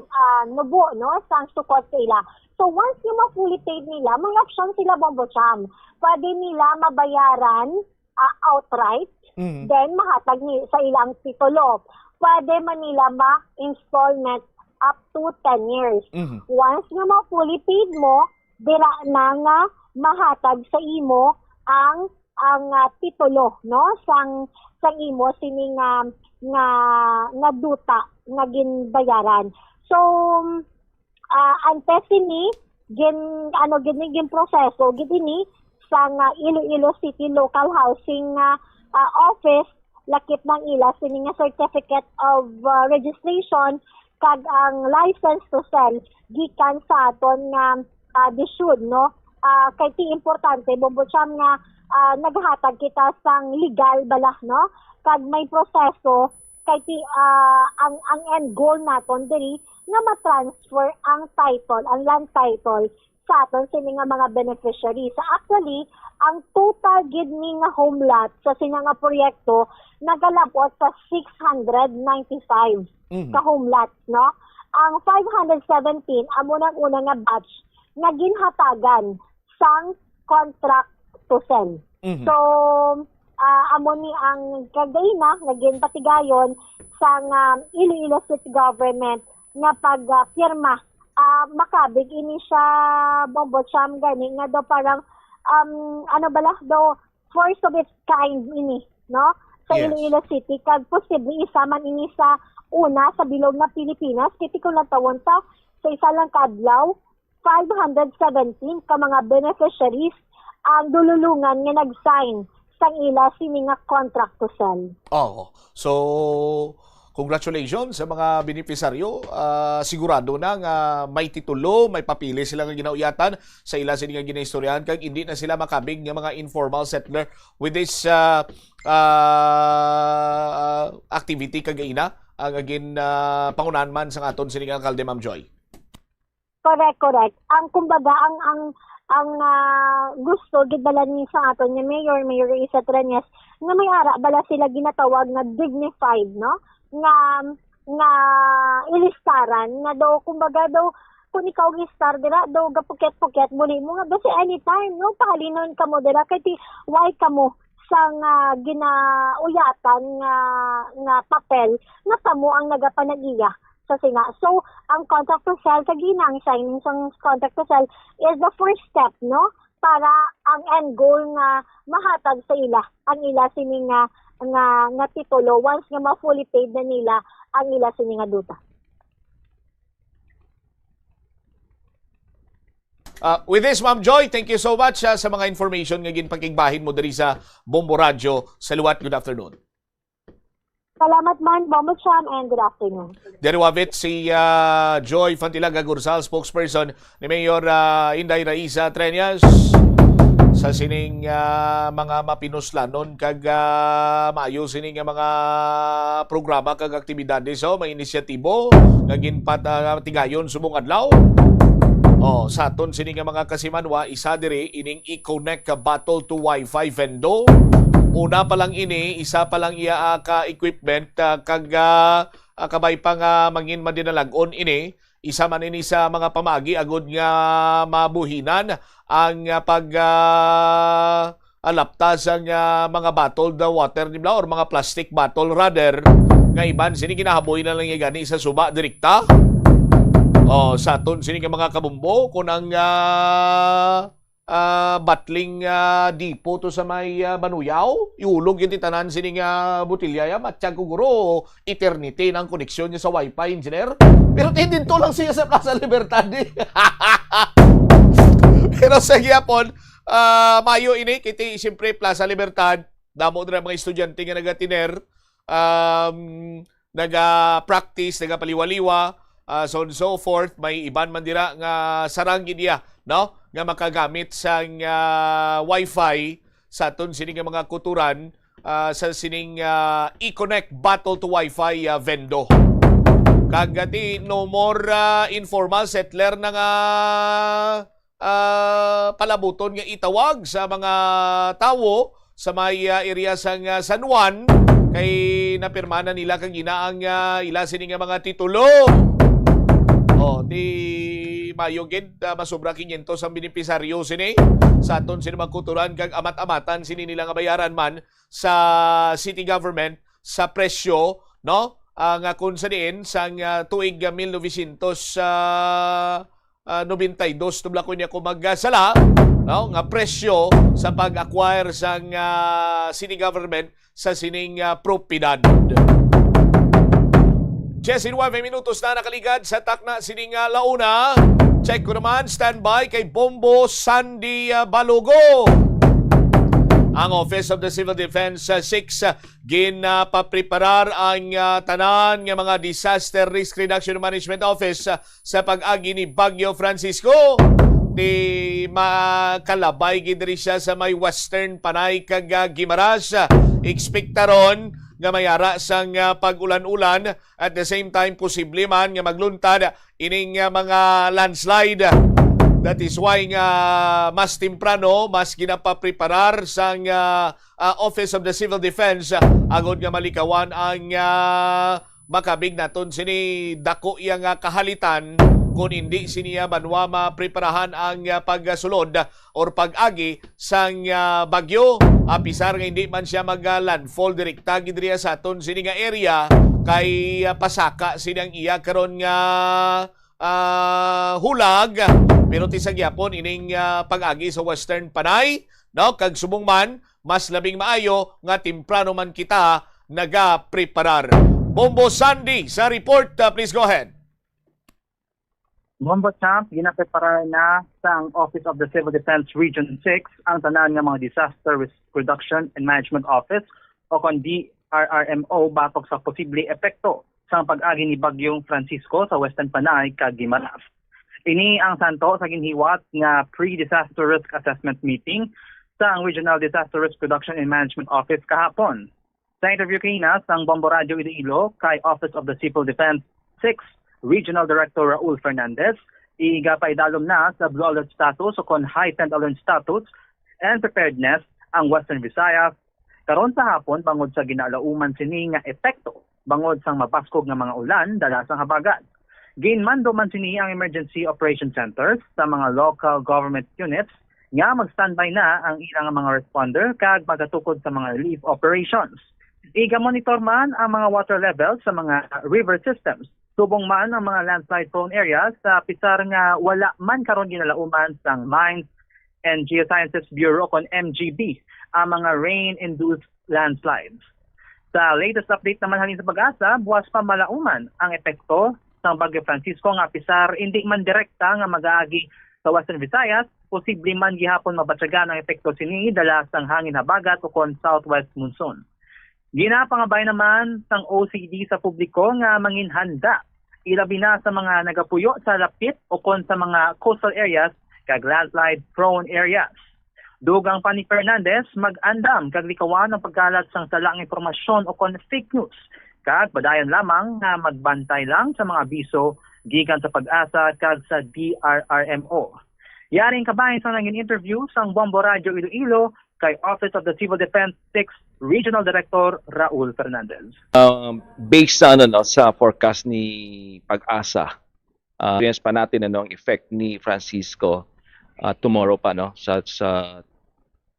ah, nubo, no, sang sukot sa ila. So, once nga ma-fully paid nila, may option sila, Bombo Cham. Pwede nila mabayaran, ah, outright, Mhm. then mahatag ni, sa ilang titulo. Pwede man nila ma-installment up to ten years. Mhm. Once nga ma-fully paid mo, dira na nga mahatag sa imo ang, ang, ah, titulo, no, sang, sang imo sini nga, nga, nga duta nga ginbayaran. So, ah, antes sini, gin, ano gid ni, ginproseso gid ini sang, ah, Iloilo City Local Housing, ah, ah, Office, lakip na ang ila sini nga certificate of, ah, registration kag ang license to sell gikan sa aton nga, ah, DESUD, no? Ah, kay ti importante, Bombo Cham, nga, ah, naghatag kita sang legal bala, no? Kag may proseso, kay ti, ah, ang, ang end goal naton diri nga ma-transfer ang title, ang land title sa aton sini nga mga beneficiaries. So, actually, ang total gid ni nga home lot sa sina nga proyekto nagalabot sa six hundred ninety-five Mhm. ka home lots, no? Ang five hundred seventeen amo nang una nga batch nga ginhatagan sang contract to sell. Mhm. So, ah, amo ni ang kagay na nga ginpatigayon sang, um, Iloilo State Government nga pagpirma. Ah, makabig ini siya, Bombo Cham, gani nga daw parang um, ano bala daw, first of its kind ini, no? Sa Yes. Iloilo City, kag posible isa man ini sa una sa bilog nga Pilipinas, kay kung natawon ta, sa isa lang ka adlaw, five hundred seventeen ka mga beneficiaries ang dululungan nga nag-sign sang ila sini nga contract to sell. Oo. So, congratulations sa mga benepisaryo. Ah, sigurado na nga may titulo, may papeles sila nga ginauyatan sa ila sini nga ginaistoryahan, kag hindi na sila makabig nga mga informal settler with this, ah, ah, activity kagaina ang agin, ah, pangunahan man sa aton sini nga alkalde, Ma'am Joy. Correct, correct. Ang, kumbaga, ang, ang, ang, ah, gusto gid bala ni sa aton nga mayor, Mayor Risa Treñas, nga may ara bala sila ginatawag nga dignified, no? Nga, nga ilistaran, nga daw, kumbaga daw, kung ikaw ang star dira, daw gapukyat-pukyat mo nimo nga basi anytime, no? Pahalinon kamo dira, kay ti, why kamo sang, ah, ginauyatan nga, nga papel nga kamo ang nagapanag-iya sa sina. So, ang contract to sell, kag ina ang signing sang contract to sell is the first step, no? Para ang end goal nga mahatag sa ila, ang ila sini nga, nga, nga titulo, once nga ma-fully paid na nila ang ila sini nga duta. Ah, with this, Ma'am Joy, thank you so much, ah, sa mga information nga ginpakigbahin mo diri sa Bombo Radyo. Sa liwat, good afternoon. Salamat man, Bombo Cham, and good afternoon. Diri wavit si, ah, Joy Fantilaga Gursal, spokesperson ni Mayor, ah, Inday Raisa Treñas, sa sining, ah, mga mapinuslanon kag, ah, maayo sini nga mga programa kag aktibidades, oh, may inisyatibo nga ginpat-, ah, tigayon subong adlaw. Oh, sa aton sini nga mga kasimanwa, isa diri ining i-connect ka battle to Wi-Fi vendo. Una pa lang ini, isa pa lang iya, ah, ka equipment, ah, kag, ah, ah, kabay pa nga mangin madinalag-on ini, isa man ini sa mga pamaagi agud nga mabuhinan ang, ah, pag, ah, alapta sang, ah, mga bottled water nila or mga plastic bottle rather, nga iban sini ginahaboy na lang gani sa suba direkta. Oh, sa aton sini nga mga kabumbo, kung ang, ah, ah, bottling, ah, depot to sa may, ah, Banuyaw, iulog yung tanan sini nga botilya ya, matyag ko guro, eternity na ang koneksyon niya sa wifi, engineer. Pero ti, dito lang siya sa Plaza Libertad, eh. Pero sa gihapon, ah, mayo ini, kiti, siyempre, Plaza Libertad, damo na mga estudyante nga nagatiner, um, naga-practice, nagapaliwa-liwa, ah, so on and so forth. May iban man dira nga sarang gid iya, no? Nga makagamit sang, ah, wifi sa aton sini nga mga kuturan, ah, sa sining, ah, i-connect battle to wifi, ah, vendo. Kag, ah, ti, no more, ah, informal settler na nga, ah, palabuton nga itawag sa mga tawo sa may, ah, area sang, ah, San Juan, kay napirma na nila kagina ang, ah, ila sini nga mga titulo. Oh, di mayo gid, ah, masobra quinientos ang benepisaryo sini sa aton sini mga kuturan kag amat-amatan sini nila nga bayaran man sa city government sa presyo, no? Ang, ah, kung sa diin sang, ah, tuig, ah, mil novecientos, ah, ah, nobenta y dos, tubla ko niya kung magsala, no? Nga presyo sa pag-acquire sang, ah, city government sa sining, ah, propiedad. Diyes y nuebe minutos na nakaligad sa takna sining, ah, launa. Check ko naman, standby kay Bombo Sandy, ah, Balogo. Ang Office of the Civil Defense, ah, six, ah, ginapapreparar ang, ah, tanan nga mga Disaster Risk Reduction Management Office, ah, sa pag-agi ni Bagyo Francisco. Ti makalabay gid diri siya sa may Western Panay kag, ah, Guimaras. Ekspektaron nga may ara sang, ah, pag-ulan-ulan. At the same time, posible man nga magluntad ining, ah, mga landslide. That is why nga mas temprano, mas ginapapreparar sang, ah, ah, Office of the Civil Defense, ah, agod nga malikawan ang, ah, makabig naton sini dako iya nga kahalitan, kun hindi sini iya banwa mapreparahan ang, ah, pagsulod or pag-agi sang, ah, bagyo. Apisar nga hindi man siya mag, ah, landfall direkta gid diriya sa aton sini nga area, kay, ah, pasaka sini ang iya karon nga, ah, hulag, pero ti sa gyapon ining, ah, pag-agi sa Western Panay, no? Kag subong man, mas labing maayo nga temprano man kita nagapreparar. Bombo Sandy sa report, ah, please go ahead. Bombo Champ, ginaprepara na sang Office of the Civil Defense Region six ang tanan nga mga Disaster Risk Reduction and Management Office o kon D R R M O batok sa posible epekto sang pag-agi ni Bagyong Francisco sa Western Panay kag Guimaras. Ini ang santo sa ginhiwat nga pre-disaster risk assessment meeting sang Regional Disaster Risk Reduction and Management Office kahapon. Sa interview kanina sang Bombo Radio Iloilo kay Office of the Civil Defense six Regional Director Raul Fernandez, igapaidalom na sa Blue Alert status o kon Heightened Alert status and preparedness ang Western Visayas karon sa hapon bangod sa ginalauman sini nga epekto bangod sang mabaskog nga mga ulan dala sang habagat. Ginmando man sini ang emergency operation centers sa mga local government units nga mag-standby na ang ilang mga responder kag magatukod sa mga relief operations. Iga-monitor man ang mga water level sa mga river systems, subong man ang mga landslide-prone areas sa pisar nga wala man karon ginalauman sang Mines and Geosciences Bureau kon M G B ang mga rain-induced landslides. Sa latest update naman halin sa PAGASA, buwas pa malauman ang epekto sang Bagyo Francisco nga pisar indi man direkta nga mag-aagi sa Western Visayas, posible man gihapon mabatyagan ang epekto sini dala sang hangin habagat o kon southwest monsoon. Ginapangabay naman sang O C D sa publiko nga manginhanda, ilabi na sa mga nagapuyo sa lapit o kon sa mga coastal areas kag landslide-prone areas. Dugang pa ni Fernandez, mag-andam kag likawan ang pagkalat sang sala nga impormasyon o kon fake news, kag padayon lamang nga magbantay lang sa mga abiso gikan sa PAGASA kag sa D R R M O. Yari ang kabahin sang nangin-interview sang Bombo Radio Iloilo kay Office of the Civil Defense six Regional Director Raul Fernandez. Um, based sa ano, no, sa forecast ni PAGASA, uh, experience pa natin, ano, ang effect ni Francisco, uh, tomorrow pa, no, sa sa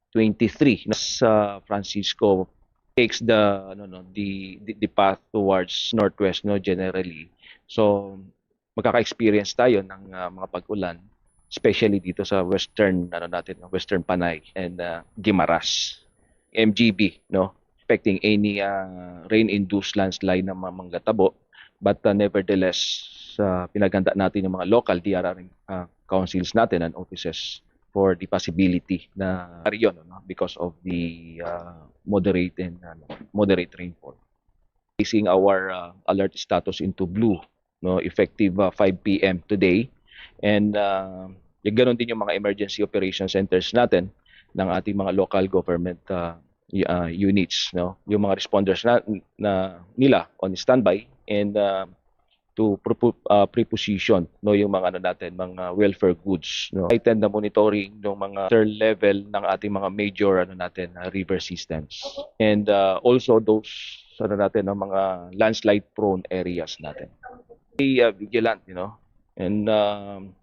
twenty-three, no, sa Francisco takes the, ano, no, the, the the path towards northwest, no, generally. So magkaka-experience tayo ng, uh, mga pag-ulan, especially dito sa western, ano, natin, no, Western Panay and, uh, Guimaras. M G B, no, expecting any, uh, rain-induced landslide na ma- manggatabo. But, uh, nevertheless, uh, pinaghanda natin yung mga local D R R, uh, councils natin and offices for the possibility na region, no, because of the, uh, moderate and, ano, moderate rainfall. Raising our, uh, alert status into blue, no, effective, uh, five P M today. And, uh, yung ganun din yung mga emergency operation centers natin ng ating mga local government, uh, y- uh, units, no? Yung mga responders na, na nila on standby and, uh, to propo- uh, preposition, no, yung mga, ano natin, mga welfare goods, no? Heightened na monitoring ng mga water level ng ating mga major, ano natin, uh, river systems. And, uh, also those, ano natin, ng mga landslide prone areas natin. Be, uh, vigilant, you know, and, um,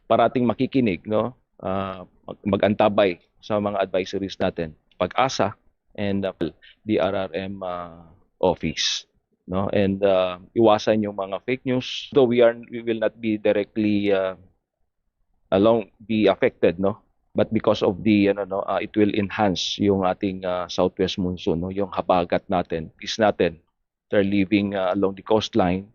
parating makikinig, no? Uh, mag- mag-antabay sa mga advisories natin, PAGASA and, uh, D R R M, uh, office, no? And, uh, iwasan yung mga fake news. Though we are we will not be directly, uh, along be affected, no? But because of the, ano, no, uh, it will enhance yung ating, uh, southwest monsoon, no? Yung habagat natin, is natin, they're living, uh, along the coastline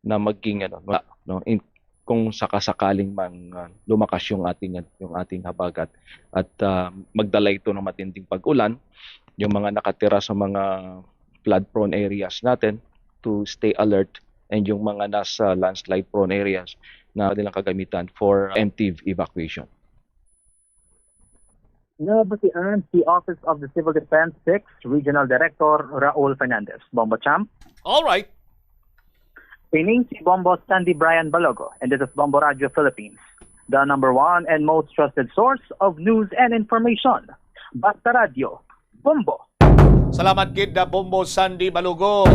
na maging, ano, ma- no, in, kung sakasakaling mang, uh, lumakas yung ating, yung ating habagat at, uh, magdala ito ng matinding pag-ulan, yung mga nakatira sa mga flood prone areas natin to stay alert, and yung mga nasa landslide prone areas na nilang kagamitan for emptive evacuation. Nabatian si Office of the Civil Defense six Regional Director Raul Fernandez. Bombo Champ. All right. Ining si Bombo Sandy Brian Balogo, and this is Bombo Radio Philippines, the number one and most trusted source of news and information. Basta Radio, Bombo. Salamat gid na Bombo Sandy Balogo.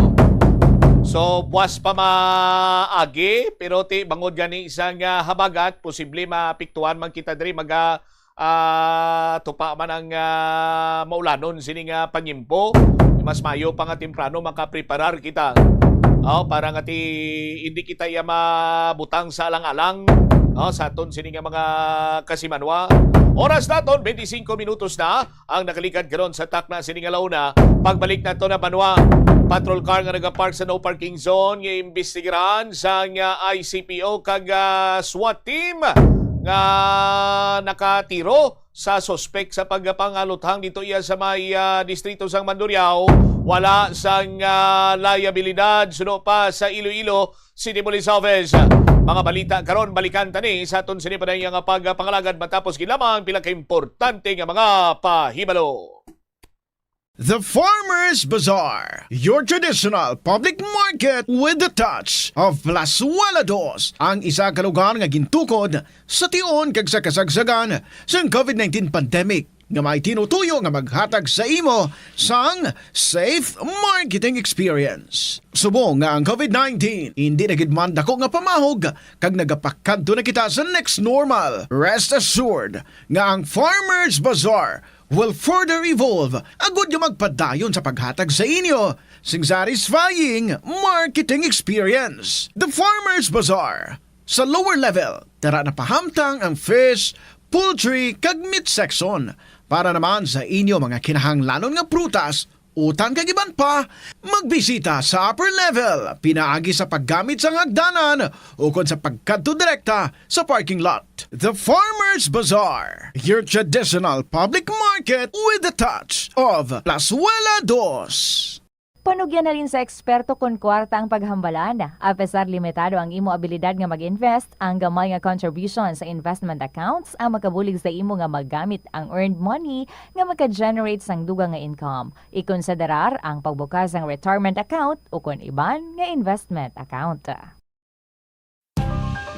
So, buwas pa maagi, pero ti bangod gani isang, ah, habagat, posible maapektuhan man kita diri, maga ah, tupa man ang, ah, maulanon sini nga panyempo, mas mayo pa nga temprano makapreparar kita. Oh, para nga ti hindi kita iya mabutang sa alang-alang, oh, sa aton sini nga mga kasimanwa. Oras naton, twenty-five minutos na ang nakaligad karon sa takna sini nga launa. Pagbalik nato na banwa, patrol car nga nagapark sa no parking zone nga imbestigaran sang, ah, I C P O kag, ah, SWAT team nga nakatiro sa suspek sa pagpangaluthang dito iya sa may, ah, distrito sang Mandurriao. Wala sang, ah, liabilidad suno pa sa Iloilo City Police Office. Mga balita karon, balikan tani sa aton sini pa nga pagpangalagad matapos gid lamang pila ka importante nga mga pahibalo. The Farmers Bazaar, your traditional public market with the touch of Plazuela Dos, ang isa ka lugar nga gintukod sa tion kag sa kasagsagan sang covid nineteen pandemic, nga may tinutuyo nga maghatag sa imo sang safe marketing experience. Subong nga ang covid nineteen hindi na gid man dako nga pamahog kag nagapakadto na kita sa next normal, rest assured nga ang Farmers Bazaar will further evolve agud nga magpadayon sa paghatag sa inyo sing satisfying marketing experience. The Farmers Bazaar, sa lower level, tara na pahamtang ang fish, poultry, kag meat section. Para naman sa inyo mga kinahanglanon nga prutas, utan kag iban pa, magbisita sa upper level pinaagi sa paggamit sang hagdanan ukon sa pagkadto direkta sa parking lot. The Farmers Bazaar, your traditional public market with the touch of Plazuela Dos. Panugyan halin sa eksperto kon kwarta ang paghambalan. Apesar limitado ang imo abilidad nga mag-invest, ang gamay nga contribution sa investment accounts ang makabulig sa imo nga magamit ang earned money nga maka-generate sang dugang nga income. Ikonsiderar ang pagbukas sang retirement account ukon iban nga investment account.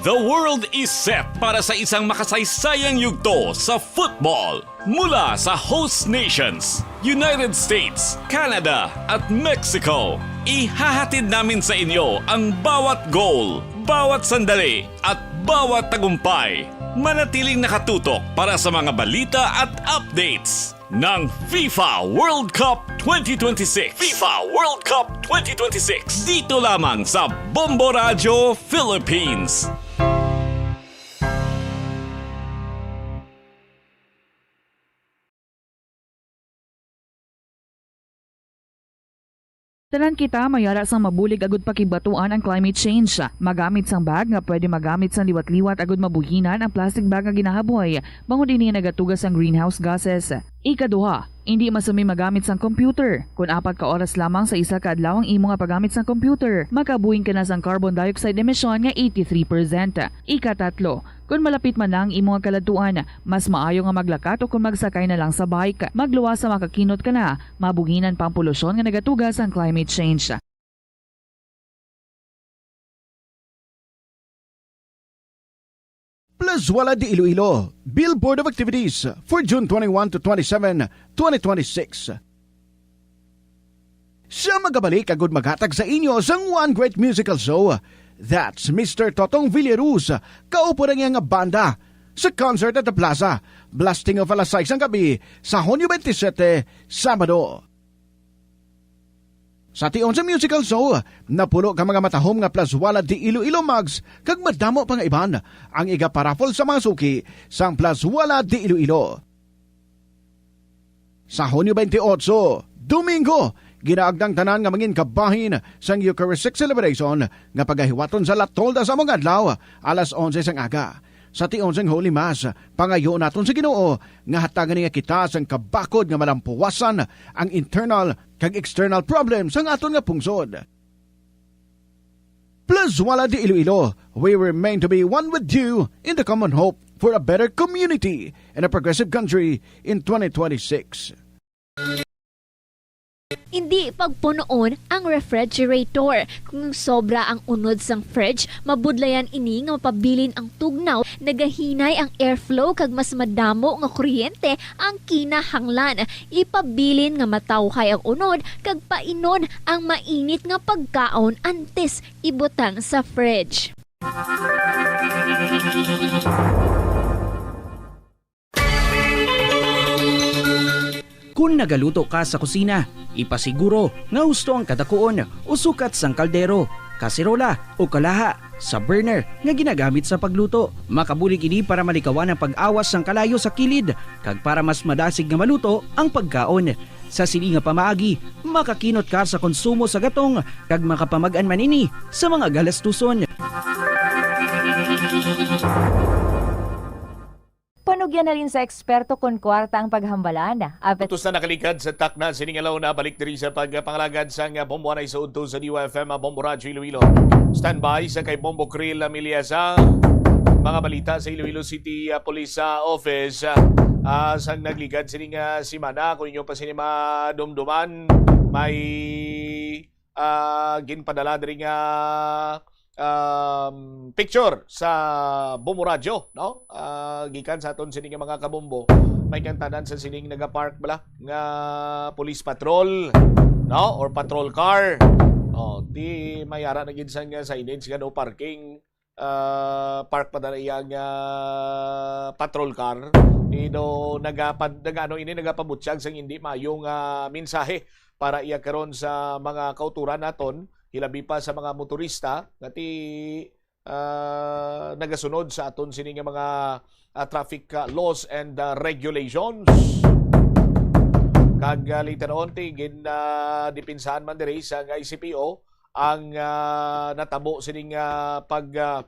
The world is set para sa isang makasaysayang yugto sa football. Mula sa host nations, United States, Canada, at Mexico, ihahatid namin sa inyo ang bawat goal, bawat sandali, at bawat tagumpay. Manatiling nakatutok para sa mga balita at updates ng FIFA World Cup twenty twenty-six. FIFA World Cup twenty twenty-six. Dito lamang sa Bombo Radyo Philippines. Tanan kita may ara sang mabulig agud pakigbatuan ang climate change. Magamit sang bag nga pwede magamit sang liwat-liwat agud mabuhinan ang plastic bag nga ginahaboy, bangod ini nagatuga sang greenhouse gases. Ikaduha, indi masumi magamit sang computer. Kon apat ka oras lamang sa isa ka adlaw ang imo nga paggamit sang computer, makabuhing ka na sang carbon dioxide emission nga eighty-three percent. Ikatatlo, kon malapit man na ang imo nga kaladtuan, mas maayo nga maglakat o kon magsakay na lang sa bike. Magluwas sa makakinot ka na, mabuhinan pa ang polusyon nga nagatuga sang climate change. Plazuela de Iloilo, Billboard of Activities for June twenty-one to twenty-seven, twenty twenty-six. Siya magabalik agud maghatag sa inyo sang one great musical show. That's Mister Totong Villaruz, kaupo ang iya nga banda, sa concert at the plaza, blasting off alas sais sang gabi sa Hunyo twenty-seven, Sabado. Sa tion sa musical show, napulo ka mga matahom nga Plazuela de Iloilo mugs kag madamo pa nga iban ang igaparaffle sa mga suki sang Plazuela de Iloilo. Sa Hunyo twenty-eight, Domingo, ginaagda ang tanan nga mangin kabahin sang Eucharistic celebration nga pagahiwaton sa La Tolda sa among adlaw, alas onse sang aga. Sa tion sang Holy Mass, pangayo naton sa Ginoo nga hatagan niya kita sang kabakod nga malampuwasan ang internal kag external problems sang aton nga pungsod. Plazuela de Iloilo, we remain to be one with you in the common hope for a better community and a progressive country in twenty twenty-six. Indi pagpunoon ang refrigerator. Kung sobra ang unod sang fridge, mabudlayan ini nga mapabilin ang tugnaw, nagahinay ang airflow, kag mas madamo nga kuryente ang kinahanglan. Ipabilin nga matawhay ang unod kag painon ang mainit nga pagkaon antes ibutang sa fridge. Kon nagaluto ka sa kusina, ipasiguro nga husto ang kadakuon o sukat sang kaldero, kaserola o kalaha sa burner nga ginagamit sa pagluto. Makabulig ini para malikawan ang pag-awas sang kalayo sa kilid kag para mas madasig nga maluto ang pagkaon. Sa sini nga pamaagi, makakinot ka sa konsumo sa gatong kag makapamag-an man ini sa mga galastuson. Panugyan na rin sa eksperto kon kwarta ang paghambalan. Apet Utos na nakaligad sa takna sining alaw na balik diri sa pagpangalagad sang Bombo Anay sa udto sa D Y F M, Bombo Radyo Iloilo. Standby sa kay Bombo Krill Amiliasa. Mga balita sa Iloilo City ah, Police ah, Office ah, ah, sang nagligad sining ah, simana. Kung inyo pa sini madumduman, may ah, ginpadala diri nga um, picture sa Bombo Radyo, no? Ah, gikan sa aton sini nga mga kabombo, may kantanan sa sining nagapark bala nga police patrol, no? Or patrol car. Oh, di may ara na gid sang signage nga no parking, ah, park pa na iya nga patrol car. Ino nagapad nagano ini nagapabutyag sang hindi maayo nga mensahe para iya karon sa mga kauturan naton, hilabi pa sa mga motorista nga ti ah, nagasunod sa aton sini nga mga ah, traffic ah, laws and ah, regulations. Kag ah, later on ti gin ah, dipinsahan man diri sa I C P O ang ah, natabo sining ah, pag ah,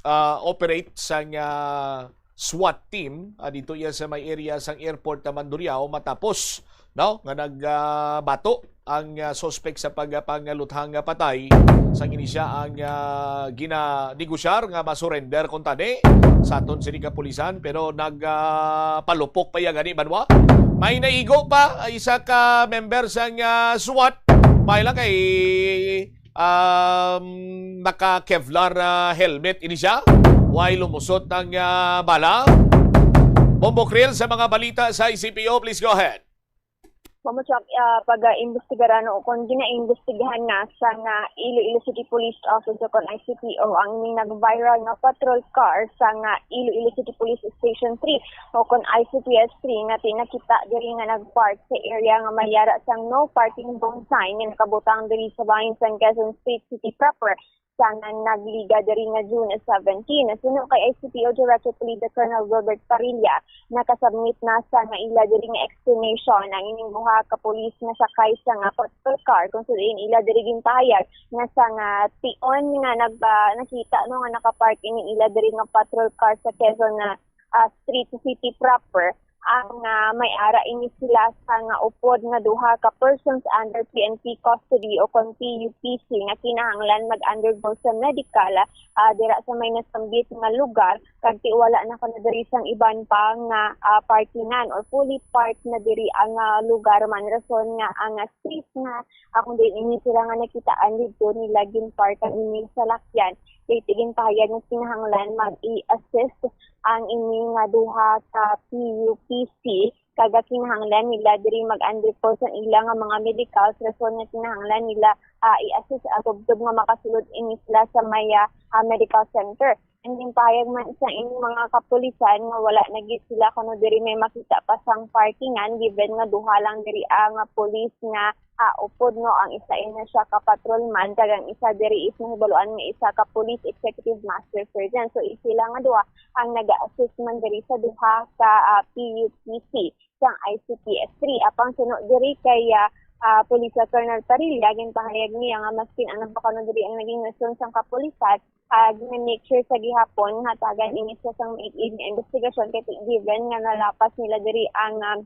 ah, operate sang ah, SWAT team ah, dito iya sa may area sang airport na Mandurriao matapos, no, nga nagbato ang ah, suspect sa pagpangaluthang nga patay. Sang ini siya ang ah, ginanegosyar nga masurrender kuntani sa aton sini kapulisan, pero nagpalupok pa iya gani, banwa. May naigo pa ah, isa ka member sang ah, SWAT. May lang kay um, naka Kevlar ah, helmet ini siya. Way lumusot ang ah, bala. Bombo Krill sa mga balita sa I C P O, please go ahead. Mamo siya ah, pag-imbestigaran o kung ginaimbestigahan na sa nga Iloilo City Police Office o kon I C P O ang ining nag-viral nga patrol car sa nga Iloilo City Police Station three o kon I C P S three nga ti-, nakita diri nga nag-park sa area nga may ara sang no parking zone sign nga nakabutang diri sa bahin sang Quezon State City proper sa nga nagliga diri nga June seventeen. Suno kay I C P O Director Police Colonel Wilbert Parilla, nakasubmit na sa nga ila diri nga explanation ang ining duha ka pulis nga sakay sa nga patrol car, kung sa diin ila diri ginpahayag nga sa nga tion nga nagba-, nakita no nga nakapark ining ila diri nga patrol car sa Quezon na ah, Street City proper, ang ah, may ara ini sila sa nga upod nga duha ka persons under P N P custody o kon P U P C nga kinahanglan mag-undergo sa medical ah, dira sa may nasambit nga lugar, kag ti wala na kuno diri sang iban pa nga ah, parkingan or fully parked na diri ang ah, lugar man, rason nga ang ah, street nga akong din ini sila nga nakitaan didto nila ginparkan ini salakyan. Kay ti ginpahayag nga kinahanglan mag-i-assist ang ini nga duha ka P U P C, kag kinahanglan nila diri mag-undergo sa ila nga mga medicals, rason nga kinahanglan nila ah, i-assist ang tubtob nga makasulod ini sila sa may ah, ah, medical center. Ang ginpahayag man sa ining mga kapulisan nga wala na gid sila kuno diri may makita pa sang parkingan, given nga duha lang diri ang police nga ah, upod, no, ang isa ina siya ka patrolman, kag ang isa diri is mahibaluan nga isa ka police executive master sergeant. So, is sila nga duha ang naga-assist man diri sa duha ka ah, P U P C sang I C P S three. Apang suno diri kay ah, ah, Police Colonel Parilla, ginpahayag niya nga maskin ano pa kuno diri ang naging rason sang kapulisan, ah, gina-make sure sa gihapon nga hatagan ini siya sang maig-ig nga investigasyon, kay given nga nalapas nila diri ang ah,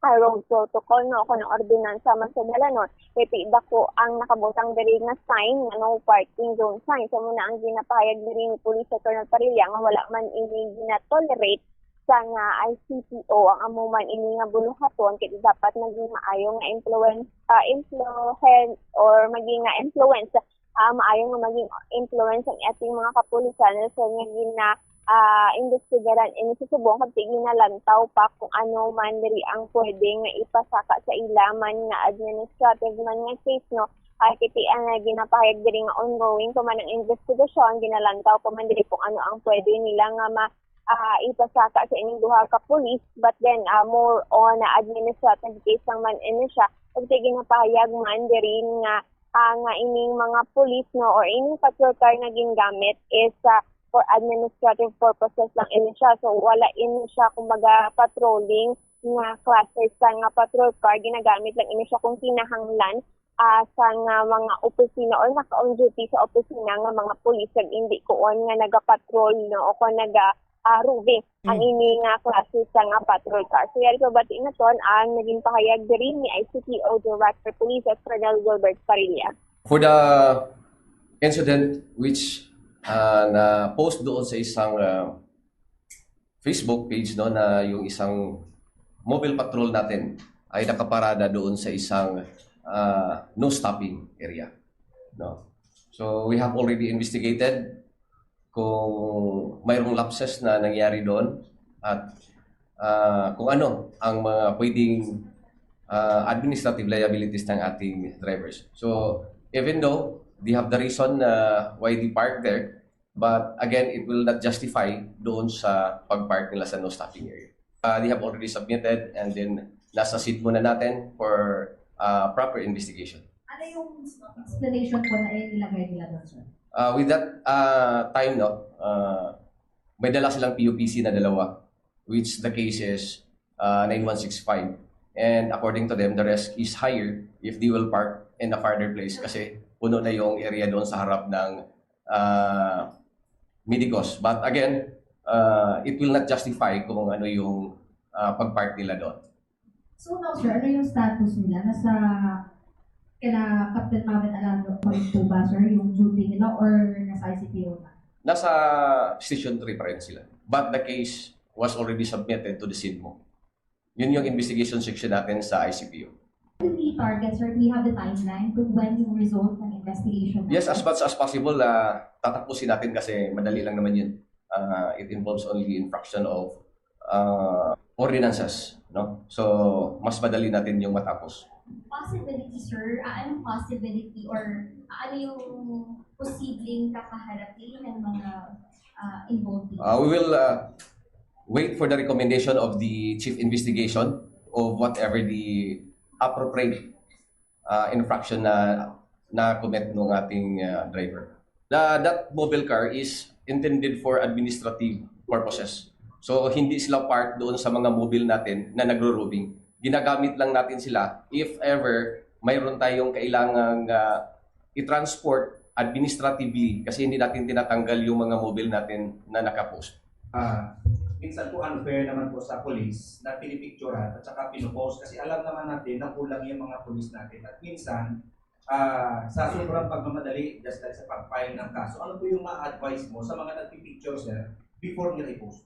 ah, road protocol, no, kuno ordinansa man sa dalanon. Kay ti dako ang nakabutang diri nga sign nga no parking zone sign. So, muna ang ginapahayag diri ni Police Colonel Parilla nga wala man ini gina-tolerate sa nga I C P O ang amo man ini nga buluhaton, kay dapat maging maayo nga influence, ah, influence or maging nga influence ah, maayo nga maging influence ang ating mga kapulisan, rason nga gina ah, imbestigaran ini sa subong, kag ti ginalantaw pa kung ano man diri ang pwede nga ipasaka sa ila man nga administrative man nga case, no? Ay, kiti ang nga ginapahayag diri nga ongoing pa man ang investigasyon, ginalantaw pa man diri kung ano ang pwede nila nga ma ah, ipasaka sa ining duha ka pulis, but then, ah, more on, ah, administrative case lang man ini siya. Ug sa ginapahayag man diri nga, ah, nga ining mga pulis, no, or ining patrol car nga gingamit is, ah, for administrative purposes lang ini siya. So, wala ini siya, kumbaga, patrolling nga klase sa nga patrol car. Ginagamit lang ini siya kung kinahanglan, ah, sa nga mga opisina or naka-on duty sa opisina nga mga pulis, kag hindi kuon nga nagapatrol, no, o kung naga, ah, roving ang Mm. ini nga klase sa nga patrol car. So, yari pabati naton ang naging pahayag diri ni I C P O Director Police at Colonel Wilbert Parilla. For the incident which, ah, na-post doon sa isang, ah, Facebook page, no, na yung isang mobile patrol natin ay nakaparada doon sa isang, ah, no stopping area, no? So, we have already investigated kung mayroong lapses na nangyari doon at, ah, kung ano ang mga pwedeng, ah, administrative liabilities ng ating drivers. So, even though they have the reason na why they park there, but again, it will not justify doon sa pag-park nila sa no stopping area. Ah, they have already submitted and then nasa seat muna natin for, ah, proper investigation. Ano yung explanation po na inilagay nila doon, sir? Ah, with that, ah, time, no, ah, may dala silang P U P C na dalawa, which the case is, ah, nine one six five. And according to them, the risk is higher if they will park in a farther place kasi puno na yung area doon sa harap ng, ah, Medicos. But again, ah, it will not justify kung ano yung, ah, pag-park nila doon. So now, sir, ano yung status nila? Nasa kila Captain Mamet Alano pa rin po ba, sir, yung duty nila, or nasa I C P O na? Nasa Station three pa rin sila. But the case was already submitted to the SIGMO. Yun yung investigation section natin sa I C P O. Do we target, sir? Do we have the timeline kung when yung result ng investigation natin? Yes, as much as possible, ah, tatapusin natin kasi madali lang naman yun. Ah, it involves only infraction of, ah, ordinances, no? So, mas madali natin yung matapos. Possibility, sir? Ah, anong possibility or, ah, ano yung posibleng kakaharapin ng mga, ah, involved dito? Ah, we will, ah, wait for the recommendation of the chief investigation of whatever the appropriate, ah, infraction na na-commit ng ating, ah, driver. The, that mobile car is intended for administrative purposes. So, hindi sila part doon sa mga mobile natin na nagro-roving. Ginagamit lang natin sila if ever mayroon tayong kailangang, ah, i-transport administratively kasi hindi natin tinatanggal yung mga mobile natin na nakapost. Ah, minsan po unfair naman po sa police na pinipicturean at saka pinopost kasi alam naman natin na kulang yung mga police natin. At minsan, ah, sa sobrang pagmamadali, just like sa pag-file ng kaso, ano po yung ma-advise mo sa mga nagpipicture, sir, before nila i-post?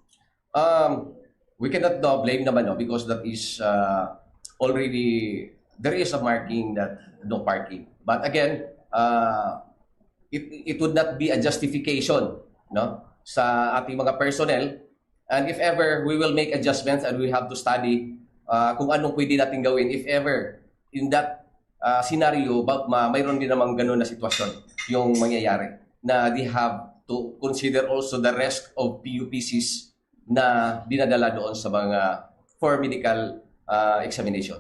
Um, we cannot, uh, blame naman, no, because that is, uh, already, there is a marking that no parking. But again, uh, it, it would not be a justification, no, sa ating mga personnel. And if ever, we will make adjustments and we have to study, uh, kung anong pwede natin gawin if ever in that, uh, scenario, ba, ma, mayroon din namang ganun na sitwasyon yung mangyayari na they have to consider also the risk of P U P Cs na dinadala doon sa mga for medical, ah, examination.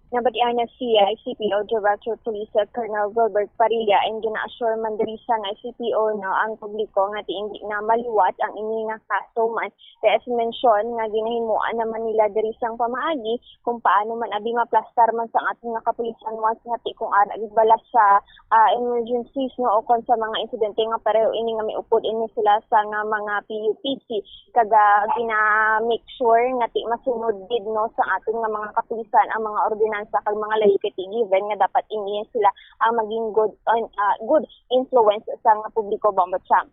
Nabatian na si I C P O Director Police Colonel Wilbert Parilla, and gina-assure man diri sang I C P O, no, ang publiko nga ti indi na maliwat ang ini nga kaso man. Kay as mention nga ginahimuan naman nila diri sang pamaagi kung paano man abi maplastar man sang aton nga kapulisan once nga ti kung ara gid bala sa, ah, emergencies, no, o kon sa mga insidente nga pareho ini nga may upod ini sila sa nga mga P U P C, kag, ah, gina-make sure nga ti masunod gid, no, sa aton nga mga kapulisan ang mga ordinansa kag mga layo kay ti given nga dapat ini sila ang maging good, ah, good influence sa nga publiko, Bombo Champ.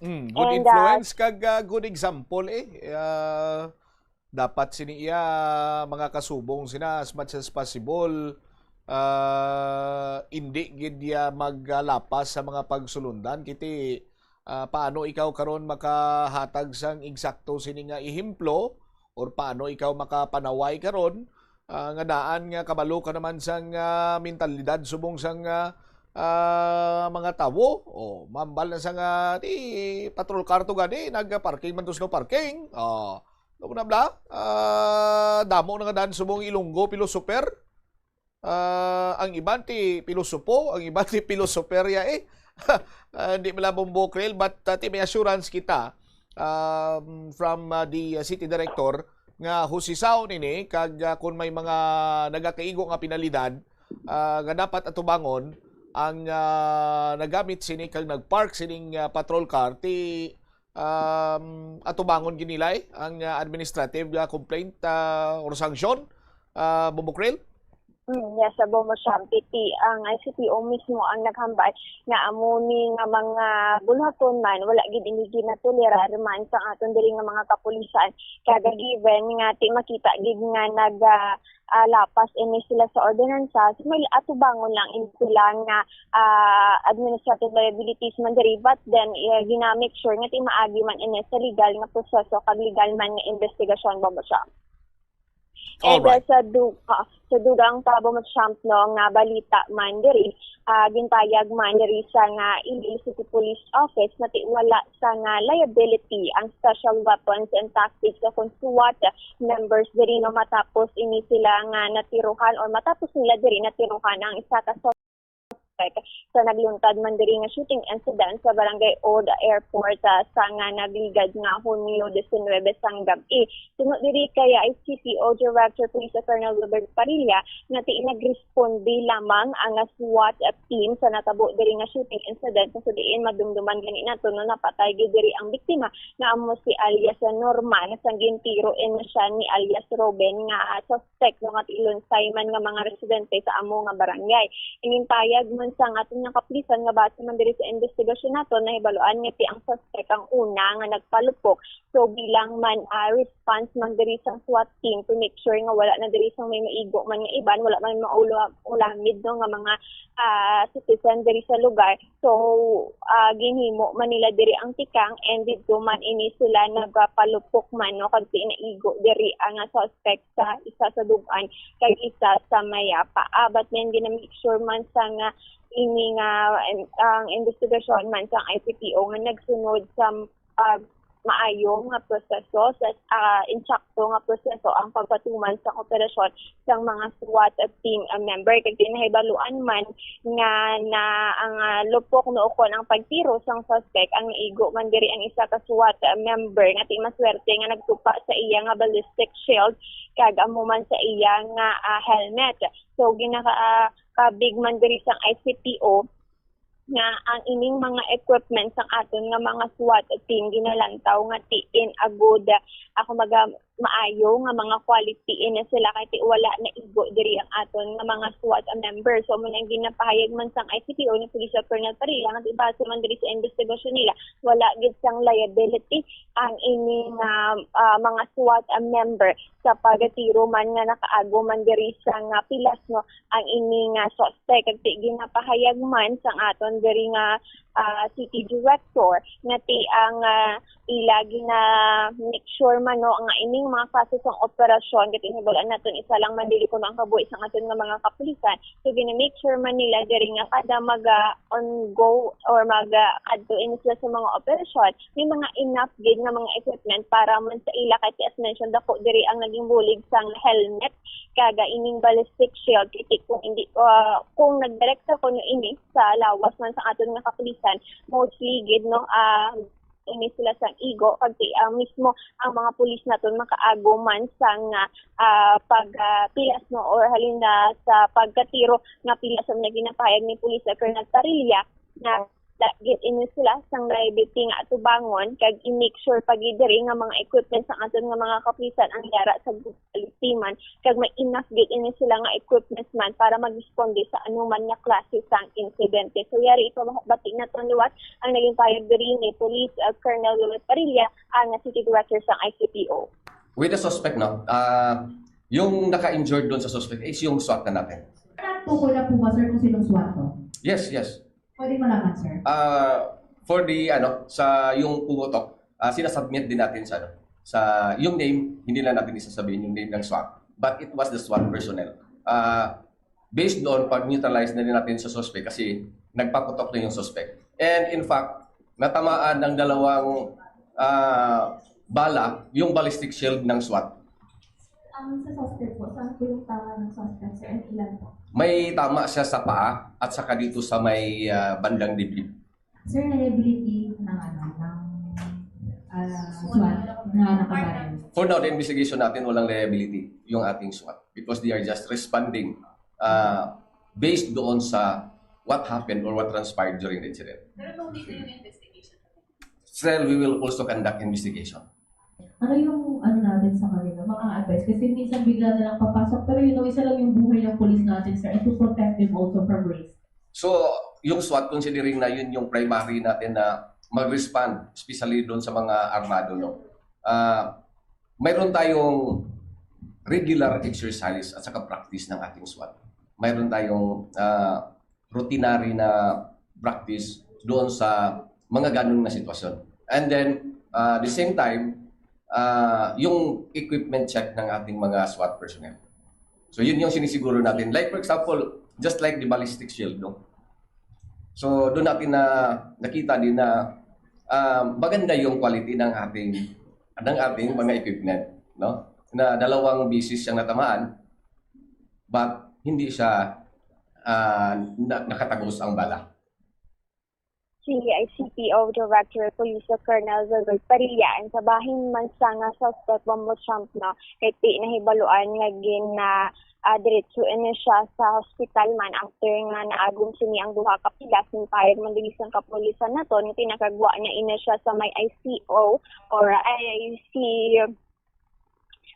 Mm, good And, ah, influence kag, ah, good example, eh. Ah, dapat sini iya, mga kasubong sina, as much as possible, ah, indi gid iya maglapas sa mga pagsulundan. Kiti, ah, paano ikaw karon makahatag sang eksakto sini nga ehemplo, or paano ikaw makapanaway karon, ah, nga daan nga kabalo ka naman sang, ah, mentalidad subong sang, ah, ah, mga tawo. O, mambal na sa nga, di, patrol car to gani, nag-parking man to sa no parking. O, ano na bala? Ah, damo na nga dan subong Ilonggo, pilosoper. Ah, ang iban ti pilosopo, ang iban ti pilosoperya, eh. Ah, di malabong Bokrel, but, ah, ti may assurance kita, um, from, ah, the, ah, city director nga husisaon ini kag, ah, kung may mga nagakaigo nga penalidad, ah, nga dapat atubangon ang, ah, nagamit sini kag nag-park sining, ah, patrol car, ti, um, atubangon gid nila, eh, ang, ah, administrative, ah, complaint, ah, or sanction, ah, Bobokrel? Mm, yes, sa Bomo Siam, ti ang I C P O mismo ang naghambal nga amo ni nga mga buluhaton man, wala gid ini ginatolerar man sa aton diri nga mga kapulisan. Kag given nga ti makita gid nga nag, ah, ah, lapas ini sila sa ordinansa, so may atubangon lang ini sila nga, ah, administrative liabilities man diri, but then, eh, gina-make sure nga ti maagi man ini sa legal nga proseso kag legal man nga investigasyon, Bobo Siam. And, uh, Alright. sa du-, ah, sa dugang pa, Bobo Siam, no, nga balita man diri, ah, gintayag man diri sa nga Iloilo City Police Office nga ti wala sa nga liability ang Special Weapons and Tactics o kon SWAT members diri, no, matapos ini sila nga natiruhan or matapos nila diri natiruhan ang isa ka suspect sa nagluntad man diri nga shooting incident sa Barangay Old Airport, ah, sa nga nagligad nga Hunyo diecinuebe sang gab-i. Suno diri kay I C P O Director Police Colonel Wilbert Parilla nga ti nagresponde lamang ang SWAT team sa natabo diri nga shooting incident, sa diin madumduman gani nato no napatay gid diri ang biktima nga amo si alias Norman, sang gintiro ini siya ni alias Ruben nga suspect no nga ti lunsay man nga mga residente sa amo nga barangay. Inintayag man sang aton nga kapulisan nga base man diri sa investigasyon nato, nahibaluan nga ti ang suspect ang una nga nagpalupok. So bilang man, ah, response man diri sang SWAT team to make sure nga wala na diri sang may maigo man nga iban, wala man maulo-, ulamid, no, nga mga, ah, citizen diri sa lugar. So, ah, ginhimo man nila diri ang tikang and didto man ini sila nagapalupok man, no, kag ti naigo diri ang, ah, suspect sa isa sa Dug-an kag isa sa Mayapa. Ah, but then gina-make sure man sa nga ini nga, em, ang investigasyon man sa I C P O nga nagsunod sa, ah, maayo nga proseso, sa, ah, insakto nga proseso ang pagpatuman sang operasyon sang mga SWAT team, ah, member. Kag ti nahibaluan man nga na ang, ah, lupok no ukon ang pagtiro sang suspect ang naigo man diri ang isa ka SWAT, ah, member nga ti maswerte nga nagtupa sa iya nga ballistic shield kag amo man sa iya nga, ah, helmet. So ginaka-, ah, kabig man diri sang I C P O nga ang ining mga equipment sang aton nga mga SWAT team ginalantaw nga tiin a good, ah, ako maga-, maayo nga mga quality ini sila kay ti wala naigo diri ang aton nga mga SWAT member. So amo nang ginapahayag man sang I C P O ni Police Colonel Parilla nga ti base man diri sa investigasyon nila, wala gid sang liability ang ini nga, ah, mga SWAT member sa pagtiro man nga nakaago man diri sa nga pilas, no, ang ini nga suspect. Kag ti ginapahayag man sang aton diri nga, ah, city director nga ti ang, ah, ila gina-make sure man, no, nga ining mga klase sang operasyon, kay ti nahibaluan naton isa lang man dili kuno ang kabuhi sang aton nga mga kapulisan. So gina-make sure man nila diri nga kada maga-ongo or maga-adto ini sila sa mga operasyon, may mga enough gid nga mga equipment para man sa ila, kay ti as mentioned, dako diri ang naging bulig sang helmet kag ining ballistic shield. Kay ti kung hindi, ah, kung nagdirekta kuno ini sa lawas man sa aton nga kapulisan, mostly gid, no, ah, ini sila sang igo, kag ti, ah, mismo ang mga pulis naton makaago man sang, ah, ah, pag, ah, pilas, no, or halin na sa pagkatiro nga pilas ang ginapahayag ni Police Colonel Parilla nga da-, gid ini sila sang liability nga atubangon kag i-make sure pa gid diri nga mga equipment sang aton nga mga kapulisan ang yara sa good quality man kag may enough gid ini sila nga equipment man para mag-responde sa anuman nga klase sang insidente. So yari ipabati naton liwat ang naging payag diri ni Police, uh, Colonel Wilbert Parilla, ang city director sang I C P O. With the suspect, no? Ah, yung naka-injured doon sa suspect is yung SWAT na natin. Natukoy na po ba, sir, kung sinong SWAT to? Yes, yes. Pwede malaman, sir? Ah, for the, ano, sa yung pumutok, ah, sinasubmit din natin sa, ano, sa yung name, hindi lang natin isasabihin yung name ng SWAT. But it was the SWAT personnel. Ah, Based doon, pag-neutralize na rin natin sa suspect kasi nagpaputok na yung suspect. And in fact, natamaan ng dalawang ah, bala yung ballistic shield ng SWAT. Ang sa suspect po, saan po yung tama ng suspect, sir? And ilan po? May tama siya sa paa at saka dito sa may ah, bandang dibdib. Sir, liability ng ano, ng ah, SWAT na nakabaril? For now, the investigation natin, walang liability yung ating SWAT because they are just responding ah, based doon sa what happened or what transpired during the incident. Pero tuloy na yung investigation. Still, we will also conduct investigation. Ano yung ano natin sa kanila, mga advice? Kasi minsan bigla na lang papasok, pero you know, isa lang yung buhay ng police natin, sir, and to protect them also from risk. So, yung SWAT, considering na yun yung primary natin na mag-respond, especially doon sa mga armado, no? Ah, mayroon tayong regular exercise at saka practice ng ating SWAT. Mayroon tayong ah, routinary na practice doon sa mga ganun na sitwasyon. And then, ah, the same time, ah, yung equipment check ng ating mga SWAT personnel. So, yun yung sinisiguro natin. Like, for example, just like the ballistic shield, no? So, doon natin na nakita din na ah, maganda yung quality ng ating ng ating mga equipment, no? Na dalawang beses siyang natamaan, but hindi siya ah, na, nakatagos ang bala. C I C P O Director Police Colonel Wilbert Padilla, ang sa bahin man sa nga suspect, Bombo Trump, no, kay ti nahibaluan nga gin ah, diretso ini siya sa hospital man after nga naagom sini ang duha ka pilas. Nagpahayag man diri sang kapulisan naton nga pinakagwa na ini siya sa may I C U or I C,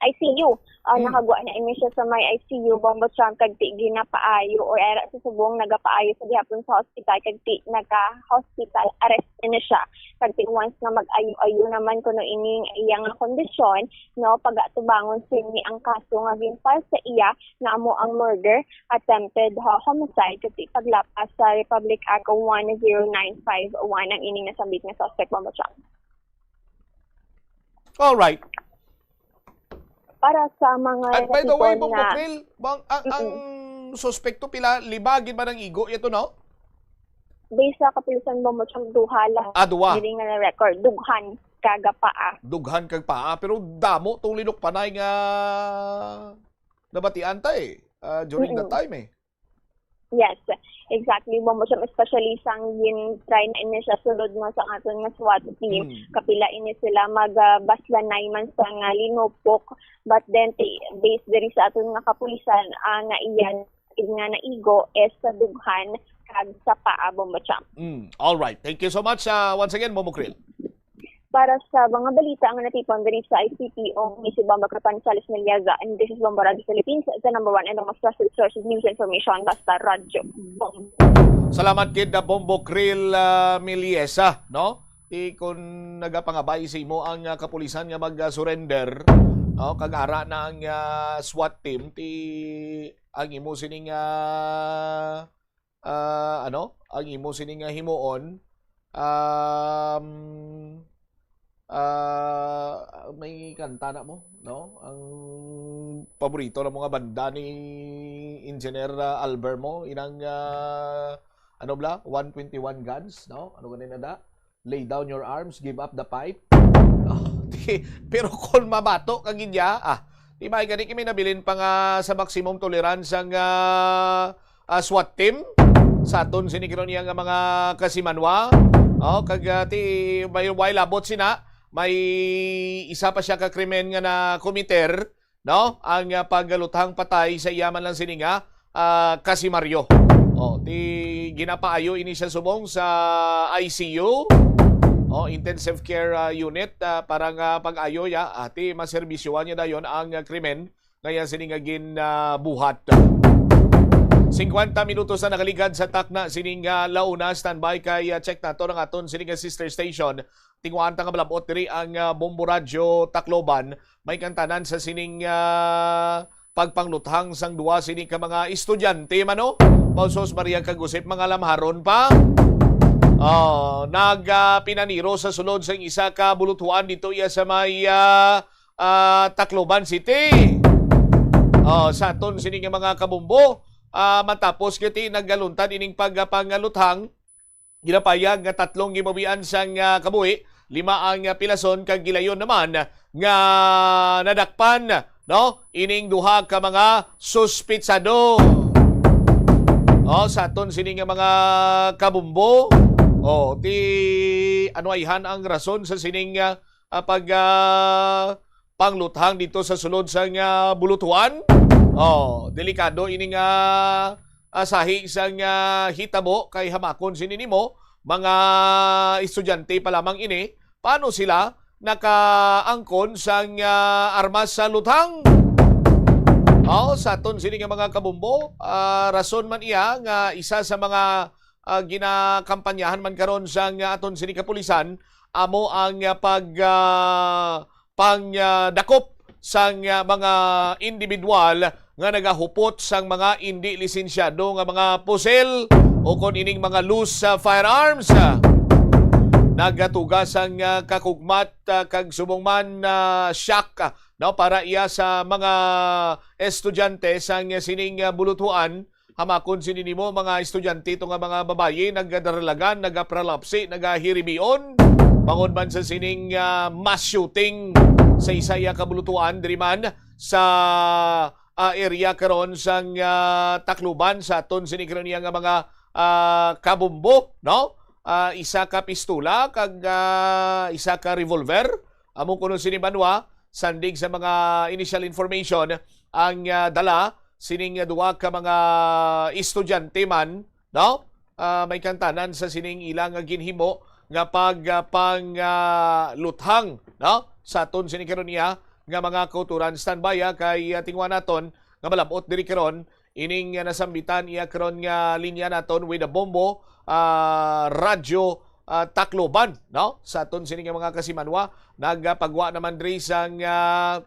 I C U. Ah, Mm. Nakagwa na ini siya sa may I C U, Bombo Trump, kag ti ginapaayo or era sa subong nagapaayo sa gihapon sa hospital, kag ti naka-hospital arrest ini siya. Kag ti once nga mag-ayo-ayo naman kuno ining iya nga kondisyon, no, pagatubangon sini ang kaso nga gin-file sa iya, nga amo ang murder, attempted ho-, homicide, kag ti paglapas sa Republic Act one zero nine five one ang ining nasambit nga suspect, Bombo Trump. All right. Para sa mga And by the way, Bombo Krill, bang, ang, ang suspekto pila, lima gid ba nang igo ito, no? Based sa kapulisan, Bombo Trump, duha lang. Ah, duha. Dili nga na-record. Dughan kag paa. Dughan kag paa. Pero damo tong linukpanay nga nabatian ta eh. Ah, during that time eh. Yes, exactly, Bombo Trump, especially sang gin-try na ini siya sulod mo sa aton nga SWAT team. Mm. Kapila ini sila mag ah, baslanay man sa nga linupok, but then ti- based diri sa aton nga kapulisan, ah, nga iyan nga naigo is sa dughan kag sa paa, Bombo Trump. Mm. All right. Thank you so much uh, once again, Bombo Krill. Para sa mga balita nga natipon diri sa I C P O, ni si Bombo Kapan Salis Meliaza, and this is Bombo Radio Philippines, the number one and the most trusted source of news information, basta Radyo Bombo. Salamat kid na Bombo Krill uh, Meliesa, no? Ti kung nagapangabay sa imo ang uh, kapulisan nga mag-surrender, no? Kag ara na ang uh, SWAT team, ti ang imo sining uh, ah, ano, ang imo sini nga himuon, um, ah, may kanta na mo, no? Ang paborito ng mga banda ni Engineer ah, Albert mo, inang ah, ano bla, one twenty-one guns, no? Ano ganun na da? Lay down your arms, give up the fight. Oh, di, pero kung mabato ka gid ya, ah, di ba gani kami nabilin pa nga sa maximum tolerance ang ah, ah, SWAT team sa aton sini karon niya nga mga kasimanwa. Oh, kag ah, ti may way labot sina, may isa pa siya ka krimen nga na komiter, no? Ang ah, pagluthang patay sa iya man lang sini nga ah, kasimaryo. Oh, ti ginapaayo ini siya subong sa I C U. Oh, intensive care ah, unit ah, para nga pag-ayo ya ati maserbisyohan niya dayon ang ah, krimen nga iya sini nga ginbuhat. Singkwenta minutos na nakaligad sa takna sining ah, launa. Standby kay ah, check nato ang aton sining ah, sister station. Tinguhaan ta nga malab-ot diri ang ah, Bombo Radyo Tacloban. May kantanan sa sining ah, pagpangluthang sang duwa sini ka mga estudyante man, no? Pausos Maria kag Josep, mga lamharon pa. Oh, nag ah, pinaniro sa sulod sang isa ka buluthuan dito iya sa may ah, ah, Tacloban City. Oh, sa aton sini nga mga kabombo, ah, matapos gid ti nagaluntad ining pagpangaluthang, ginapayag nga tatlong gimawian sang, ah, kabuhi, lima ang, ah, pilason, kag gilayon naman nga nadakpan, no, ining duha ka mga suspitsado. Oh, sa aton sini nga mga kabumbo, oh, ti ano ayhan ang rason sa sining, ah, ah, pag, ah, pangluthang dito sa sulod sang, ah, Bulutuan? Oh, delikado ini nga, ah, sahi sang, ah, hitabo kay hamakon sini nimo, mga estudyante pa lamang ini. Paano sila nakaangkon sang, ah, armas sa luthang? Oh, sa aton sini nga mga kabumbo, ah, rason man iya nga isa sa mga, ah, ginakampanyahan man karon sang, ah, aton sini kapulisan, amo ang, ah, pag, ah, pang, ah, dakop sang, ah, mga individual nga nagahupot sang mga indi lisensyado nga mga pusil o kon ining mga loose, ah, firearms. Nagatuga sang, ah, kakugmat, ah, kag subong man, ah, shock, ah, no, para iya sa mga estudyante sang sining, ah, Bulutuan. Hamakon sini nimo, mga estudyante to nga mga babayi, nagadaralagan, nagapralapsi, nagahiribion, bangod man sa sining, ah, mass shooting sa isa iya ka Bulutuan diri man sa, ah, area karon sang, ah, Tacloban, sa aton sini karon niya nga mga, ah, kabumbo, no? Ah, isa ka pistola kag, ah, isa ka revolver. Amo kuno sini banwa, sandig sa mga initial information, ang, ah, dala sining duha ka mga estudyante man, no? Ah, may kantanan sa sining ilang ginhimo nga pag, ah, pang, ah, luthang, no? Sa aton sini karon niya nga mga kauturan, standby, ah, kay, ah, tingwa naton nga malabot diri karon ining, ah, nasambitan iya karon nga linya naton with a bombo, ah, radyo, ah, Tacloban, no? Sa aton sini nga mga kasimanwa, nagapagwa naman diri sang, ah,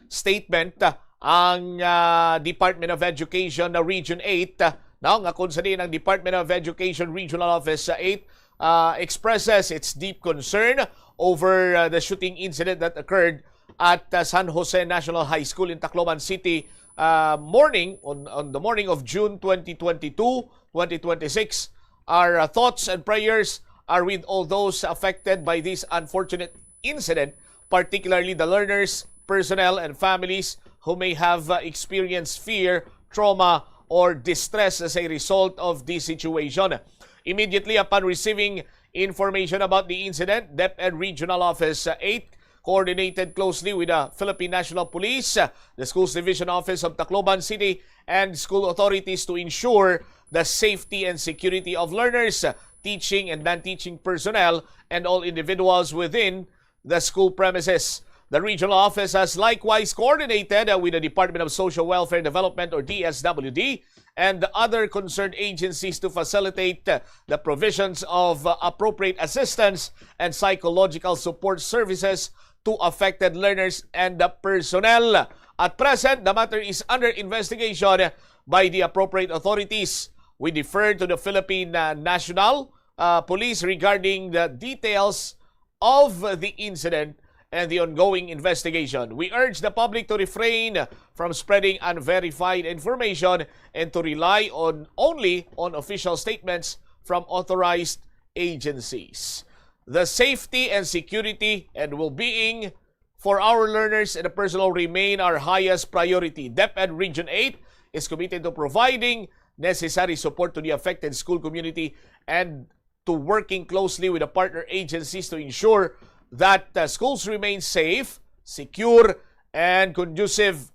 statement, ah, ang, ah, Department of Education na Region eight, ah, no, nga kung sa diin ang Department of Education Regional Office sa eight, ah, expresses its deep concern over, ah, the shooting incident that occurred at, ah, San Jose National High School in Tacloban City, ah, morning on, on the morning of June twenty twenty-two, twenty twenty-six. Our, uh, thoughts and prayers are with all those affected by this unfortunate incident, particularly the learners, personnel, and families who may have, uh, experienced fear, trauma, or distress as a result of this situation. Immediately upon receiving information about the incident, DepEd Regional Office, uh, eight coordinated closely with the Philippine National Police, uh, the Schools Division Office of Tacloban City, and school authorities to ensure the safety and security of learners, uh, teaching and non-teaching personnel, and all individuals within the school premises. The regional office has likewise coordinated, uh, with the Department of Social Welfare and Development, or D S W D, and the other concerned agencies to facilitate, uh, the provisions of, uh, appropriate assistance and psychological support services to affected learners and the personnel. At present, the matter is under investigation by the appropriate authorities. We defer to the Philippine, uh, National, uh, Police regarding the details of the incident and the ongoing investigation. We urge the public to refrain from spreading unverified information and to rely on, only on official statements from authorized agencies. The safety and security and well-being for our learners and the personnel remain our highest priority. DepEd Region eight is committed to providing necessary support to the affected school community and to working closely with the partner agencies to ensure that, uh, schools remain safe, secure, and conducive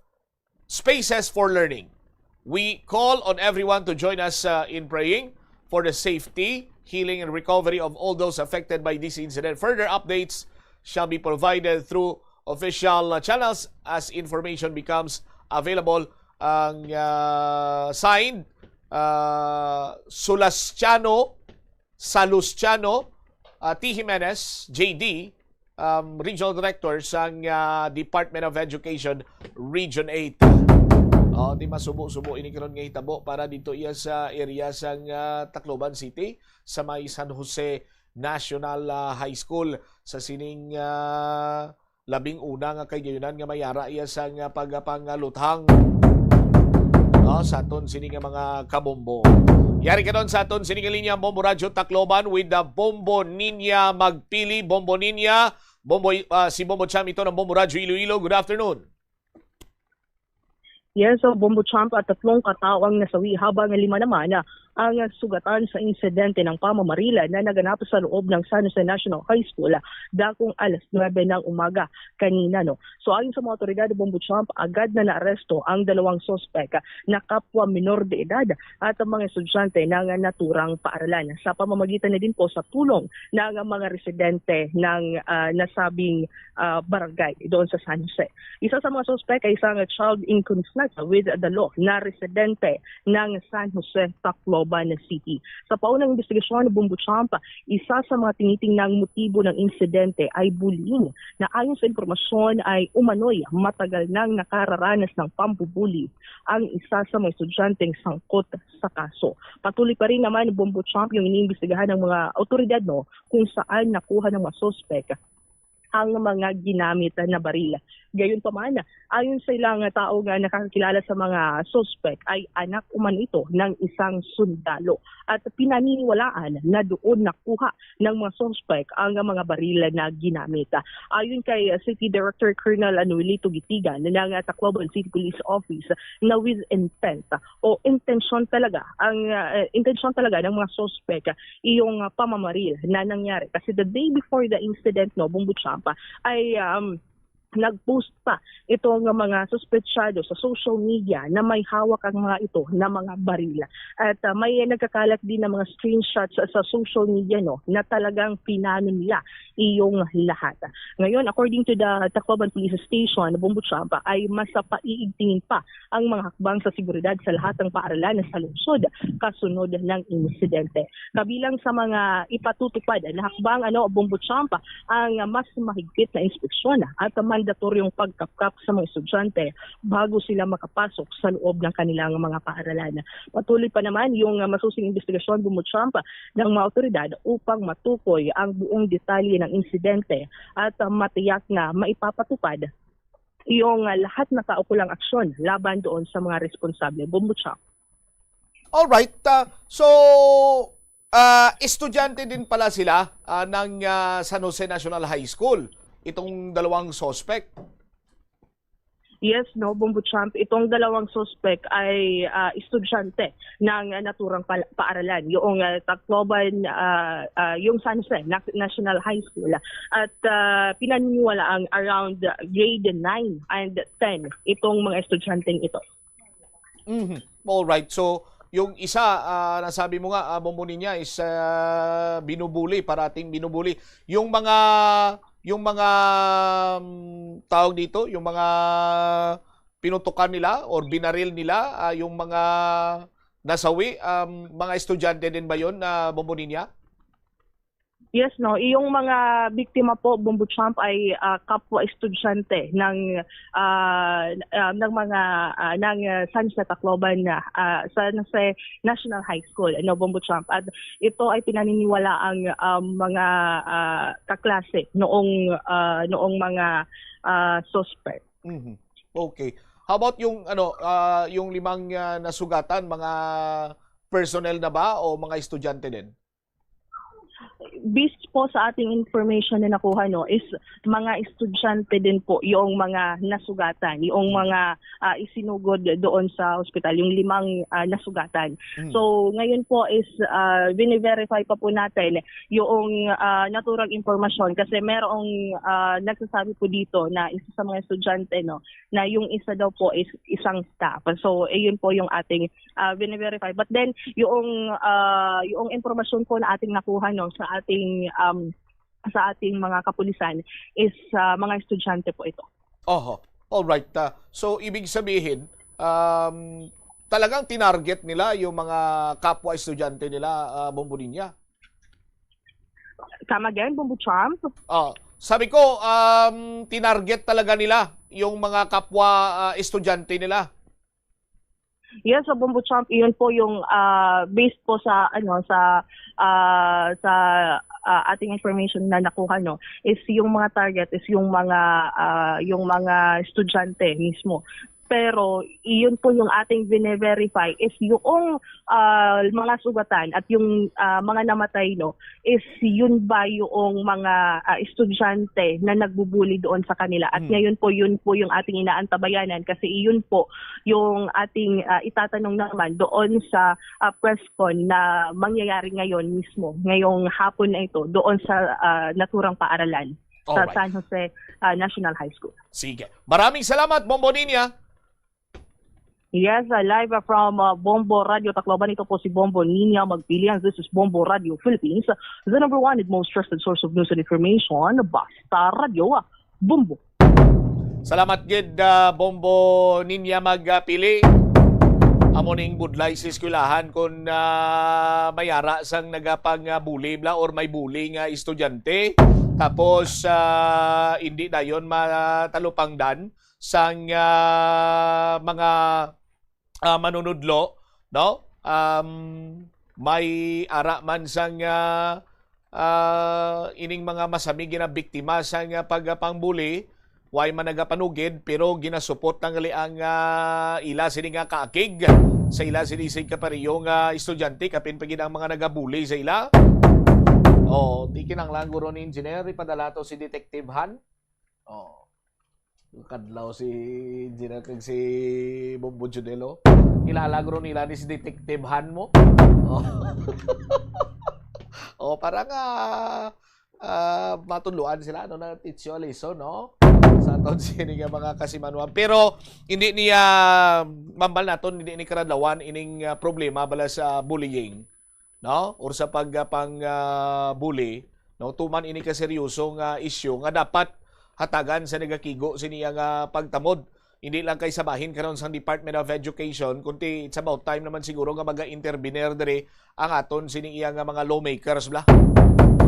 spaces for learning. We call on everyone to join us, uh, in praying for the safety, healing, and recovery of all those affected by this incident. Further updates shall be provided through official, uh, channels as information becomes available. Ang, uh, signed, uh, Sulastiano Salustiano, ah, T. Jimenez, J D, um, Regional Director sang, ah, Department of Education, Region eight. Oh, di masubo-subo ini karon nga hitabo para dito iya sa area sang, ah, Tacloban City, sa may San Jose National, ah, High School, sa sining, ah, labing una nga kahigayunan nga mayara iya sang, ah, pagpangaluthang. no, sa aton sini nga mga kabombo. Yari ka doon sa aton sini nga linya, Bombo Radyo Tacloban with the Bombo Niña Magpili. Bombo Niña, Bombo, ah, si Bombo Cham ito ng Bombo Radyo Iloilo. Good afternoon. Yes, so Bombo Champ, at tatlong katao ang nasawi, habang lima naman ang sugatan sa insidente ng pamamaril na naganap sa loob ng San Jose National High School dakong alas nuebe ng umaga kanina, no. So ayon sa mga otoridad, Bombo Champ, agad na naaresto ang dalawang suspek na kapwa minor de edad at ang mga estudyante ng naturang paaralan, sa pamamagitan na din po sa tulong ng mga residente ng ah, nasabing ah, barangay doon sa San Jose. Isa sa mga suspek ay isang child in conflict with the law na residente ng San Jose, Tacloban City. Sa paunang investigasyon, Bombo Champ, isa sa mga tinitingnang motibo ng insidente ay bullying, na ayon sa impormasyon ay umano'y matagal nang nakararanas ng pambubuli ang isa sa mga estudyanteng sangkot sa kaso. Patuloy pa rin naman, Bombo Champ, yung iniimbestigahan ng mga otoridad, no, kung saan nakuha ng mga suspek ang mga ginamit na baril. Gayunpaman, ayon sa ilang tao nga nakakakilala sa mga suspek, ay anak umano ito ng isang sundalo at pinaniniwalaan na doon nakuha ng mga suspek ang mga baril na ginamit. Ayon kay City Director Colonel Anuelito Gitigan ng Tacloban City Police Office, na with intent o intensyon talaga ang ah, intensyon talaga ng mga suspek yung ah, pamamaril na nangyari. Kasi the day before the incident, no, Bombo Champ, ay um, nag-post pa itong mga suspetsado sa social media na may hawak ang mga ito na mga baril. At ah, may nagkakalat din ng mga screenshots sa social media, no, na talagang pinano nila iyong lahat. Ngayon, according to the Tacloban Police Station, Bombo Champ, ay mas paiigtingin pa ang mga hakbang sa seguridad sa lahat ng paaralan sa lungsod kasunod ng insidente. Kabilang sa mga ipatutupad na hakbang, ano, Bombo Champ, ang mas mahigpit na inspeksyon at mandatoryong pagkapkap sa mga estudyante bago sila makapasok sa loob ng kanilang mga paaralan. Patuloy pa naman yung ah, masusing investigasyon, Bombo Champ, ng mga otoridad upang matukoy ang buong detalye ng insidente at ah, matiyak na maipapatupad yung ah, lahat na kaukulang aksyon laban doon sa mga responsable. Bombo Champ. Alright. Ah, so, ah, estudyante din pala sila ah, ng ah, San Jose National High School, itong dalawang suspect. Yes, no, Bombo Champ. Itong dalawang suspek ay ah, estudyante ng ah, naturang pal- paaralan, yung ah, Tacloban, ah, ah, yung San Jose Nac- National High School. At ah, pinaniniwala ang around grade nine and ten itong mga estudyanteng ito. Mhm. All right. So, yung isa, ah, nasabi mo nga, ah, Bombo Niña, is ah, binubuli, parating binubuli. Yung mga, yung mga, mm, tawag dito, yung mga pinutukan nila or binaril nila, ah, yung mga nasawi, um, mga estudyante din ba yun, ah, Bombo Niña? Yes, no. Iyong mga biktima po, Bombo Champ, ay ah, kapwa estudyante ng ah, ah, ng mga ah, ng ah, San Jose Tacloban na ah, San Jose National High School, no, Bombo Champ. At ito ay pinaniniwala ang um, mga ah, kaklase noong ah, noong mga ah, suspect. Mhm. Okay. How about yung ano, ah, yung limang ah, nasugatan, mga personnel na ba o mga estudyante din? Based po sa ating information na nakuha, no, is mga estudyante din po yung mga nasugatan, yung mga ah, isinugod doon sa ospital, yung limang ah, nasugatan. Mm. So ngayon po is ah, bine-verify pa po natin yung ah, naturang impormasyon, kasi merong ah, nagsasabi po dito na isa sa mga estudyante, no, na yung isa daw po is isang staff. So ayun po yung ating ah, bine-verify. But then yung ah, yung impormasyon po na ating nakuha, no, sa ating um, sa ating mga kapulisan is ah, mga estudyante po ito. Oho. All right. Ah, so, ibig sabihin, um, talagang tinarget nila yung mga kapwa estudyante nila, ah, Bombo Niña? Come again, Bombo Champ? Oh, sabi ko, um, tinarget talaga nila yung mga kapwa ah, estudyante nila. Yes, sa Bombo Champ, iyon po yung ah, based po sa ano, sa ah, sa ah, ating information na nakuha, no, is yung mga target is yung mga ah, yung mga estudyante mismo. Pero iyon po yung ating vine-verify is yung, ah, mga sugatan at yung, ah, mga namatay, no, is yun ba yung mga, ah, estudyante na nagbubuli doon sa kanila. At Mm. ngayon po, yun po yung ating inaantabayanan kasi iyon po yung ating, ah, itatanong naman doon sa, ah, press con na mangyayari ngayon mismo, ngayong hapon na ito, doon sa, ah, naturang paaralan sa Alright. San Jose, ah, National High School. Sige. Maraming salamat, Bombo Ninya. Yes, uh, live from, uh, Bombo Radio Tacloban. Ito po si Bombo Ninya Magpilian. This is Bombo Radio Philippines, the number one and most trusted source of news and information. Basta Radio, uh, Bombo. Salamat gid, uh, Bombo Ninya Magpili. Amo ning budlay sa eskwelahan kung, uh, may ara sang nagapang, uh, bully bla or may bully nga estudyante. Tapos, uh, hindi dayon matalupangdan sang, ah, mga, ah, manunudlo, no? Um, may ara man sang, ah, ah, ining mga masami ginabiktima sang, ah, pagpangbuli, way man nagapanugid, pero ginasupot lang gali ang, ah, ila sini nga kaakig sa ila sini sig kapareho nga estudyante, kapin pa gid ang mga nagabuli sa ila. Oh, di kinahanglan guro ni engineer, ipadala to si Detective Han. Oh. Kadlaw si Engineer kag si Bombo Junelo. Kilala guro nila ni si Detective Han mo. Oh. Oh, para nga, ah, matudloan sila, ano, na teach you a lesson, no? Sa aton sini nga mga kasimanwan. Pero hindi niya, mambal naton, hindi ni karadlawan ining, ah, problema bala sa bullying, no? Or sa pag, ah, pang, ah, bully, no? Tuman ini ka seryoso nga isyu nga dapat hatagan sa nagakigo sini nga pagtamod. Hindi lang kay sa bahin karon sang Department of Education, kundi it's about time naman siguro nga maga-intervenir diri ang aton sini iya nga mga lawmakers bla.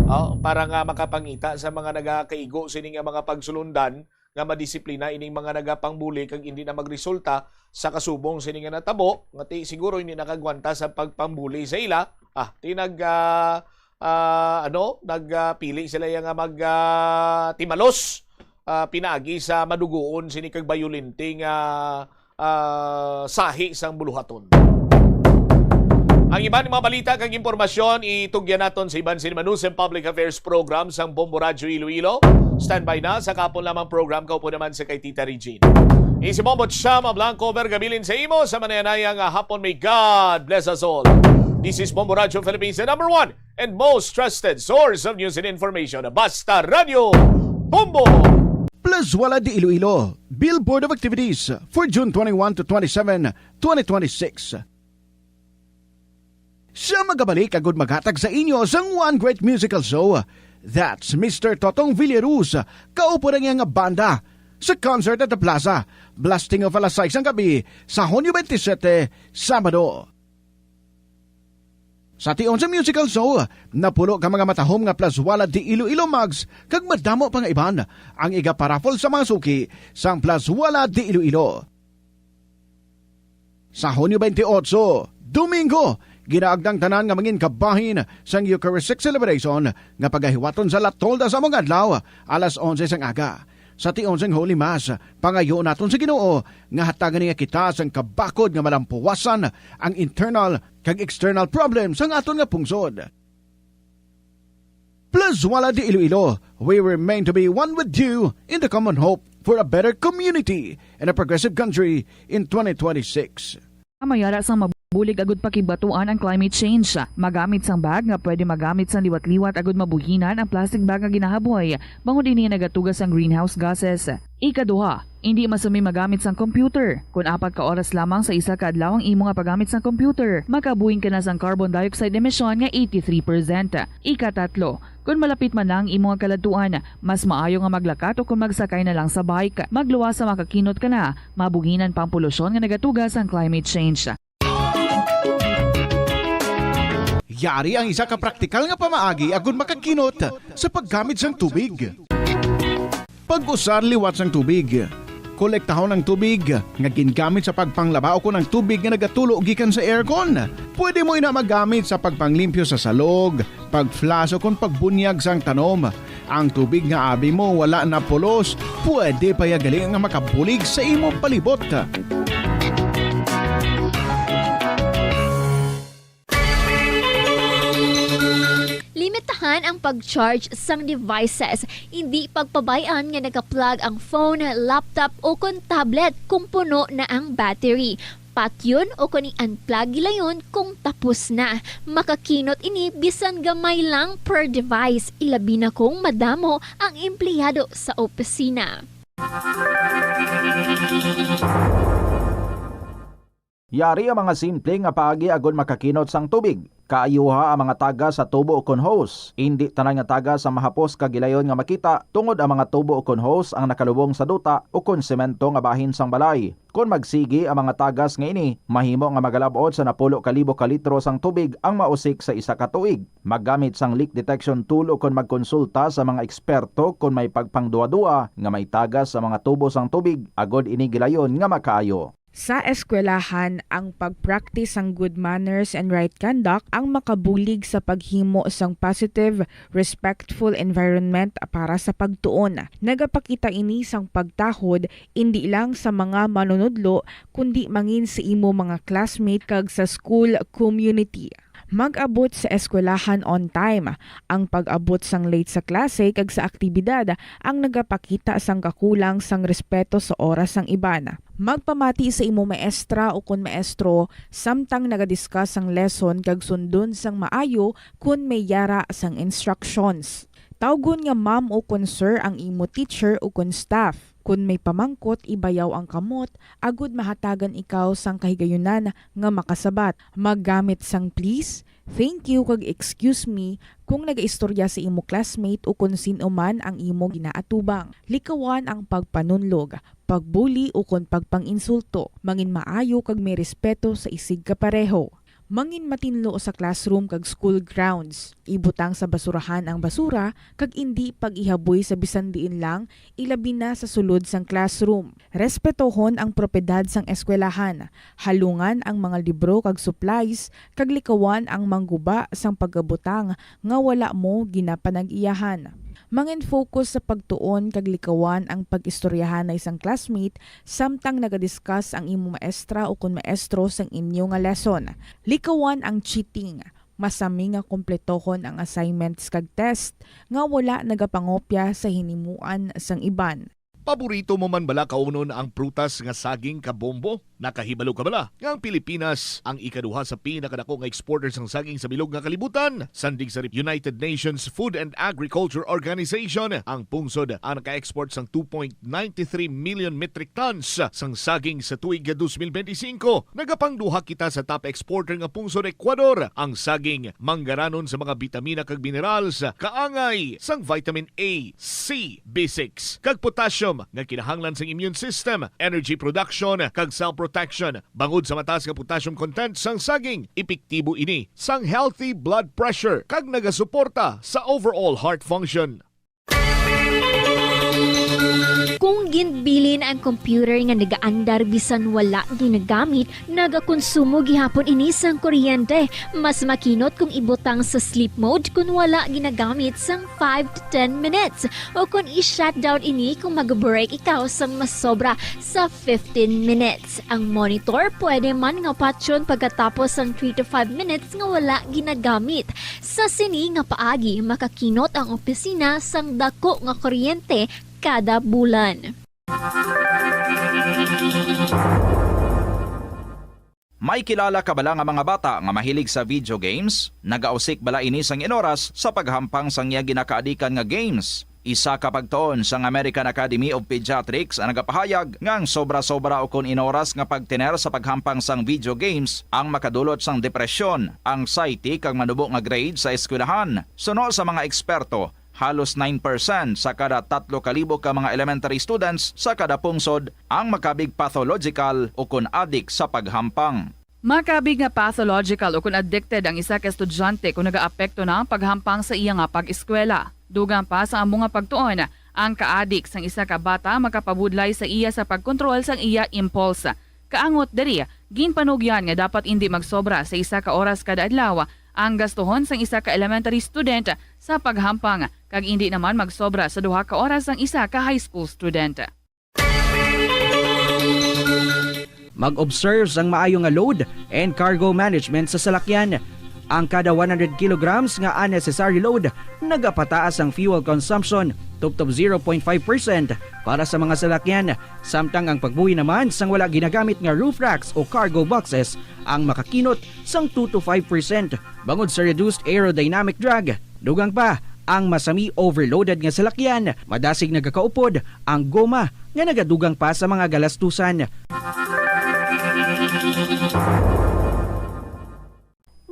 Oh, para nga makapangita sa mga nagakaigo sini nga mga pagsulundan nga madisiplina ining mga nagapangbuli kag hindi na magresulta sa kasubong sini nga natabo, nga ti siguro hindi nakagwanta sa pagpangbuli sa ila. Ah, ti nag, ah, ah, ano, nagpili sila ya nga mag, ah, timalos, ah, pinaagi sa madugoon sini kag bayolente nga, ah, sahi sang buluhaton. Ang iban nga mga balita kag impormasyon itugyan naton sa iban sini manusa nga public affairs program sang Bombo Radyo Iloilo. Standby na sa kahapon lamang program, kaupo naman sa kay Tita Regine. Isi Bombo Chama Blanco, overgabilin sa imo sa manayanaya nga hapon. May God bless us all. This is Bombo Radyo Philippines, the number one and most trusted source of news and information. Basta Radyo Bombo! Plazuela de Iloilo, Billboard of Activities for June twenty-one to twenty-seven, twenty twenty-six. Siya magabalik agud maghatag sa inyo sang one great musical show. That's Mister Totong Villaruz, kaupo na niya nga banda, sa concert at the plaza, blasting off alas sais sang gabi sa Hunyo twenty-seven, Sabado. Sa tion sa musical show, napulo ka mga matahom nga Plazuela de Iloilo mugs kag madamo pa nga iban ang igaparaffle sa mga suki sang Plazuela de Iloilo. Sa Hunyo twenty-eight, Domingo, ginaagda ang tanan nga mangin kabahin sang Eucharistic celebration nga pagahiwaton sa La Tolda sa among adlaw, alas onse sang aga. Sa tion sang Holy Mass, pangayoon naton sa Ginoo nga hatagan niya kita sang kabakod nga malampuwasan ang internal kag external problems sang aton nga pungsod. Plazuela de Iloilo, we remain to be one with you in the common hope for a better community and a progressive country in twenty twenty-six. Mayara sang mabulig agud pakibatuan ang climate change. Magamit sang bag nga pwede magamit sang liwat-liwat agud mabuhinan ang plastic bag nga ginahaboy, bangod ini nagatuga sang greenhouse gases. Ikaduha, indi masami magamit sang computer. Kon apat ka oras lamang sa isa ka adlaw ang imo nga paggamit sang computer, makabuhin ka na sang carbon dioxide emission nga eighty-three percent. Ikatatlo, kon malapit man na ang imo nga kaladtuan, mas maayo nga maglakat o kon magsakay na lang sa bike. Magluwas sa makakinot ka na, mabuhinan pa ang polusyon nga nagatuga sang climate change. Yari ang isa ka praktikal nga pamaagi agud makakinot sa paggamit sang tubig. Pag-usar liwat sang tubig. Kolektahon ang tubig nga gingamit sa pagpanglaba ukon ang tubig nga nagatulo gikan sa aircon. Pwede mo ina magamit sa pagpanglimpyo sa salog, pag-flush ukon pagbunyag sang tanom. Ang tubig nga abi mo wala na pulos, pwede pa ya gali nga makabulig sa imo palibot. Limitahan ang pag-charge sang devices. Indi pagpabay-an nga naka-plug ang phone, laptop, o kon tablet kung puno na ang battery. Patyon o kon i-unplug gilayon kung tapos na. Makakinot ini bisan gamay lang per device, ilabi na kung madamo ang empleyado sa opisina. Yari ang mga simple nga paagi agod makakinot sang tubig. Kaayuha ang mga tagas sa tubo ukon hose. Indi tanan nga tagas ang mahapos kag gilayon nga makita, tungod ang mga tubo ukon hose ang nakalubong sa duta ukon semento nga bahin sang balay. Kon magsigi ang mga tagas nga ini, mahimo nga magalab-ot sa napulo ka libo ka litro sang tubig ang mausik sa isa ka tuig. Maggamit sang leak detection tool ukon magkonsulta sa mga eksperto kon may pagpangduwa-duwa nga may tagas sa mga tubo sang tubig, agod ini gilayon nga makaayo. Sa eskwelahan, ang pag-practice sang good manners and right conduct ang makabulig sa paghimo sang positive, respectful environment para sa pagtuon. Nagapakita ini sang pagtahod indi lang sa mga manunudlo, kundi mangin sa imo mga classmate kag sa school community. Mag-abot sa eskwelahan on time. Ang pag-abot sang late sa klase kag sa aktibidad ang nagapakita sang kakulang sang respeto sa oras sang iban. Magpamati sa imo maestra ukon maestro samtang nagadiscuss ang lesson kag sundon sang maayo kon may yara sang instructions. Tawgon nga ma'am ukon sir ang imo teacher ukon staff. Kon may pamangkot, ibayaw ang kamot agud mahatagan ikaw sang kahigayunan nga makasabat. Maggamit sang please, thank you, kag excuse me kung nagaistorya sa imo classmate ukon sin-o man ang imo ginaatubang. Likawan ang pagpanunlog, pagbuli, ukon pagpang-insulto. Mangin maayo kag may respeto sa isigkapareho. Mangin matinlo sa classroom kag school grounds. Ibutang sa basurahan ang basura kag indi pag-ihaboy sa bisan diin lang, ilabi na sa sulod sang classroom. Respetohon ang propiedad sang eskwelahan. Halungan ang mga libro kag supplies, kag likawan ang mangguba sang pagabutang nga wala mo ginapanag-iyahan. Mangin-focus sa pagtuon kag likawan ang pag-istoryahanay sang classmate samtang nagadiscuss ang imo maestra ukon maestro sang inyo nga lesson. Likawan ang cheating. Masami nga kompletohon ang assignments kag test nga wala nagapangopya sa hinimuan sang iban. Paborito mo man bala kaunon ang prutas nga saging kabombo? Nakahibalo ka bala nga ang Pilipinas ang ikaduha sa pinakadako nga exporter sang saging sa bilog nga kalibutan? Sandig sa United Nations Food and Agriculture Organization, ang pungsod ang naka-export sang two point nine three million metric tons sang saging sa tuig twenty twenty-five. Nagapangduha kita sa top exporter nga pungsod, Ecuador. Ang saging manggaranon sa mga bitamina kag minerals, kaangay sang vitamin A, C, B six, kag potassium nga kinahanglan sang immune system, energy production, kag cell protection. Bangod sa mataas nga potassium content sang saging, epektibo ini sang healthy blood pressure kag nagasuporta sa overall heart function. Kung ginbilin ang computer nga nagaandar bisan wala ginagamit, nagakonsumo gihapon ini sang kuryente. Mas makinot kung ibutang sa sleep mode kon wala ginagamit sang five to ten minutes, o kon i-shutdown ini kung mag-break ikaw sang masobra sa fifteen minutes. Ang monitor pwede man nga patyon pagkatapos sang three to five minutes nga wala ginagamit. Sa sini nga paagi, makakinot ang opisina sang dako nga kuryente kada bulan. May kilala ka bala nga mga bata nga mahilig sa video games? Nagausik bala ini sang inoras sa paghampang sang iya ginakaadikan nga games? Isa ka pagtuon sang American Academy of Pediatrics ang nagapahayag nga ang sobra-sobra ukon inoras nga pagtener sa paghampang sang video games ang makadulot sang depresyon, anxiety, kag manubo nga grade sa eskwelahan. Suno sa mga eksperto, halos nine percent sa kada tatlo ka libo ka mga elementary students sa kada pungsod ang makabig pathological ukon adik sa paghampang. Makabig nga pathological ukon addicted ang isa ka estudyante kon nagaapekto na ang paghampang sa iya nga pag-eskwela. Dugang pa sa amo nga pagtuon, ang kaadik sang isa ka bata makapabudlay sa iya sa pagkontrol sang iya impulse. Kaangot diri, ginpanugyan nga dapat indi magsobra sa isa ka oras kada adlaw ang gastuhon sang isa ka elementary student sa paghampang, kag indi naman magsobra sa duha ka oras sang isa ka high school student. Mag-observe sang maayo nga load and cargo management sa salakyan. Ang kada one hundred kilograms nga unnecessary load nagapataas ang fuel consumption tubtob zero point five percent para sa mga salakyan, samtang ang pagbuhi naman sang wala ginagamit nga roof racks o cargo boxes ang makakinot sang two to five percent bangod sa reduced aerodynamic drag. Dugang pa, ang masami overloaded nga salakyan, madasig nagakaupod ang goma nga nagadugang pa sa mga galastusan.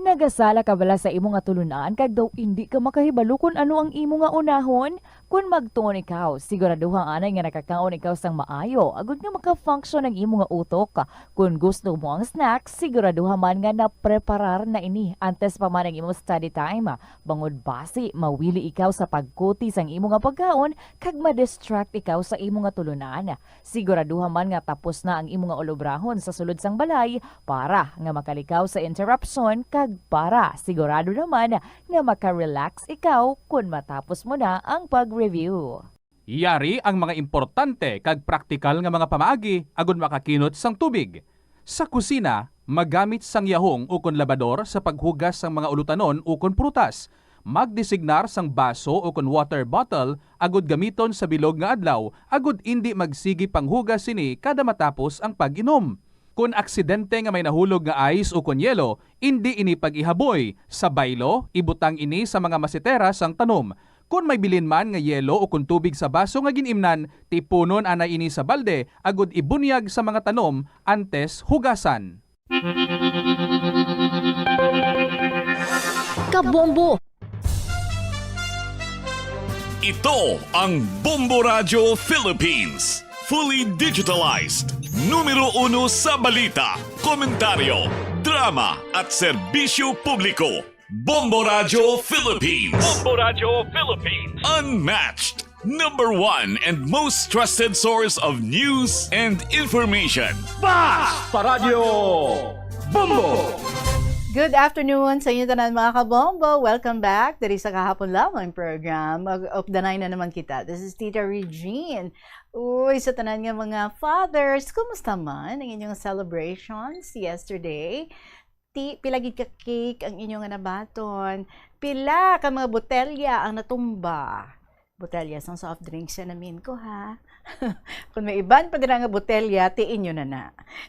Nagasala ka bala sa imo nga tulunan kag daw indi ka makahibalo kon ano ang imo nga unahon? Kon magtuon ikaw, siguraduha anay nga nakakaon ikaw sang maayo agod nga maka-function ang imo nga utok. Kon gusto mo ang snack, siguraduha man nga napreparar na ini antes pa man ang imo study time. Bangod basi mawili ikaw sa pagkuti sang imo nga pagkaon kag ma-distract ikaw sa imo nga tulunan. Siguraduha man nga tapos na ang imo nga ulobrahon sa sulod sang balay para nga makalikaw sa interruption kag para sigurado naman nga maka-relax ikaw kon matapos mo na ang pag-review. Yari ang mga importante kag praktikal nga mga pamaagi agud makakinot sang tubig. Sa kusina, magamit sang yahong ukon labador sa paghugas sang mga ulutanon ukon prutas. Magdesignar sang baso ukon water bottle agud gamiton sa bilog nga adlaw agud indi magsigi panghugas sini kada matapos ang pag-inom. Kon aksidente nga may nahulog nga ice ukon yelo, indi ini pag-ihaboy. Sa baylo, ibutang ini sa mga masitera sang tanom. Kon may bilin man nga yelo ukon tubig sa baso nga gin-imnan, tipunon anay ini sa balde agud ibunyag sa mga tanom antes hugasan. Kabombo! Ito ang Bombo Radyo Philippines. Fully digitalized. Numero uno sa balita, komentaryo, drama, at serbisyo publiko. Bombo Radyo Philippines. Bombo Radyo Philippines. Unmatched. Number one and most trusted source of news and information. Bas pa Radyo Bombo! Good afternoon sa inyo tanan, mga kabombo. Welcome back diri sa Kahapon Lamang program. Mag-updanay na naman kita. This is Tita Regine. Uy, sa tanan nga mga fathers, kumusta man ang inyong celebrations yesterday? Ti, pila gid ka cake ang inyo nga nabaton? Pila ka mga botelya ang natumba? Botelya sang soft drinks yan namin ko, ha? Kung may iban pa dira nga botelya, ti inyo na na.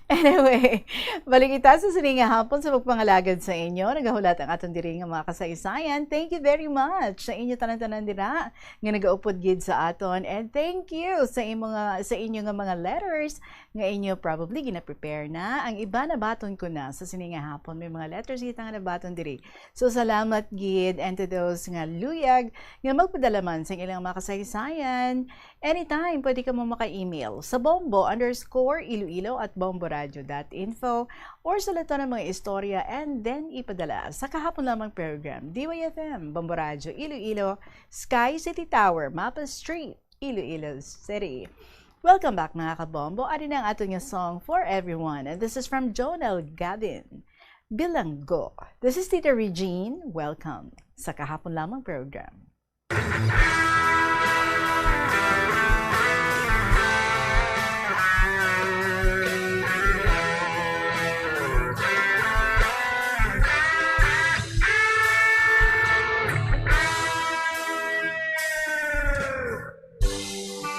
Anyway, balik kita sa sini nga hapon sa pagpangalagad sa inyo. Nagahulat ang aton diri nga mga kasaysayan. Thank you very much sa inyo tanan-tanan dira nga nagaupod gid sa aton. And thank you sa imo nga, sa inyo nga mga letters nga inyo probably gina-prepare na. Ang iba nabaton ko na sa sini nga hapon. May mga letters kita nga nabaton diri. So, salamat gid, and to those nga luyag nga magpadala man sang ilang mga kasaysayan, anytime pwede kamo maka-email sa bombo underscore iloilo at bomboradio dot info or sulaton ang mga istorya and then ipadala sa Kahapon Lamang program, D Y F M, Bombo Radyo Iloilo, Sky City Tower, Mapa Street, Iloilo City. Welcome back, mga kabombo. Ari na ang aton nga song for everyone. And this is from Jonel Gavin. Bilanggo. This is Tita Regine. Welcome sa Kahapon Lamang program.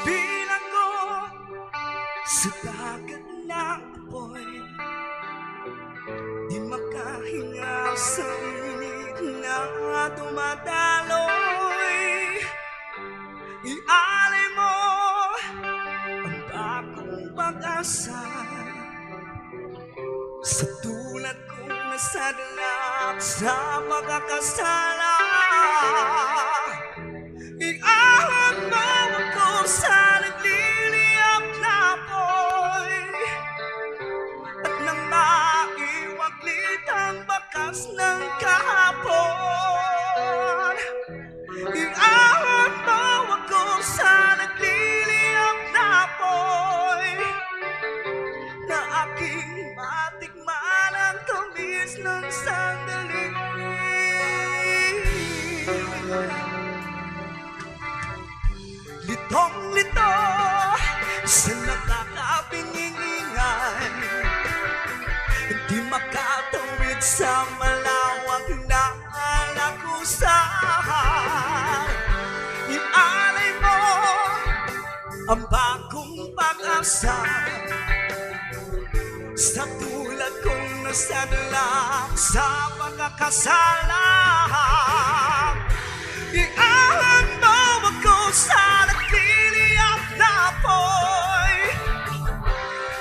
Bilanggo sa dagat na apoy, di makahingaw sa init na dumadaloy. Ialay mo ang bagong pag-asa sa tulad kong nasadlak sa pagkakasala. Iahon mo ako sa nagliliyab na apoy at nang maiwaglit ang bakas ng kahapon. Iahon mo ako sa nagliliyab na apoy na aking matikman ang tamis ng sandali. Ito sa nakakabingingingan, di makatawid sa malawak na lagusan. Ialay mo ang bagong pag-asa sa tulad kong nasanla sa pagkakasala. Iahon mo ako sa nagdiliyab na apoy,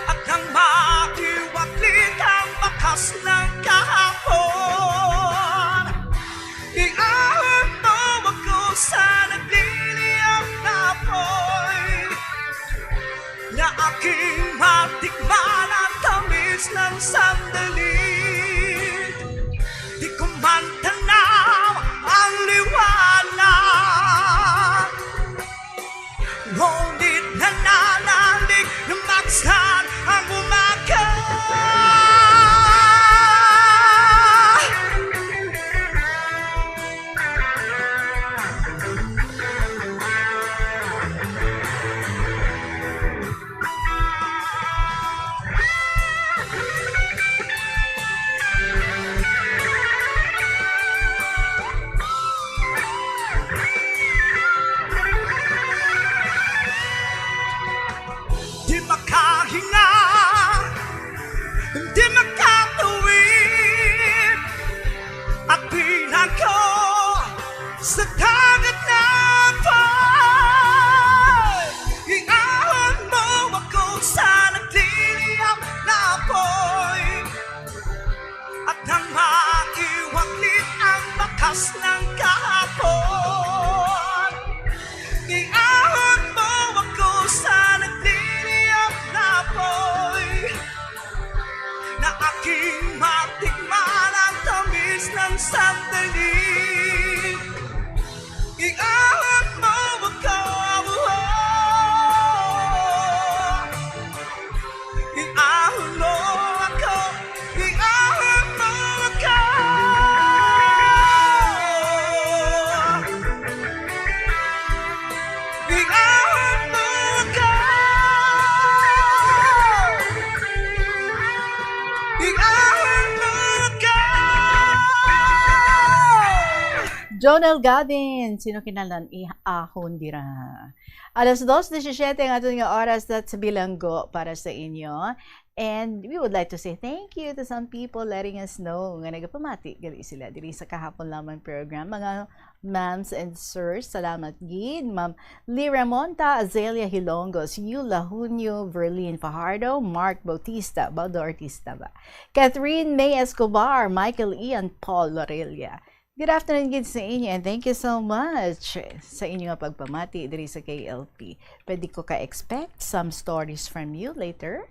at nang maiwaklit ang bakas ng kahapon. Iahon mo ako sa nagdiliyab na apoy, na aking matikman ang tamis ng sandali. Di ko man tanaw ang liwanag, ngunit nananalig na magsan ang umaga. Di makahinga, di makatawid, at pinako sa dagat na apoy. Iahon mo ako sa nagdiliyab na apoy, at nang maiwaklit ang bakas ng kahapon. Iahon mo ako sa nagdiliyab na apoy, na aking matikman ang tamis ng sandali. Iahon mo ako, iahon mo ako, iahon mo ako. Iahon mo ako. Iahon mo ako. Jonel Gavin, sino kinalan iahon dira? Alas dos diecisiete ang aton nga oras, that's bilanggo para sa inyo. And we would like to say thank you to some people letting us know nga nagapamati gali sila diri sa kahapon lamang program. Mga ma'ams and sirs, salamat gid. Ma'am Lee Ramonta, Azalea Hilongos, Yula Junio, Verlin Fajardo, Mark Bautista, Baldo Artista ba? Catherine May Escobar, Michael Ian, Paul Lorella. Good afternoon gid sa inyo, and thank you so much sa inyo nga pagpamati diri sa K L P. Pwede ko ka-expect some stories from you later?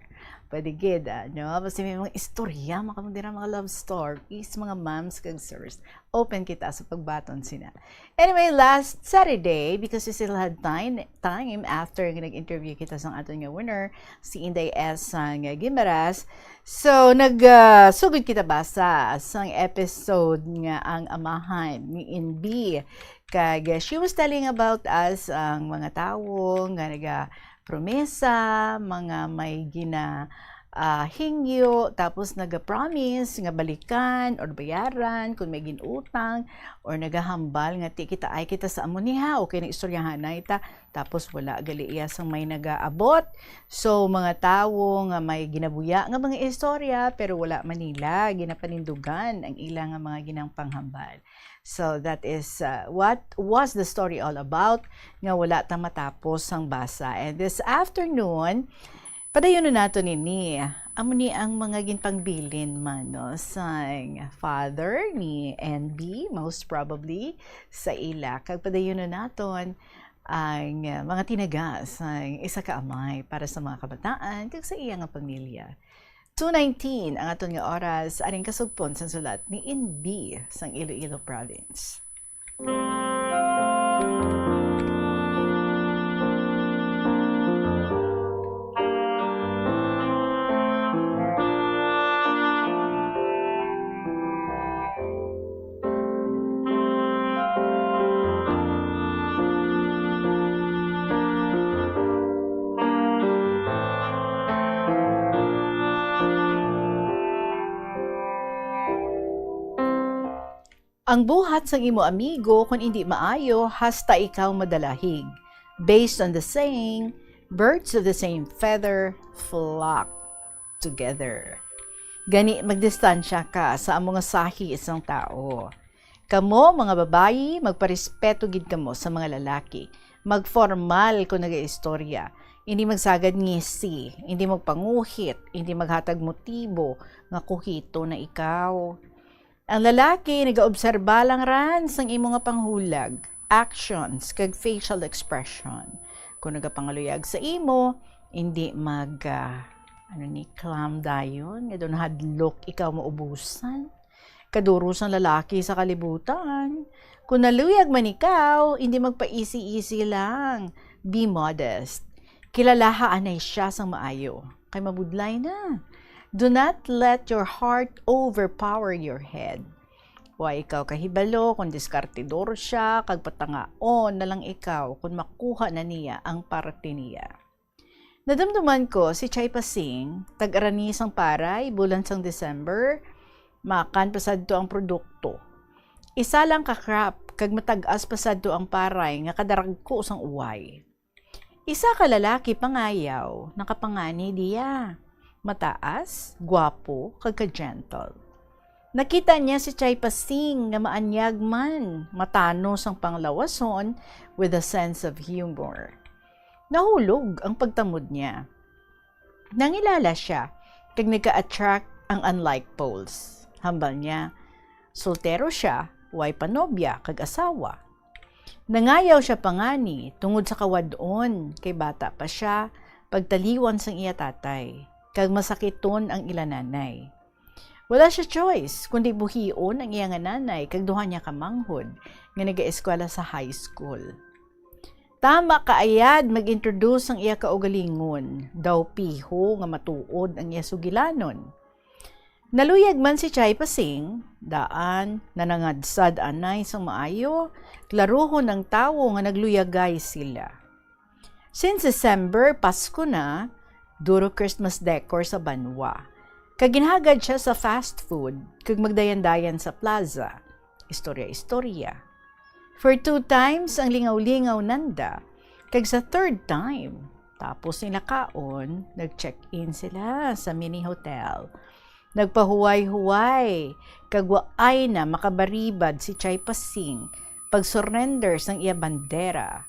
Pwede gid, ah, no? Basta may mga istorya, mga kamundira, mga love stories, mga ma'ams kag sirs. Open kita sa pagbaton sina. Anyway, last Saturday, because we still had time, time after nga nag-interview kita sa aton nga winner, si Inday S. sang Guimaras. So, nag, ah, sugod kita basa sang episode nga ang amahan ni Inbi. Kag, ah, she was telling about us ang mga tawo nga nagapromesa, mga may gina, ah, hingyo, tapos nagapromise nga balikan or bayaran kung may ginutang, or nagahambal nga, "Ti, kita ay kita sa amo niha, okay na istoryahan na ita." Tapos wala gali iya sang may nagaabot. So, mga tawo nga may ginabuya nga mga istorya, pero wala man nila ginapanindugan ang ila nga mga ginang panghambal. So, that is, uh, what was the story all about, nga wala ta matapos sang basa. And this afternoon, padayon na nato nini. Amo ni ang mga ginpangbilin man, no, sang father ni N B, most probably, sa ila. Kag padayon na naton ang, uh, mga tinaga sang isa ka amay para sa mga kabataan kag sa iya nga pamilya. Two nineteen ang aton nga oras, aring kasugpon sang sulat ni N B sang Iloilo Province. Ang buhat sang imo amigo kon indi maayo, hasta ikaw madalahig. Based on the saying, "Birds of the same feather flock together." Gani, magdistansya ka sa amo nga sahi sang tawo. Kamo, mga babayi, magparespeto gid kamo sa mga lalaki. Magformal kon nagaistorya. Hindi magsagad ngisi, hindi magpanguhit, hindi maghatag motibo nga kuhito na ikaw. Ang lalaki nagaobserba lang ran sang imo nga panghulag, actions, kag facial expression. Kung nagapangaluyag sa imo, hindi mag, ah, ano ni, clam dayon, nga daw nahadlok ikaw maubusan. Kaduro sang lalaki sa kalibutan. Kung naluyag man ikaw, hindi magpaisi-isi lang. Be modest. Kilalaha anay siya sang maayo, kay mabudlay na. Do not let your heart overpower your head. Wa ikaw kahibalo kung diskartidor siya, kag patangaon na lang ikaw kung makuha na niya ang parte niya. Nadumduman ko si Chai Pasing, tag-arani sang Paray, bulan sang December, makan pa sadto ang produkto. Isa lang ka crop, kag matag-as pa sadto ang Paray nga kadaragko sang uway. Isa ka lalaki pangayaw nakapangani diya. Mataas, gwapo, kag ka-gentle. Nakita niya si Chai Pasing nga maanyag man, matanos ang panglawason, with a sense of humor. Nahulog ang pagtamod niya. Nangilala siya, kag nagka-attract ang unlike poles. Hambal niya, soltero siya, way pa nobya kag asawa. Nangayaw siya pangani tungod sa kawad-on, kay bata pa siya, pagtaliwan sang iya tatay, kag masakiton ang ila nanay. Wala siya choice kundi buhion ang iya nga nanay kag duha niya ka manghod nga nagaeskwela sa high school. Tama kaayad mag-introduce ang iya kaugalingon, daw piho nga matuod ang iya sugilanon. Naluyag man si Chai Pasing, daan, nanangadsad anay sang maayo, klaruhon ang tawo nga nagluyagay sila. Since December, Pasko na, duro Christmas decor sa banwa. Kag ginhagad siya sa fast food, kag magdayan-dayan sa plaza. Istorya-istorya. For two times ang lingaw-lingaw nanda, kag sa third time, tapos nila kaon, nag-check-in sila sa mini hotel. Nagpahuway-huway, kag waay na makabaribad si Chai Pasing pag-surrender sang iya bandera.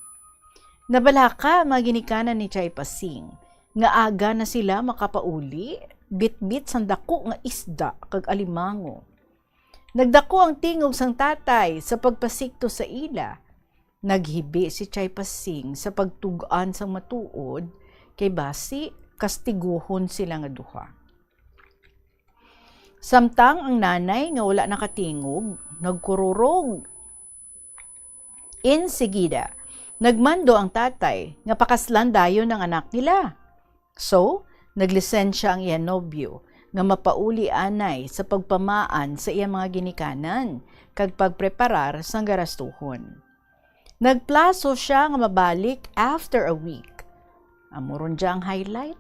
Nabalaka mga ginikanan ni Chai Pasing nga aga na sila makapauli, bitbit sang dako nga isda kag alimango. Nagdako ang tingog sang tatay sa pagpasikto sa ila. Naghibi si Chai Pasing sa pagtug-an sang matuod, kay basi kastiguhon sila nga duha. Samtang ang nanay nga wala nakatingog, nagkururog. Insigida, nagmando ang tatay nga pakaslan dayon ang anak nila. So, naglisensya ang iya nobyo nga mapauli anay sa pagpamaan sa iya mga ginikanan kag pagpreparar sang garastuhon. Nagplaso sia nga mabalik after a week. Amo ron dya ang highlight.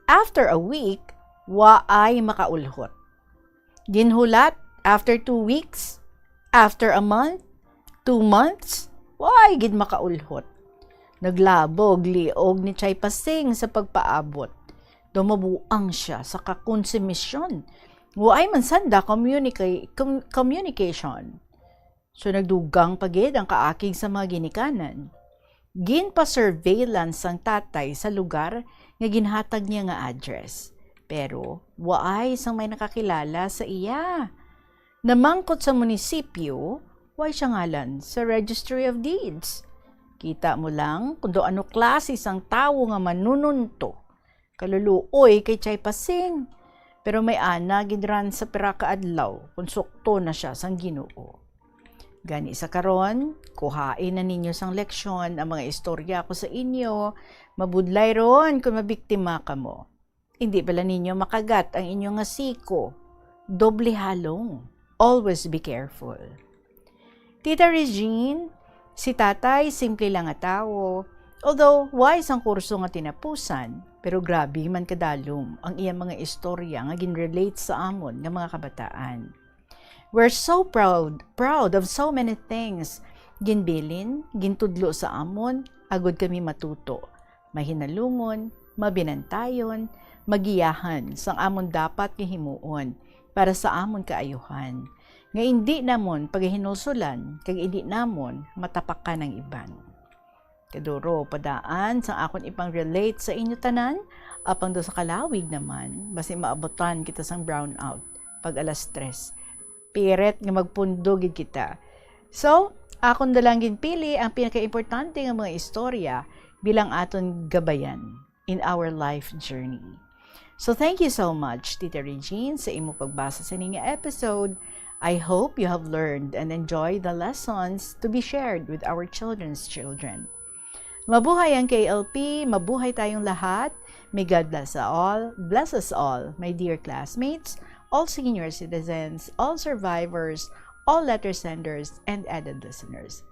After a week, waay makaulhot. Ginhulat, after two weeks, after a month, two months, waay gid makaulhot. Naglabog liog ni Chai Pasing sa pagpaabot. Daw mabuang sia sa kakonsumisyon. Waay man sanda communica-, com-, communication. So, nagdugang pa gid ang kaakig sa mga ginikanan. Ginpa-surveillance sang tatay sa lugar nga ginhatag niya nga address, pero waay sang may nakakilala sa iya. Namangkot sa munisipyo, way siya ngalan sa Registry of Deeds. Kita mo lang kung daw ano klase sang tawo nga manununto. Kaluluoy kay Chay Pasing, pero may ana gid ran sa pira ka adlaw kon sukto na sia sang Ginoo. Gani sa karon, kuhain na ninyo sang leksyon ang mga istorya ko sa inyo. Mabudlay ron kon mabiktima kamo. Indi bala ninyo makagat ang inyo nga siko? Doble halong. Always be careful. Tita Regine, si Tatay simple lang nga tawo, although wala sang kurso nga tinapusan, pero grabe man kadalom ang iya mga istorya nga ginrelate sa amon nga mga kabataan. We're so proud, proud of so many things. Ginbilin, gintudlo sa amon, agud kami matuto, mahinalungon, mabinantayon, magiyahan sang amon dapat nga himuon para sa amon kaayuhan, nga indi namon pagahinulsolan kag indi namon matapakan ang iban. Kaduro pa daan sang akon ipang-relate sa inyo tanan, apang daw sa kalawig naman, basi maabutan kita sang brownout pag alas tres. Pirit nga magpundo gid kita. So, akon na lang ginpili ang pinakaimportante nga mga istorya bilang aton gabayan in our life journey. So, thank you so much, Tita Regine, sa imo pagbasa sa ning episode. I hope you have learned and enjoyed the lessons to be shared with our children's children. Mabuhay ang K L P, mabuhay tayong lahat. May God bless us all, bless us all, my dear classmates, all senior citizens, all survivors, all letter senders, and added listeners.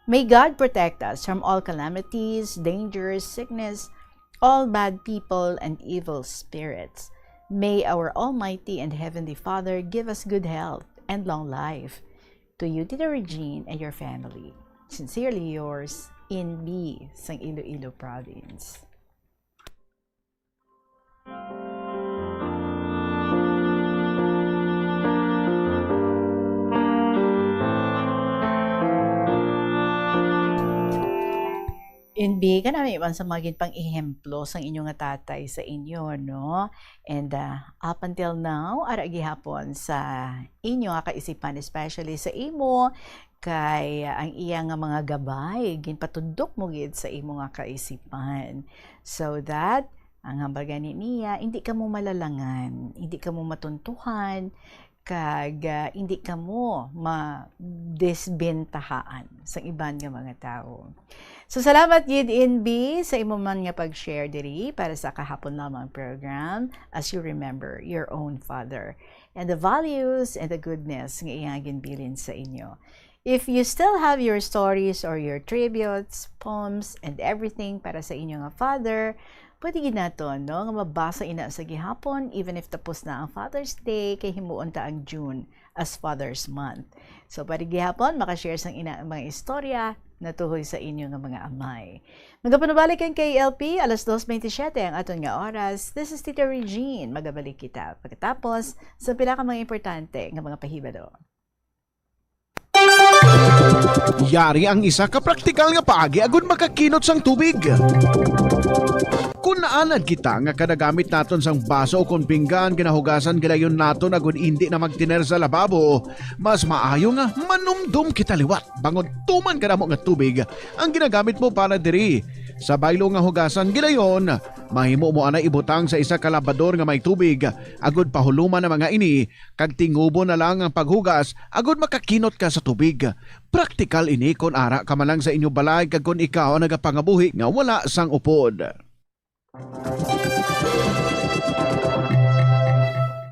May God protect us from all calamities, dangers, sickness, all bad people, and evil spirits. May our Almighty and Heavenly Father give us good health and long life. To you, Tita Regine, and your family. Sincerely yours, Inbi, sang Iloilo Province. Inbi, kanami man sa mga ginpang-ehemplo sang inyo nga tatay sa inyo, no? And, ah, up until now, ara gihapon sa inyo nga kaisipan, especially sa imo, kay ang iya nga mga gabay, ginpatudok mo gid sa imo nga kaisipan. So that, ang hambal gani niya, hindi ka mo malalangan, hindi ka mo matuntuhan, kag, ah, hindi kamo madisbentahaan sang iban nga mga tawo. So, salamat gid, Inbi, sa imo man nga pag-share diri para sa kahapon lamang program, As You Remember Your Own Father, and the values and the goodness nga iya ginbilin sa inyo. If you still have your stories or your tributes, poems, and everything para sa inyo nga father, pwede gid naton, no, nga mabasa ina sa gihapon, even if tapos na ang Father's Day, kay himuon ta ang June as Father's Month. So, pwede gihapon makashare sang ina ang mga istorya natuhoy sa inyo nga mga amay. Magapanubalik ang K L P, alas dos veintisiete ang aton nga oras. This is Tita Regine. Magabalik kita pagkatapos sa pila ka mga importante nga mga pahibalo. Yari ang isa ka praktikal nga paagi agud makakinot sang tubig. Kon naanad kita nga kada gamit naton sang baso ukon pinggan ginahugasan gilayon naton agud indi na magtiner sa lababo, mas maayo nga manumdom kita liwat bangod tuman kadamo nga tubig ang ginagamit mo para diri. Sa baylo nga hugasan gilayon, mahimo mo anay ibutang sa isa ka labador nga may tubig agud pahuluman ang mga ini kag tingubo na lang ang paghugas agud makakinot ka sa tubig. Praktikal ini kon ara ka man lang sa inyo balay kag kon ikaw ang nagapangabuhi nga wala sang upod.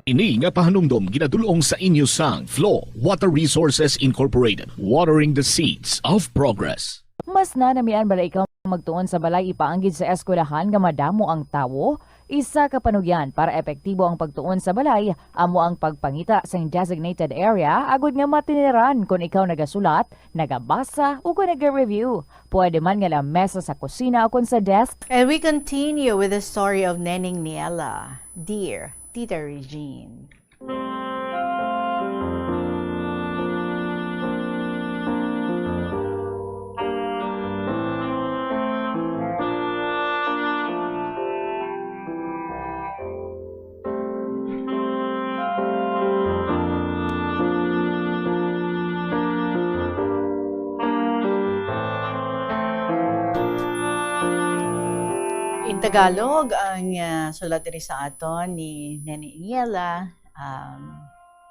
Ini nga pahanumdom ginadul-ong sa inyo sang Flow Water Resources Incorporated, watering the seeds of progress. Mas nanamian bala ikaw magtuon sa balay ipaanggid sa eskwelahan nga madamo ang tawo? Isa ka panugyan para epektibo ang pagtuon sa balay amo ang pagpangita sing designated area agud nga matiniran kon ikaw nagasulat, nagabasa, ug kon naga-review. Pwede man nga lamesa sa kusina o kon sa desk. And we continue with the story of Neneng Niela, Dear Tita Regine. In Tagalog, ang, ah, sulat diri sa aton ni Nene Iniela, um,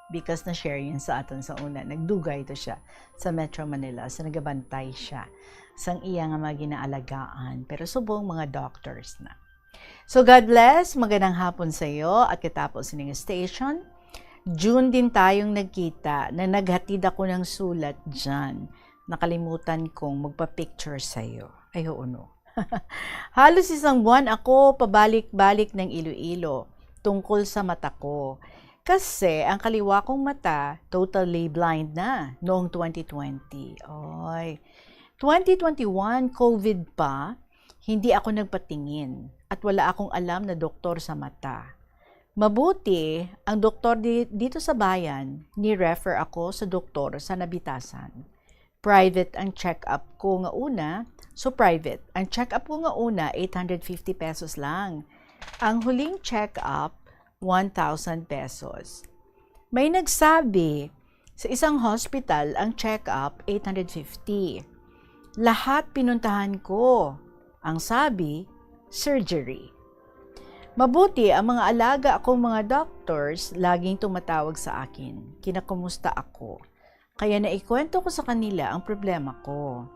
because na-share yun sa aton sa una. Nagdugay to siya sa Metro Manila. So, nagabantay siya sang iya nga mga ginaalagaan. Pero subong mga doctors na. So, God bless. Magandang hapon sa iyo at katapos sining station. June din tayong nagkita na naghatid ako ng sulat dyan. Nakalimutan kong magpa-picture sa iyo. Ay, oo, no. Halos isang buwan ako pabalik-balik ng Iloilo tungkol sa mata ko. Kasi ang kaliwa kong mata totally blind na noong twenty twenty. Oy, twenty twenty-one, COVID pa, hindi ako nagpatingin at wala akong alam na doktor sa mata. Mabuti, ang doktor di-, dito sa bayan, ni-refer ako sa doktor sa Nabitasan. Private ang check-up ko nga una. So, private. Ang check-up ko nga una, eight hundred fifty pesos lang. Ang huling check-up, one thousand pesos. May nagsabi, sa isang hospital, ang check-up, eight hundred fifty. Lahat pinuntahan ko. Ang sabi, surgery. Mabuti, ang mga alaga akong mga doctors laging tumatawag sa akin. Kinakumusta ako. Kaya naikwento ko sa kanila ang problema ko.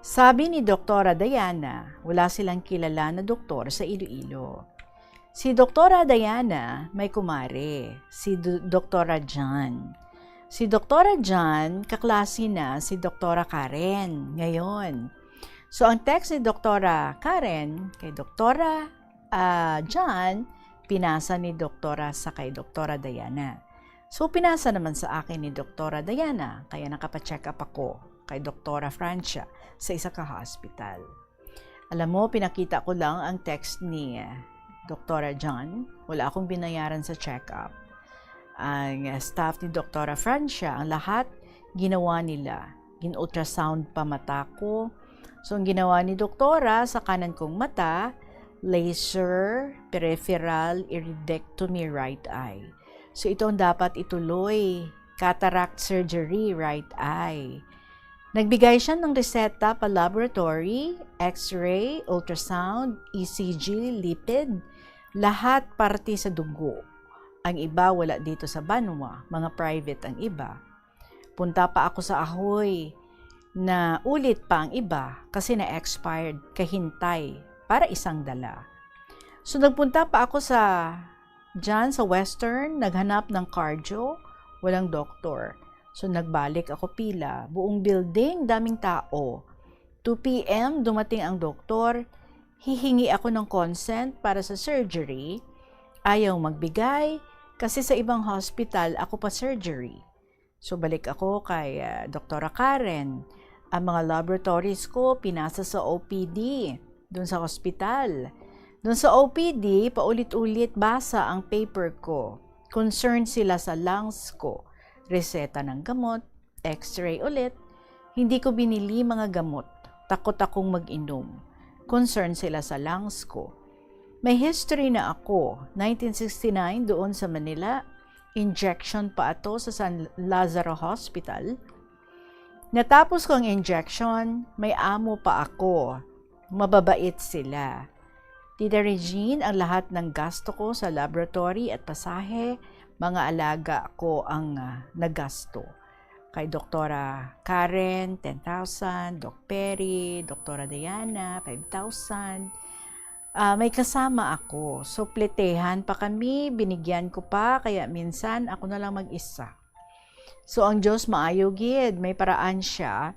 Sabi ni Doktora Diana, wala silang kilala na doktor sa Iloilo. Si Doktora Diana may kumare, si Do-, Doktora John. Si Doktora John, kaklase na si Doktora Karen ngayon. So, ang text ni Doktora Karen kay Doktora, ah, John, pinasa ni Doktora sa kay Doktora Diana. So, pinasa naman sa akin ni Doktora Diana, kaya nakapacheck up ako kay Doktora Francia sa isa ka hospital. Alam mo, pinakita ko lang ang text ni, ah, Doktora John. Wala akong binayaran sa check-up. Ang, ah, staff ni Doktora Francia, ang lahat ginawa nila. Gin-ultrasound pa mata ko. So, ang ginawa ni Doktora sa kanan kong mata, laser, peripheral, iridectomy, right eye. So, ito ang dapat ituloy. Cataract surgery, right eye. Nagbigay siya ng reseta pa laboratory, X-ray, ultrasound, E C G, lipid, lahat parte sa dugo. Ang iba wala dito sa banwa, mga private ang iba. Punta pa ako sa Ahoy, na ulit pa ang iba kasi na-expired, kahintay para isang dala. So, nagpunta pa ako sa, dyan sa Western, naghanap ng cardio, walang doktor. So, nagbalik ako pila, buong building, daming tao. Two P M, dumating ang doktor, hihingi ako ng consent para sa surgery. Ayaw magbigay, kasi sa ibang hospital ako pa surgery. So, balik ako kay, ah, Doktora Karen. Ang mga laboratories ko, pinasa sa O P D, dun sa hospital. Dun sa O P D, paulit-ulit basa ang paper ko. Concerned sila sa lungs ko. Reseta ng gamot, X-ray ulit. Hindi ko binili mga gamot. Takot akong mag-inom. Concerned sila sa lungs ko. May history na ako, nineteen sixty-nine doon sa Manila, injection pa ato sa San Lazaro Hospital. Natapos ko ang injection, may amo pa ako. Mababait sila. Tita Regine, ang lahat ng gasto ko sa laboratory at pasahe, mga alaga ko ang, ah, nagasto. Kay Doktora Karen, ten thousand, Doc Perry, Doktora Diana, five thousand. Ah, may kasama ako. Supletehan pa kami, binigyan ko pa, kaya minsan ako na lang mag-isa. So, ang Diyos maayo gid, may paraan siya.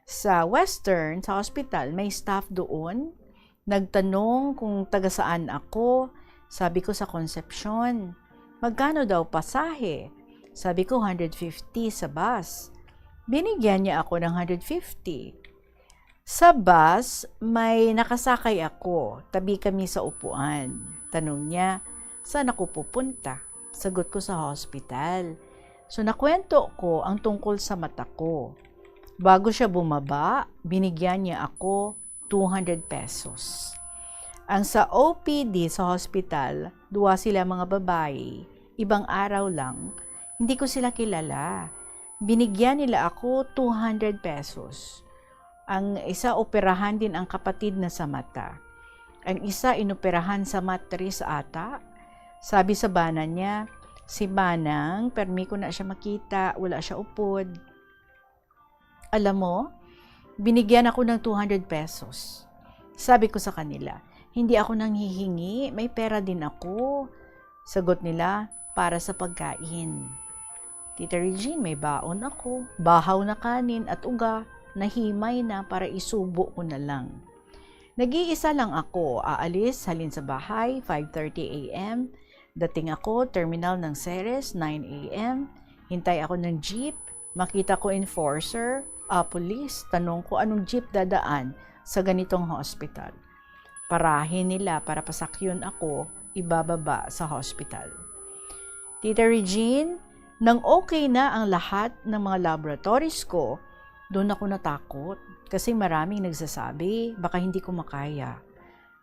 Sa Western, sa hospital, may staff doon. Nagtanong kung taga saan ako. Sabi ko, "Sa Concepcion." "Magkano daw pasahe?" Sabi ko, "Hundred fifty sa bus." Binigyan niya ako ng hundred fifty. Sa bus, may nakasakay ako. Tabi kami sa upuan. Tanong niya, "Saan ako pupunta?" Sagot ko, "Sa hospital." So, nakwento ko ang tungkol sa mata ko. Bago siya bumaba, binigyan niya ako two hundred pesos. Ang sa O P D sa hospital, duwa sila mga babayi, ibang araw lang, hindi ko sila kilala. Binigyan nila ako two hundred pesos. Ang isa, operahan din ang kapatid na sa mata. Ang isa, inoperahan sa matris ata. Sabi sa bana niya, "Si Manang, permi ko na siya makita, wala siya upod." Alam mo, binigyan ako ng two hundred pesos. Sabi ko sa kanila, "Hindi ako nanghihingi, may pera din ako." Sagot nila, "Para sa pagkain." "Tita Regine, may baon ako. Bahaw na kanin at uga, nahimay na para isubo ko na lang." Nag-iisa lang ako, aalis halin sa bahay, five thirty A M. Dating ako, terminal ng Ceres, nine a m. Hintay ako ng jeep. Makita ko enforcer, ah, police. Tanong ko anong jeep dadaan sa ganitong hospital. Parahin nila para pasakyon ako ibababa sa hospital. Tita Regine, nang okay na ang lahat ng mga laboratories ko, doon ako natakot kasi maraming nagsasabi baka hindi ko makaya.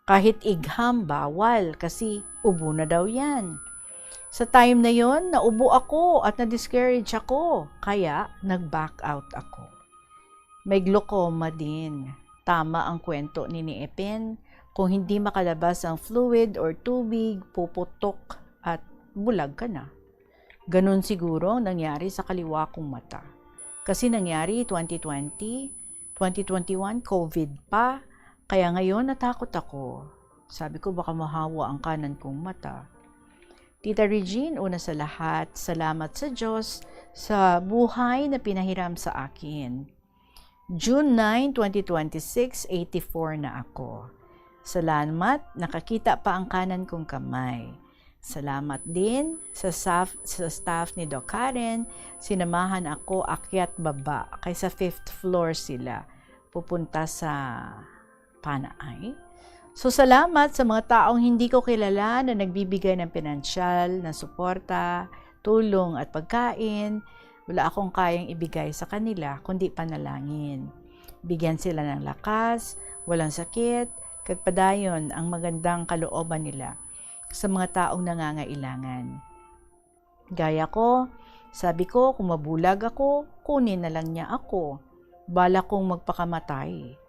Kahit igham, bawal kasi ubo na daw yan. Sa time na yon, naubo ako at na-discourage ako, kaya nag-back out ako. May glaucoma din. Tama ang kwento ni ni Epen, kung hindi makalabas ang fluid or tubig, puputok at bulag ka na. Ganun siguro ang nangyari sa kaliwa kong mata. Kasi nangyari twenty twenty, twenty twenty-one, COVID pa, kaya ngayon natakot ako. Sabi ko, "Baka mahawa ang kanan kong mata." Tita Regine, una sa lahat, salamat sa Diyos sa buhay na pinahiram sa akin. June nine, twenty twenty-six, eighty-four na ako. Salamat, nakakita pa ang kanan kong kamay. Salamat din sa staff, sa staff ni Doc Karen, sinamahan ako akyat baba, kay sa fifth floor sila, pupunta sa Panaay. So, salamat sa mga taong hindi ko kilala na nagbibigay ng pinansyal na suporta, tulong at pagkain. Wala akong kayang ibigay sa kanila kundi panalangin. Bigyan sila ng lakas, walang sakit, kag padayon ang magandang kalooban nila sa mga taong nangangailangan. Gaya ko, sabi ko, "Kung mabulag ako, kunin na lang niya ako. Bala kong magpakamatay."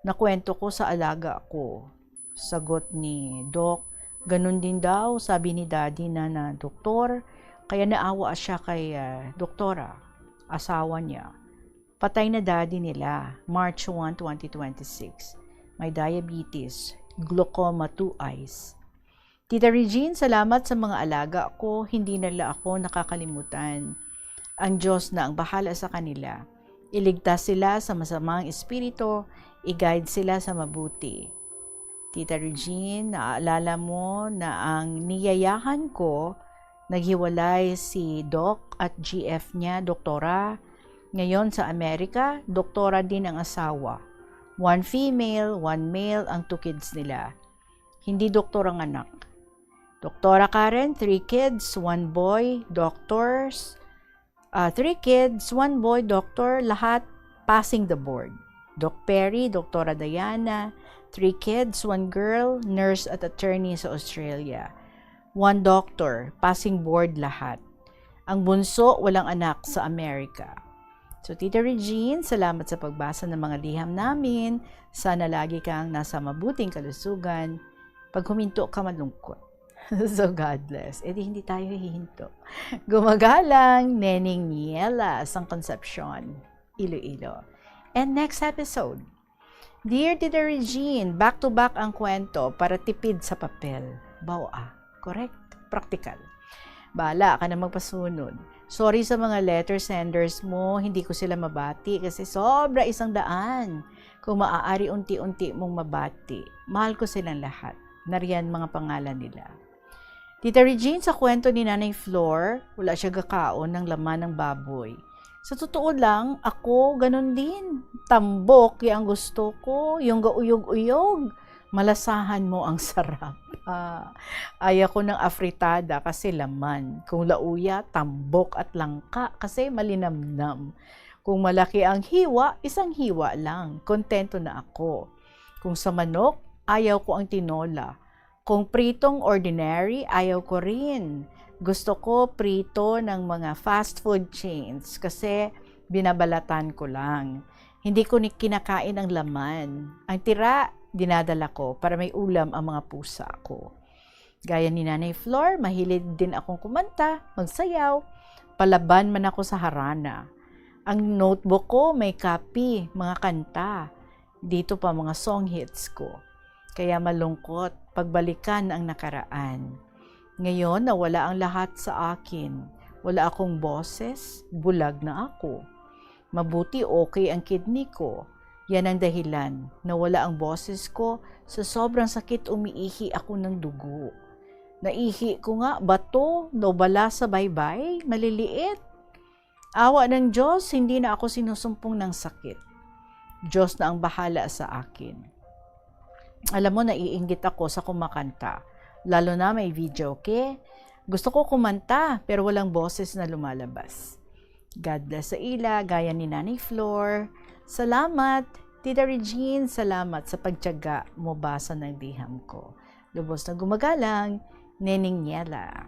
Nakwento ko sa alaga ko. Sagot ni Doc, "Ganun din daw sabi ni Daddy na na doktor, kaya naawa siya kay, ah, doktora, asawa niya." Patay na Daddy nila, March one, twenty twenty-six. May diabetes, glaucoma, two eyes. Tita Regine, salamat sa mga alaga ko, hindi nila ako nakakalimutan. Ang Diyos na ang bahala sa kanila. Iligtas sila sa masamang espiritu, i-guide sila sa mabuti. Tita Regine, naaalala mo na ang niyayahan ko, naghiwalay si Doc at G F niya, doktora. Ngayon sa Amerika, doktora din ang asawa. One female, one male ang two kids nila. Hindi doktor ang anak. Doktora Karen, three kids, one boy, doctors. Ah, three kids, one boy, doctor, lahat passing the board. Doc Perry, Doktora Diana, three kids, one girl, nurse at attorney sa Australia. One doctor, passing board lahat. Ang bunso, walang anak sa Amerika. So, Tita Regine, salamat sa pagbasa ng mga liham namin. Sana lagi kang nasa mabuting kalusugan. Pag huminto ka, malungkot. So, God bless. Eh, di hindi tayo hihinto. Gumagalang, Neneng Niela, sang Concepcion, Iloilo. And next episode, Dear Tita Regine, back to back ang kwento para tipid sa papel. Bawa, correct? Practical. Bala ka na magpasunod. Sorry sa mga letter senders mo, hindi ko sila mabati kasi sobra isang daan. Kung maaari, unti-unti mong mabati. Mahal ko silang lahat. Nariyan mga pangalan nila. Tita Regine, sa kwento ni Nanay Flor, wala siya gakaon ng laman ng baboy. Sa totoo lang, ako ganun din. Tambok, ya ang gusto ko, yung gauyog-uyog. Malasahan mo ang sarap. Ah, ayaw ko ng afritada kasi laman. Kung lauya, tambok at langka kasi malinamnam. Kung malaki ang hiwa, isang hiwa lang. Kontento na ako. Kung sa manok, ayaw ko ang tinola. Kung pritong ordinary, ayaw ko rin. Gusto ko prito ng mga fast food chains kasi binabalatan ko lang. Hindi ko ni kinakain ang laman. Ang tira, dinadala ko para may ulam ang mga pusa ko. Gaya ni Nanay Flor, mahilig din akong kumanta, magsayaw. Palaban man ako sa harana. Ang notebook ko may copy, mga kanta. Dito pa mga song hits ko. Kaya malungkot pagbalikan ang nakaraan. Ngayon, nawala ang lahat sa akin. Wala akong boses, bulag na ako. Mabuti okay ang kidney ko. Yan ang dahilan na wala ang boses ko. Sa sobrang sakit, umiihi ako ng dugo. Naihi ko nga bato daw bala sa baybay, maliliit. Awa ng Diyos, hindi na ako sinusumpong ng sakit. Diyos na ang bahala sa akin. Alam mo, naiinggit ako sa kumakanta, lalo na may videoke. Gusto ko kumanta, pero walang boses na lumalabas. God bless sa ila, gaya ni Nanay Flor. Salamat, Tita Regine, salamat sa pagtiyaga mo basa ng diham ko. Lubos na gumagalang, Neneng Niela.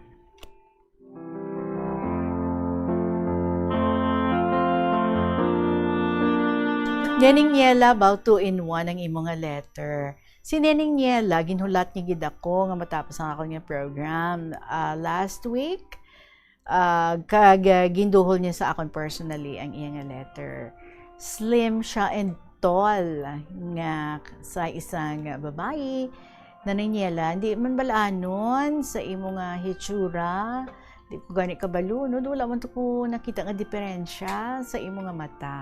Neneng Niela, about two in one ang imo nga letter. Si Neneng Niela, ginhulat niya gid ako nga matapos ang akon nga program, ah, last week. Ah, kag, ah, ginduhol niya sa akon personally ang iya nga letter. Slim siya and tall nga sa isang babayi. Nanay Niela, hindi man balanon sa imo nga hitsura. Di ko gani kabalo, no? Wala man to ko nakita nga diferensya sa imo nga mata.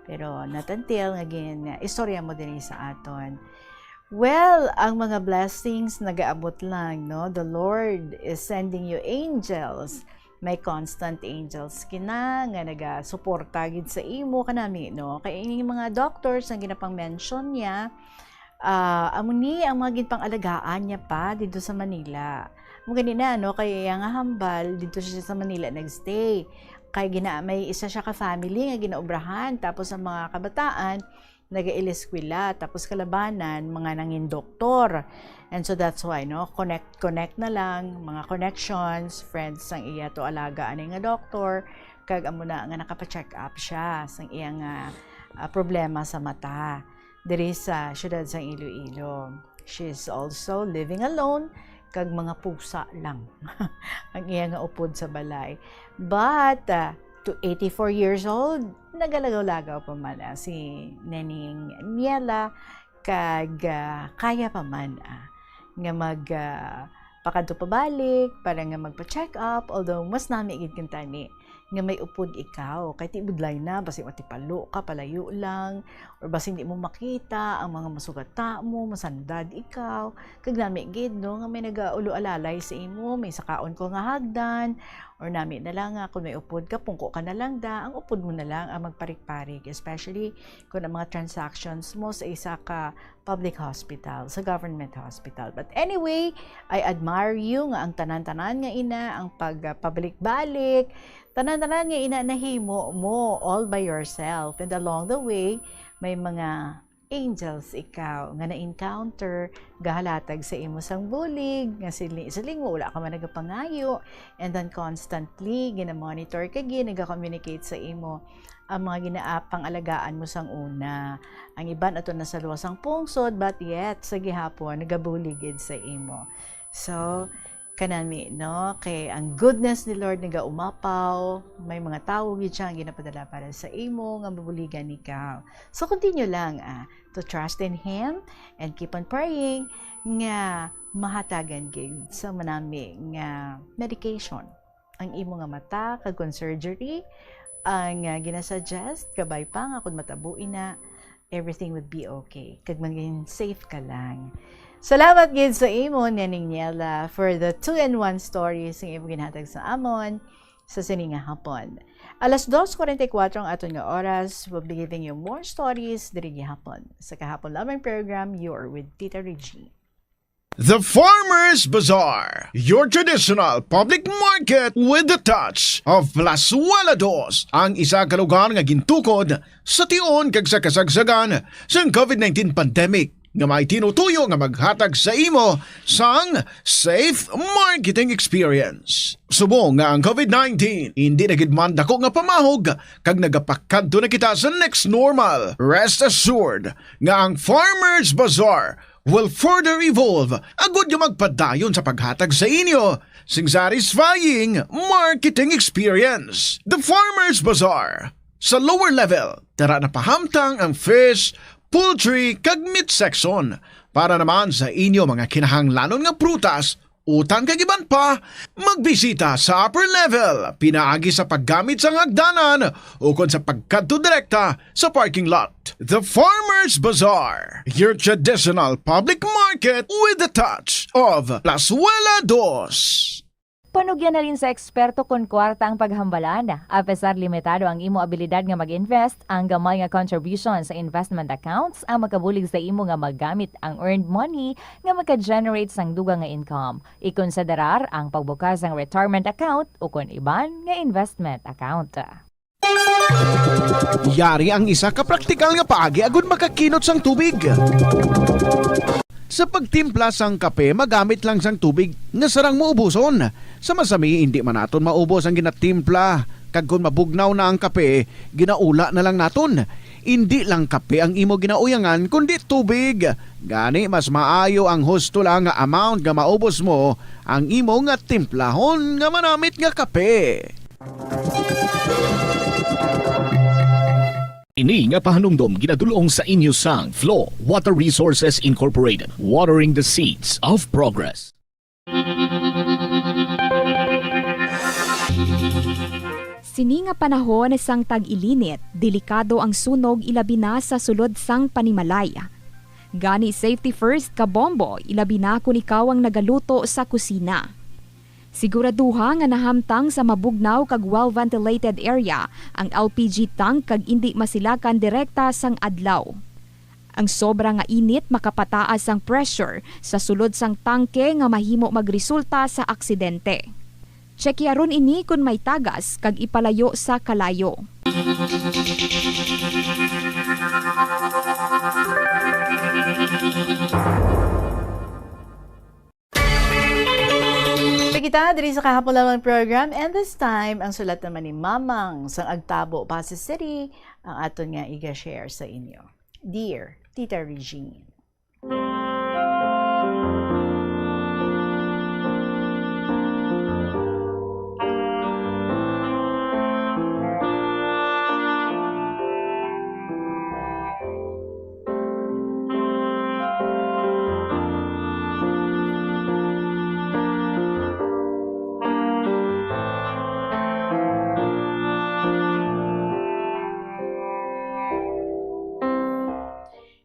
Pero not until nga gin-, istorya mo din sa aton. Well, ang mga blessings nagaabot lang, no? The Lord is sending you angels. May constant angels kina nga nagasuporta gid sa imo kanami, no? Kay ining mga doctors nga ginapang-mention niya, ah, amo ni ang mga ginpang-alagaan niya pa dito sa Manila. Mo gani na, no? Kay ang hambal, dito siya sa Manila nagstay. Kay gina-, may isa siya ka family nga ginaobrahan, tapos ang mga kabataan, nagaileskwela, tapos kalabanan, mga nangin doktor. And so that's why, no, connect, connect na lang, mga connections, friends sang iya to alaga ani nga doktor, kag amo na nga nakapa-check up siya sang iya nga, ah, problema sa mata diri sa siyudad sang Iloilo. She is also living alone, kag mga pusa lang ang iya nga upod sa balay. But, ah, to eighty-four years old, nagalagaw-lagaw pa man, ah, si Neneng Niela, kag, ah, kaya pa man, ah, nga mag, ah, pakadto pabalik para nga magpa-check up, although mas nami gid kintani nga may upod ikaw, kay ti budlay na, basi matipalo ka, palayo lang, or basi hindi mo makita ang mga masugata mo, masandad ikaw, kag nami gid, no, nga may nagaulo-alalay sa imo, may sakaon ko nga hagdan, or nami na lang nga kung may upod ka, pungko ka na lang da, ang upod mo na lang ang magparik-parik, especially kung ang mga transactions mo sa isa ka public hospital, sa government hospital. But anyway, I admire you nga ang tanan-tanan nga ina, ang pag, ah, pabalik-balik, tanan-tanan nga ina nahimo mo all by yourself. And along the way, may mga angels ikaw nga na-encounter, gahalatag sa imo sang bulig, nga sili-, siling mo, wala ka man nagapangayo, and then constantly, gina-monitor ka, gid, naga-communicate sa imo ang mga ginaapang alagaan mo sang una. Ang iban ato na sa luwas sang pungsod, but yet, sa gihapon, nagabulig gid sa imo. So, kanami, no? Kay ang goodness ni Lord nagaumapaw, may mga tawo gid siya nga ginapadala para sa imo nga mabuligan ikaw. So continue lang, ah, to trust in Him and keep on praying nga mahatagan gid sa manami nga medication ang imo nga mata, kag kung surgery ang, ah, ginasuggest, kabay pa nga kung matabo ina, everything would be okay, kag maging safe ka lang. Salamat gid sa imo, Neneng Niela, for the two-in-one stories nga imo ginhatag sa amon sa sini nga hapon. Alas dos forty-four ang aton nga oras. We'll be giving you more stories diri gihapon sa kahapon lamang program, You're with Tita Regine. The Farmers Bazaar, your traditional public market with the touch of Plazuela Dos, ang isa ka lugar nga gintukod sa tion kag sa kasagsagan sang COVID nineteen pandemic, nga may tinutuyo nga maghatag sa imo sang safe marketing experience. Subong nga ang COVID nineteen hindi na gid man dako nga pamahog kag nagapakadto na kita sa next normal, rest assured nga ang Farmers Bazaar will further evolve agud nga magpadayon sa paghatag sa inyo sing satisfying marketing experience. The Farmers Bazaar. Sa lower level, tara na pahamtang ang fish, poultry, kag meat section. Para naman sa inyo mga kinahanglanon nga prutas, utan kag iban pa, magbisita sa upper level pinaagi sa paggamit sang hagdanan ukon sa pagkadto direkta sa parking lot. The Farmers Bazaar, your traditional public market with the touch of La Suela Dos. Panugyan halin sa eksperto kon kwarta ang paghambalan. Apesar limitado ang imo abilidad nga mag-invest, ang gamay nga contribution sa investment accounts ang makabulig sa imo nga magamit ang earned money nga maka-generate sang dugang nga income. Ikonsiderar ang pagbukas sang retirement account ukon iban nga investment account. Yari ang isa ka praktikal nga paagi agud makakinot sang tubig. Sa pagtimpla sang kape, magamit lang sang tubig nga sarang maubuson. Sa masami, indi man naton maubos ang ginatimpla, kag kon mabugnaw na ang kape, ginaula na lang naton. Indi lang kape ang imo ginauyangan, kundi tubig. Gani, mas maayo ang husto lang nga amount nga maubos mo ang imo nga timplahon nga manamit nga kape. Ini nga pahanumdom ginadul-ong sa inyo sang Flow Water Resources Incorporated, watering the seeds of progress. Sini nga panahon sang tag-ilinit, delikado ang sunog, ilabi na sa sulod sang panimalay. Gani, safety first, kabombo, ilabi na kon ikaw ang nagaluto sa kusina. Siguraduha nga nahamtang sa mabugnaw kag well-ventilated area ang L P G tank kag indi masilakan direkta sang adlaw. Ang sobra nga init makapataas sang pressure sa sulod sang tangke nga mahimo magresulta sa aksidente. Tsyekiharon ini kon may tagas kag ipalayo sa kalayo. Kita diri sa Kahapon Lamang program, and this time, ang sulat naman ni Mamang sang Agtabo, Passi City, ang aton nga iga-share sa inyo. Dear Tita Regine.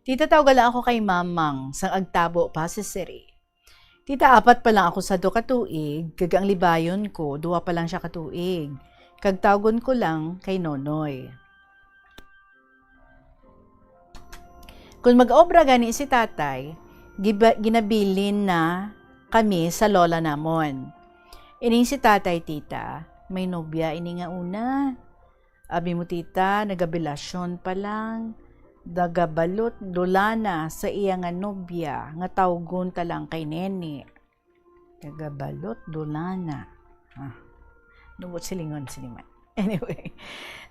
Tita, tawga lang ako kay Mamang sang Agtabo, Passi City. Tita, apat pa lang ako sa duha ka tuig, kag ang libayon ko, duha pa lang siya ka tuig. Kag tawgon ko lang kay Nonoy. Kung mag-obra gani si Tatay, giba-, ginabilin na kami sa lola namon. Ining si Tatay, Tita, may nobya ini nga una. Abi mo, Tita, nagabilasyon pa lang, nagabalot dula na sa iya nga nobya nga tawgon ta lang kay Nene. Nagabalot dula na. Ah, nubot silingon sini man. Anyway,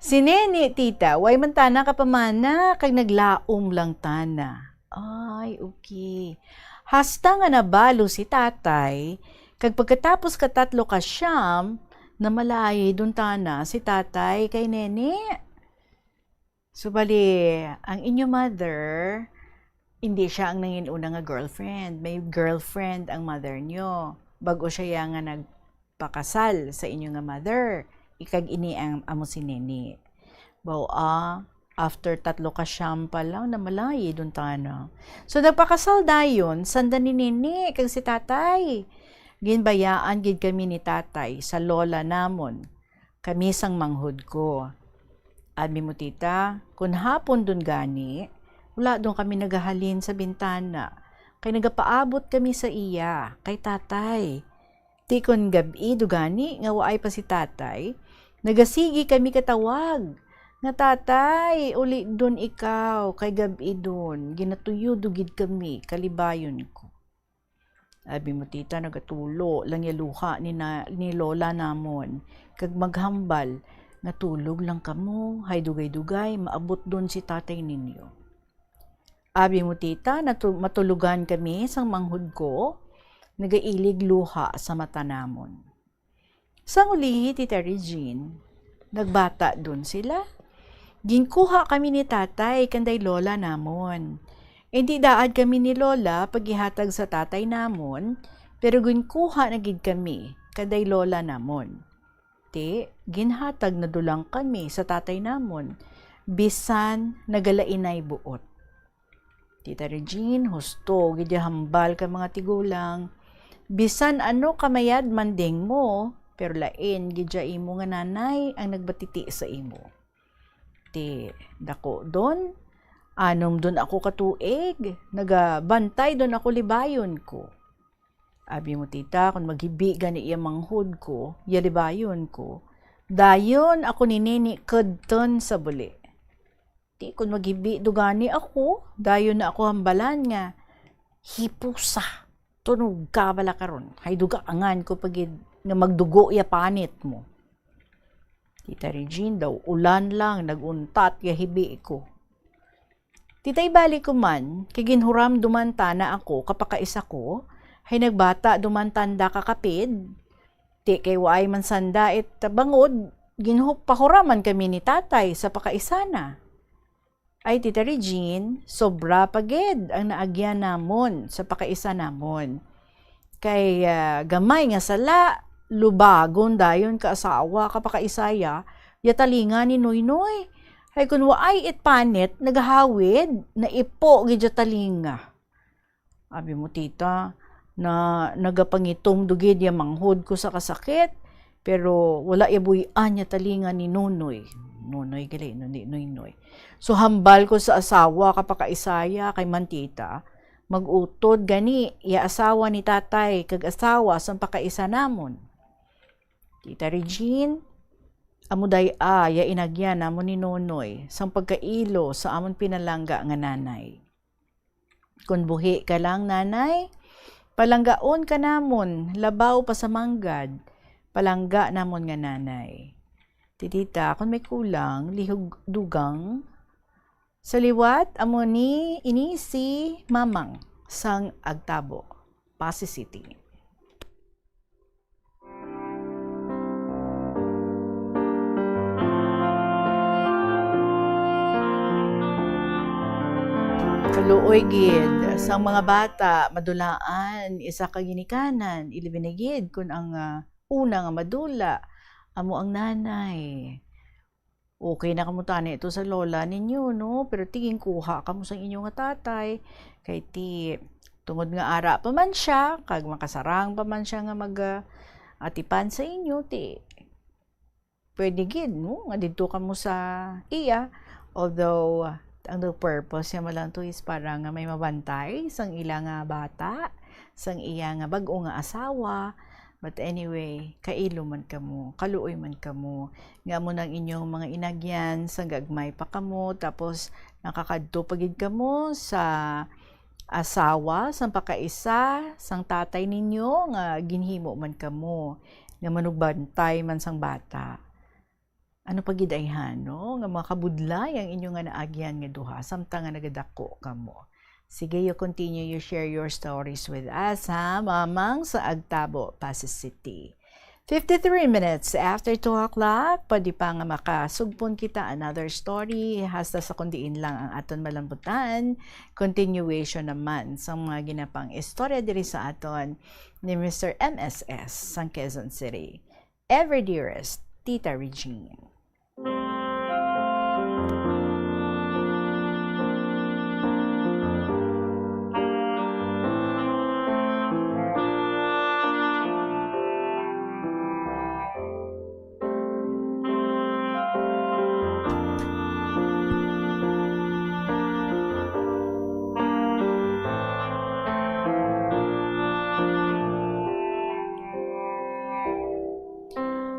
si Nene, Tita, way man tana kapamana, kag naglaom lang tana. Ay, okay. Hasta nga nabalo si Tatay, kag pagkatapos ka tatlo ka siyam, namalayi dun tana si Tatay kay Nene. So, bali, ang inyo mother, hindi siya ang nanginuna nga girlfriend. May girlfriend ang mother nyo. Bag-o siya nga nagpakasal sa inyo nga mother. Ikag ini ang amo si Nene. Baw, ah, after tatlo ka siyam pa lang, namalayi dun tana. So, nagpakasal dayon, sanda ni Nene kag si Tatay. Ginbayaan gid kami ni Tatay sa lola namon. Kami sang manghod ko. Abi mo, Tita, kun hapon dun gani, wala dun kami nagahalin sa bintana, kay nagapaabot kami sa iya, kay Tatay. Ti kun gab-i do gani nga waay pa si Tatay, nagasigi kami katawag nga, "Tatay, uli dun ikaw, kay gab-i dun, ginatuyo do gid kami, kalibayon ko." Abi mo, Tita, nagatulo lang ya luha ni, na, ni Lola namon, kag maghambal nga, "Tulog lang kamo, hay dugay-dugay maabot dun si tatay ninyo." Abi mo, Tita, natu-, matulogan kami sang manghod ko, nagailig luha sa mata namon. Sang ulihi, Tita Regine, nagbata dun sila. Ginkuha kami ni Tatay kanday lola namon. Indi daad kami ni Lola pagihatag sa tatay namon, pero ginkuha na gid kami kanday lola namon. Ti, ginhatag na dulang kami sa tatay namon, bisan nagalainay buot. Tita Regine, husto gid ya hambal ka mga tigulang. Bisan ano ka mayad man ding mo, pero lain gid ya imo nga nanay ang nagbatiti sa imo. Ti daku don, anom don ako ka tuig, nagabantay don ako libayon ko. Abi mo, tita, kon maghibi gani iya manghod ko, iya libayon ko, dayon ako ni nini kedton sa buli. Ti kon maghibi do gani ako, dayon na ako hambalan nga, "Hipusa, tunog ka bala karon, hay dugangan ko pa gid nga magdugo iya panit mo." Tita Regine, daw ulan lang nag-untat ya hibi ko. Tita, ibalik ko man, kay ginhuram duman tana ako kapakaisa ko, hay nagbata duman tanda ka kapid. Ti kay waay man sanda it bangod, ginhu-, pahuraman kami ni tatay sa pakaisa na. Ay, Tita Regine, sobra pa gid ang naagyan namon sa pakaisa namon. Kay, ah, gamay nga sala, lubagon dayon ka asawa ka pakaisa ya, ya talinga ni Noynoy. Ay, kun waay it panit, nagahawid, naipo gid ya talinga. Abi mo, tita, na nagapangitom do gid ya manghod ko sa kasakit, pero wala ya buy-an ya talinga ni Nonoy. Nonoy gali, no, di Noynoy. So, hambal ko sa asawa ka pakaisa ya kay man, tita, mag-utod gani ya asawa ni tatay kag asawa sang pakaisa namon. Tita Regine, amo day-a ya inagyan namon ni Nonoy sang pagkailo sa amon pinalangga nga nanay. Kon buhi ka lang, nanay, palanggaon ka namon, labaw pa sa manggad, palangga namon nga nanay. Ti tita, kon may kulang, lihog dugang. Sa liwat, amo ni ini si Mamang sang Agtabo, Passi City. Kaluoy gid sang mga bata, madulaan isa ka ginikanan, ilabi na gid kon ang, ah, una nga madula amo ang nanay. Okay na kamo tani to sa lola ninyo, no? Pero ti ginkuha kamo sang inyo nga tatay, kay ti tungod nga ara pa man sia, kag makasarang pa man sia nga mag, ah, atipan sa inyo, ti pwede gid, no, nga didto kamo sa iya. Although, ang the purpose niya man lang to is para nga may mabantay sang ila nga bata, sang iya nga bag-o nga asawa. But anyway, kailo man kamo, kaluoy man kamo, nga amo nang inyong mga inagyan sang gagmay pa kamo, tapos nakakadto pa gid kamo sa asawa sang pakaisa sang tatay ninyo nga ginhimo man kamo nga manugbantay man sang bata. Ano pa gid ayhan, no? Nga makabudlay ang inyo nga naagyan nga duha, samtang nga nagadako kamo. Sige, you continue, you share your stories with us, ha? Mamang sa Agtabo, Passi City. Fifty-three minutes after two o'clock, pwede pa nga makasugpon kita another story, hasta sa kundiin lang ang aton malambutan. Continuation naman sa mga ginapang istorya diri sa aton ni Mister M S S sang Quezon City. Ever dearest, Tita Regine.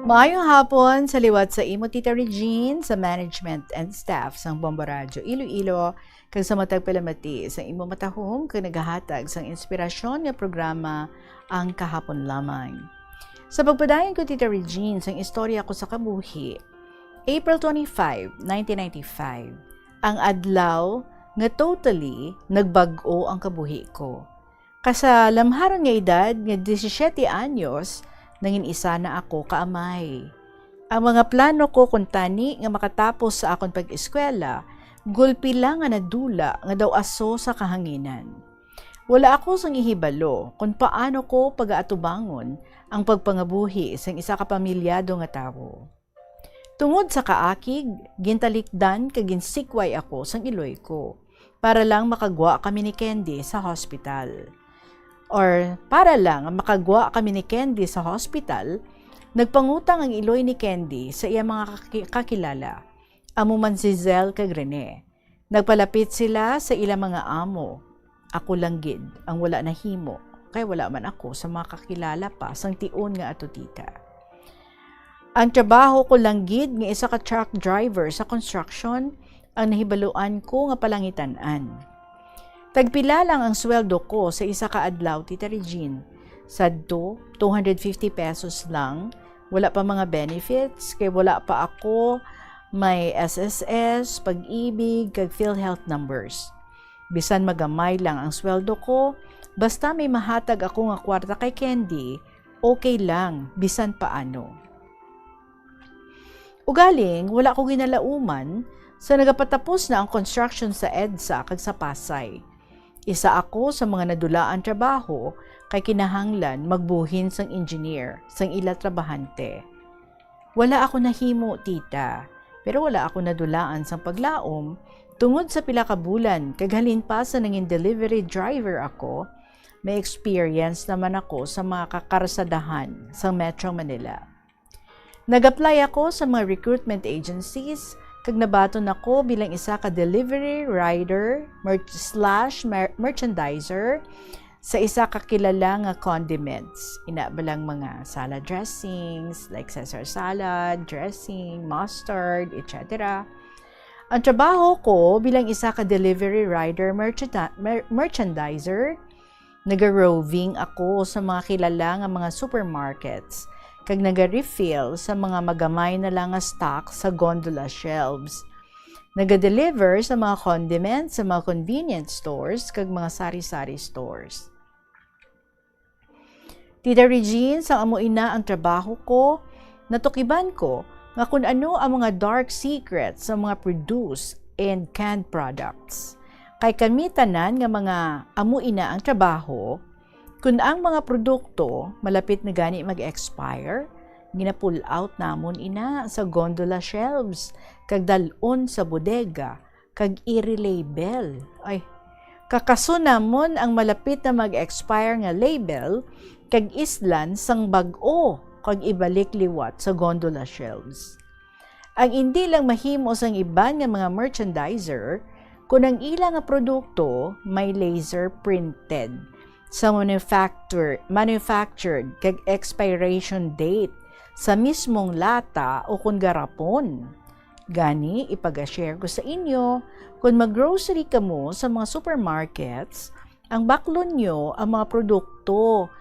Maayong hapon sa liwat sa imo, Tita Regine, sa management and staff sang Bombo Radyo Iloilo, kag sa matag palamati sa imo matahom kag nagahatag sang inspirasyon nga programa, Ang Kahapon Lamang. Sa pagpadayon ko, Tita Regine, sang istorya ko sa kabuhi, April twenty-five, nineteen ninety-five, ang adlaw nga totally nagbag-o ang kabuhi ko. Kasalamharon nga edad nga disisiete anyos, nangin isa na ako ka amay. Ang mga plano ko kuntani nga makatapos sa akon pag-eskwela, gulpi lang nga nadula nga daw aso sa kahanginan. Wala ako sang ihibalo kon paano ko pagaatubangon ang pagpangabuhi sang isa ka pamilyado nga tawo. Tungod sa kaakig, gintalikdan kag ginsikway ako sang iloy ko, para lang makagwa kami ni Candy sa hospital. or para lang makagwa kami ni Candy sa hospital, nagpangutang ang iloy ni Candy sa iya mga kaki-, kakilala, amo man si Zel kag Rene. Nagpalapit sila sa ilang mga amo. Ako lang gid ang wala nahimo, kay wala man ako sa mga kakilala pa sang tion nga ato, tita. Ang trabaho ko lang gid nga isa ka truck driver sa construction ang nahibaluan ko nga palangitan-an. Tagpila lang ang sweldo ko sa isa ka adlaw, Tita Regine? Sadto, two hundred fifty pesos lang. Wala pa mga benefits, kay wala pa ako may S S S, Pag-ibig, kag PhilHealth numbers. Bisan magamay lang ang sweldo ko, basta may mahatag ako nga kwarta kay Candy, okay lang, bisan paano. Ugaling, wala ko ginalauman sa nagapatapos na ang construction sa EDSA kag sa Pasay. Isa ako sa mga nadulaan trabaho kay kinahanglan magbuhin sang engineer sang ila trabahante. Wala ako nahimo, tita, pero wala ako nadulaan sang paglaom tungod sa pila ka bulan kag halin pa sa nangin delivery driver ako, may experience naman ako sa mga kakarsadahan sang Metro Manila. Nag-apply ako sa mga recruitment agencies kag nabaton ako bilang isa ka delivery rider, merch-, slash mer-, merchandiser sa isa ka kilala nga condiments. Ina ba lang mga salad dressings, like Caesar salad, dressing, mustard, et cetera. Ang trabaho ko bilang isa ka delivery rider, merchanda-, mer-, merchandiser, naga-roving ako sa mga kilala nga mga supermarkets kag naga-refill sa mga magamay na lang nga stock sa gondola shelves. Naga-deliver sa mga condiments sa mga convenience stores kag mga sari-sari stores. Tita Regine, sang amo ina ang trabaho ko, natukiban ko nga kun ano ang mga dark secrets sa mga produce and canned products. Kay kami tanan nga mga amo ina ang trabaho, kun ang mga produkto malapit na gani mag-expire, gina-pull out namon ina sa gondola shelves kag dal-on sa bodega kag i-relabel. Ay, kakaso namon ang malapit na mag-expire nga label kag islan sang bag-o kag ibalik liwat sa gondola shelves. Ang indi lang mahimo sang iban nga mga merchandiser, kun ang ila nga produkto may laser printed sa manufacture, manufactured kag expiration date sa mismong lata o kun garapon. Gani, ipag-share ko sa inyo, kun mag-grocery kamo sa mga supermarkets, ang baklon nyo ang mga produkto,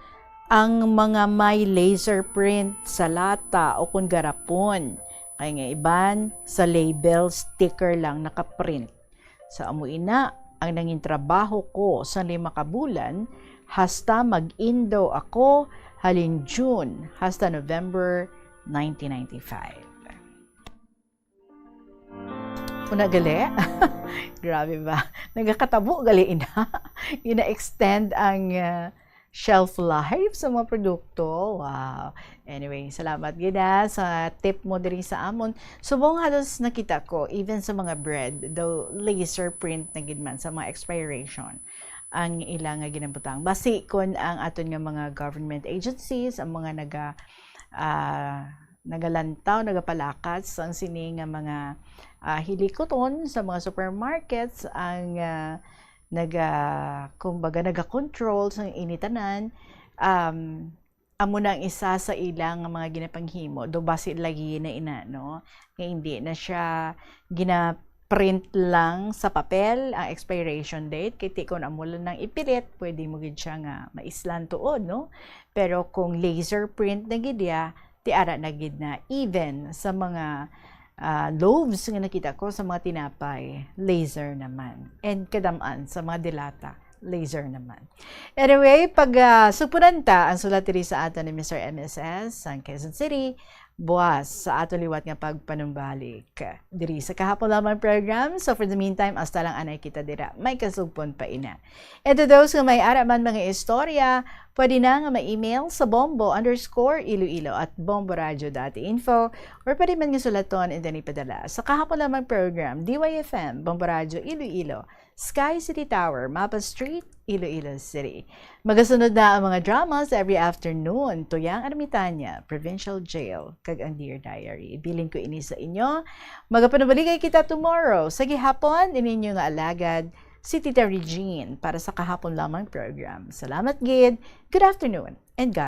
ang mga may laser print sa lata o kun garapon. Kay nga iban, sa label, sticker lang nakaprint. Sa amo ina, ang nangin trabaho ko sa lima ka bulan, hasta mag-indo ako halin June hasta November nineteen ninety-five. Una gali? Grabe ba? Nagakatabo gali ina? Gina-extend ang, ah, shelf life sa mga produkto. Wow. Anyway, salamat gid, ah, sa tip mo diri sa amon. Subong halos nakita ko, even sa mga bread, daw laser print na gid man sa mga expiration ang ila nga ginabutang. Basi kun ang aton nga mga government agencies, ang mga naga-, ah, nagalantaw, nagapalakat sang sini nga mga, ah, hilikuton sa mga supermarkets, ang, ah, naga-, kumbaga, naga-control sa ini tanan, um, amo na ang isa sa ila nga mga ginapanghimo. Do basi lagi na ina, no? Nga hindi na siya gina-print lang sa papel ang expiration date. Kay ti kun amo lang nang ipilit, pwede mo gid siya nga maislan tuod, no? Pero kung laser print na gid ya, ti ara na gid na even sa mga, ah, loaves nga nakita ko sa mga tinapay, laser naman. And kadam-an sa mga delata, laser naman. Anyway, pag, ah, sugpunan ta ang sulat diri sa aton ni Mister M S S, ang Quezon City, buwas sa aton liwat nga pagpanumbalik diri sa Kahapon Lamang program. So, for the meantime, hasta lang anay kita dira. May kasugpon pa ina. And to those nga may ara man mga istorya, pwede na nga ma-email sa bombo underscore iloilo at bomboradio dot info, or pwede man nga sulaton and then ipadala sa Kahapon Lamang program, D Y F M, Bombo Radio Iloilo, Sky City Tower, Mapa Street, Iloilo City. Magasunod na ang mga dramas every afternoon, Tuyang Ermitaña, Provincial Jail, kag ang Dear Diary. Bilin ko ini sa inyo. Magapanubaligay kita tomorrow. Sa gihapon, ini inyo nga alagad, si Tita Regine, para sa kahapon lamang program. Salamat gid. Good afternoon, and God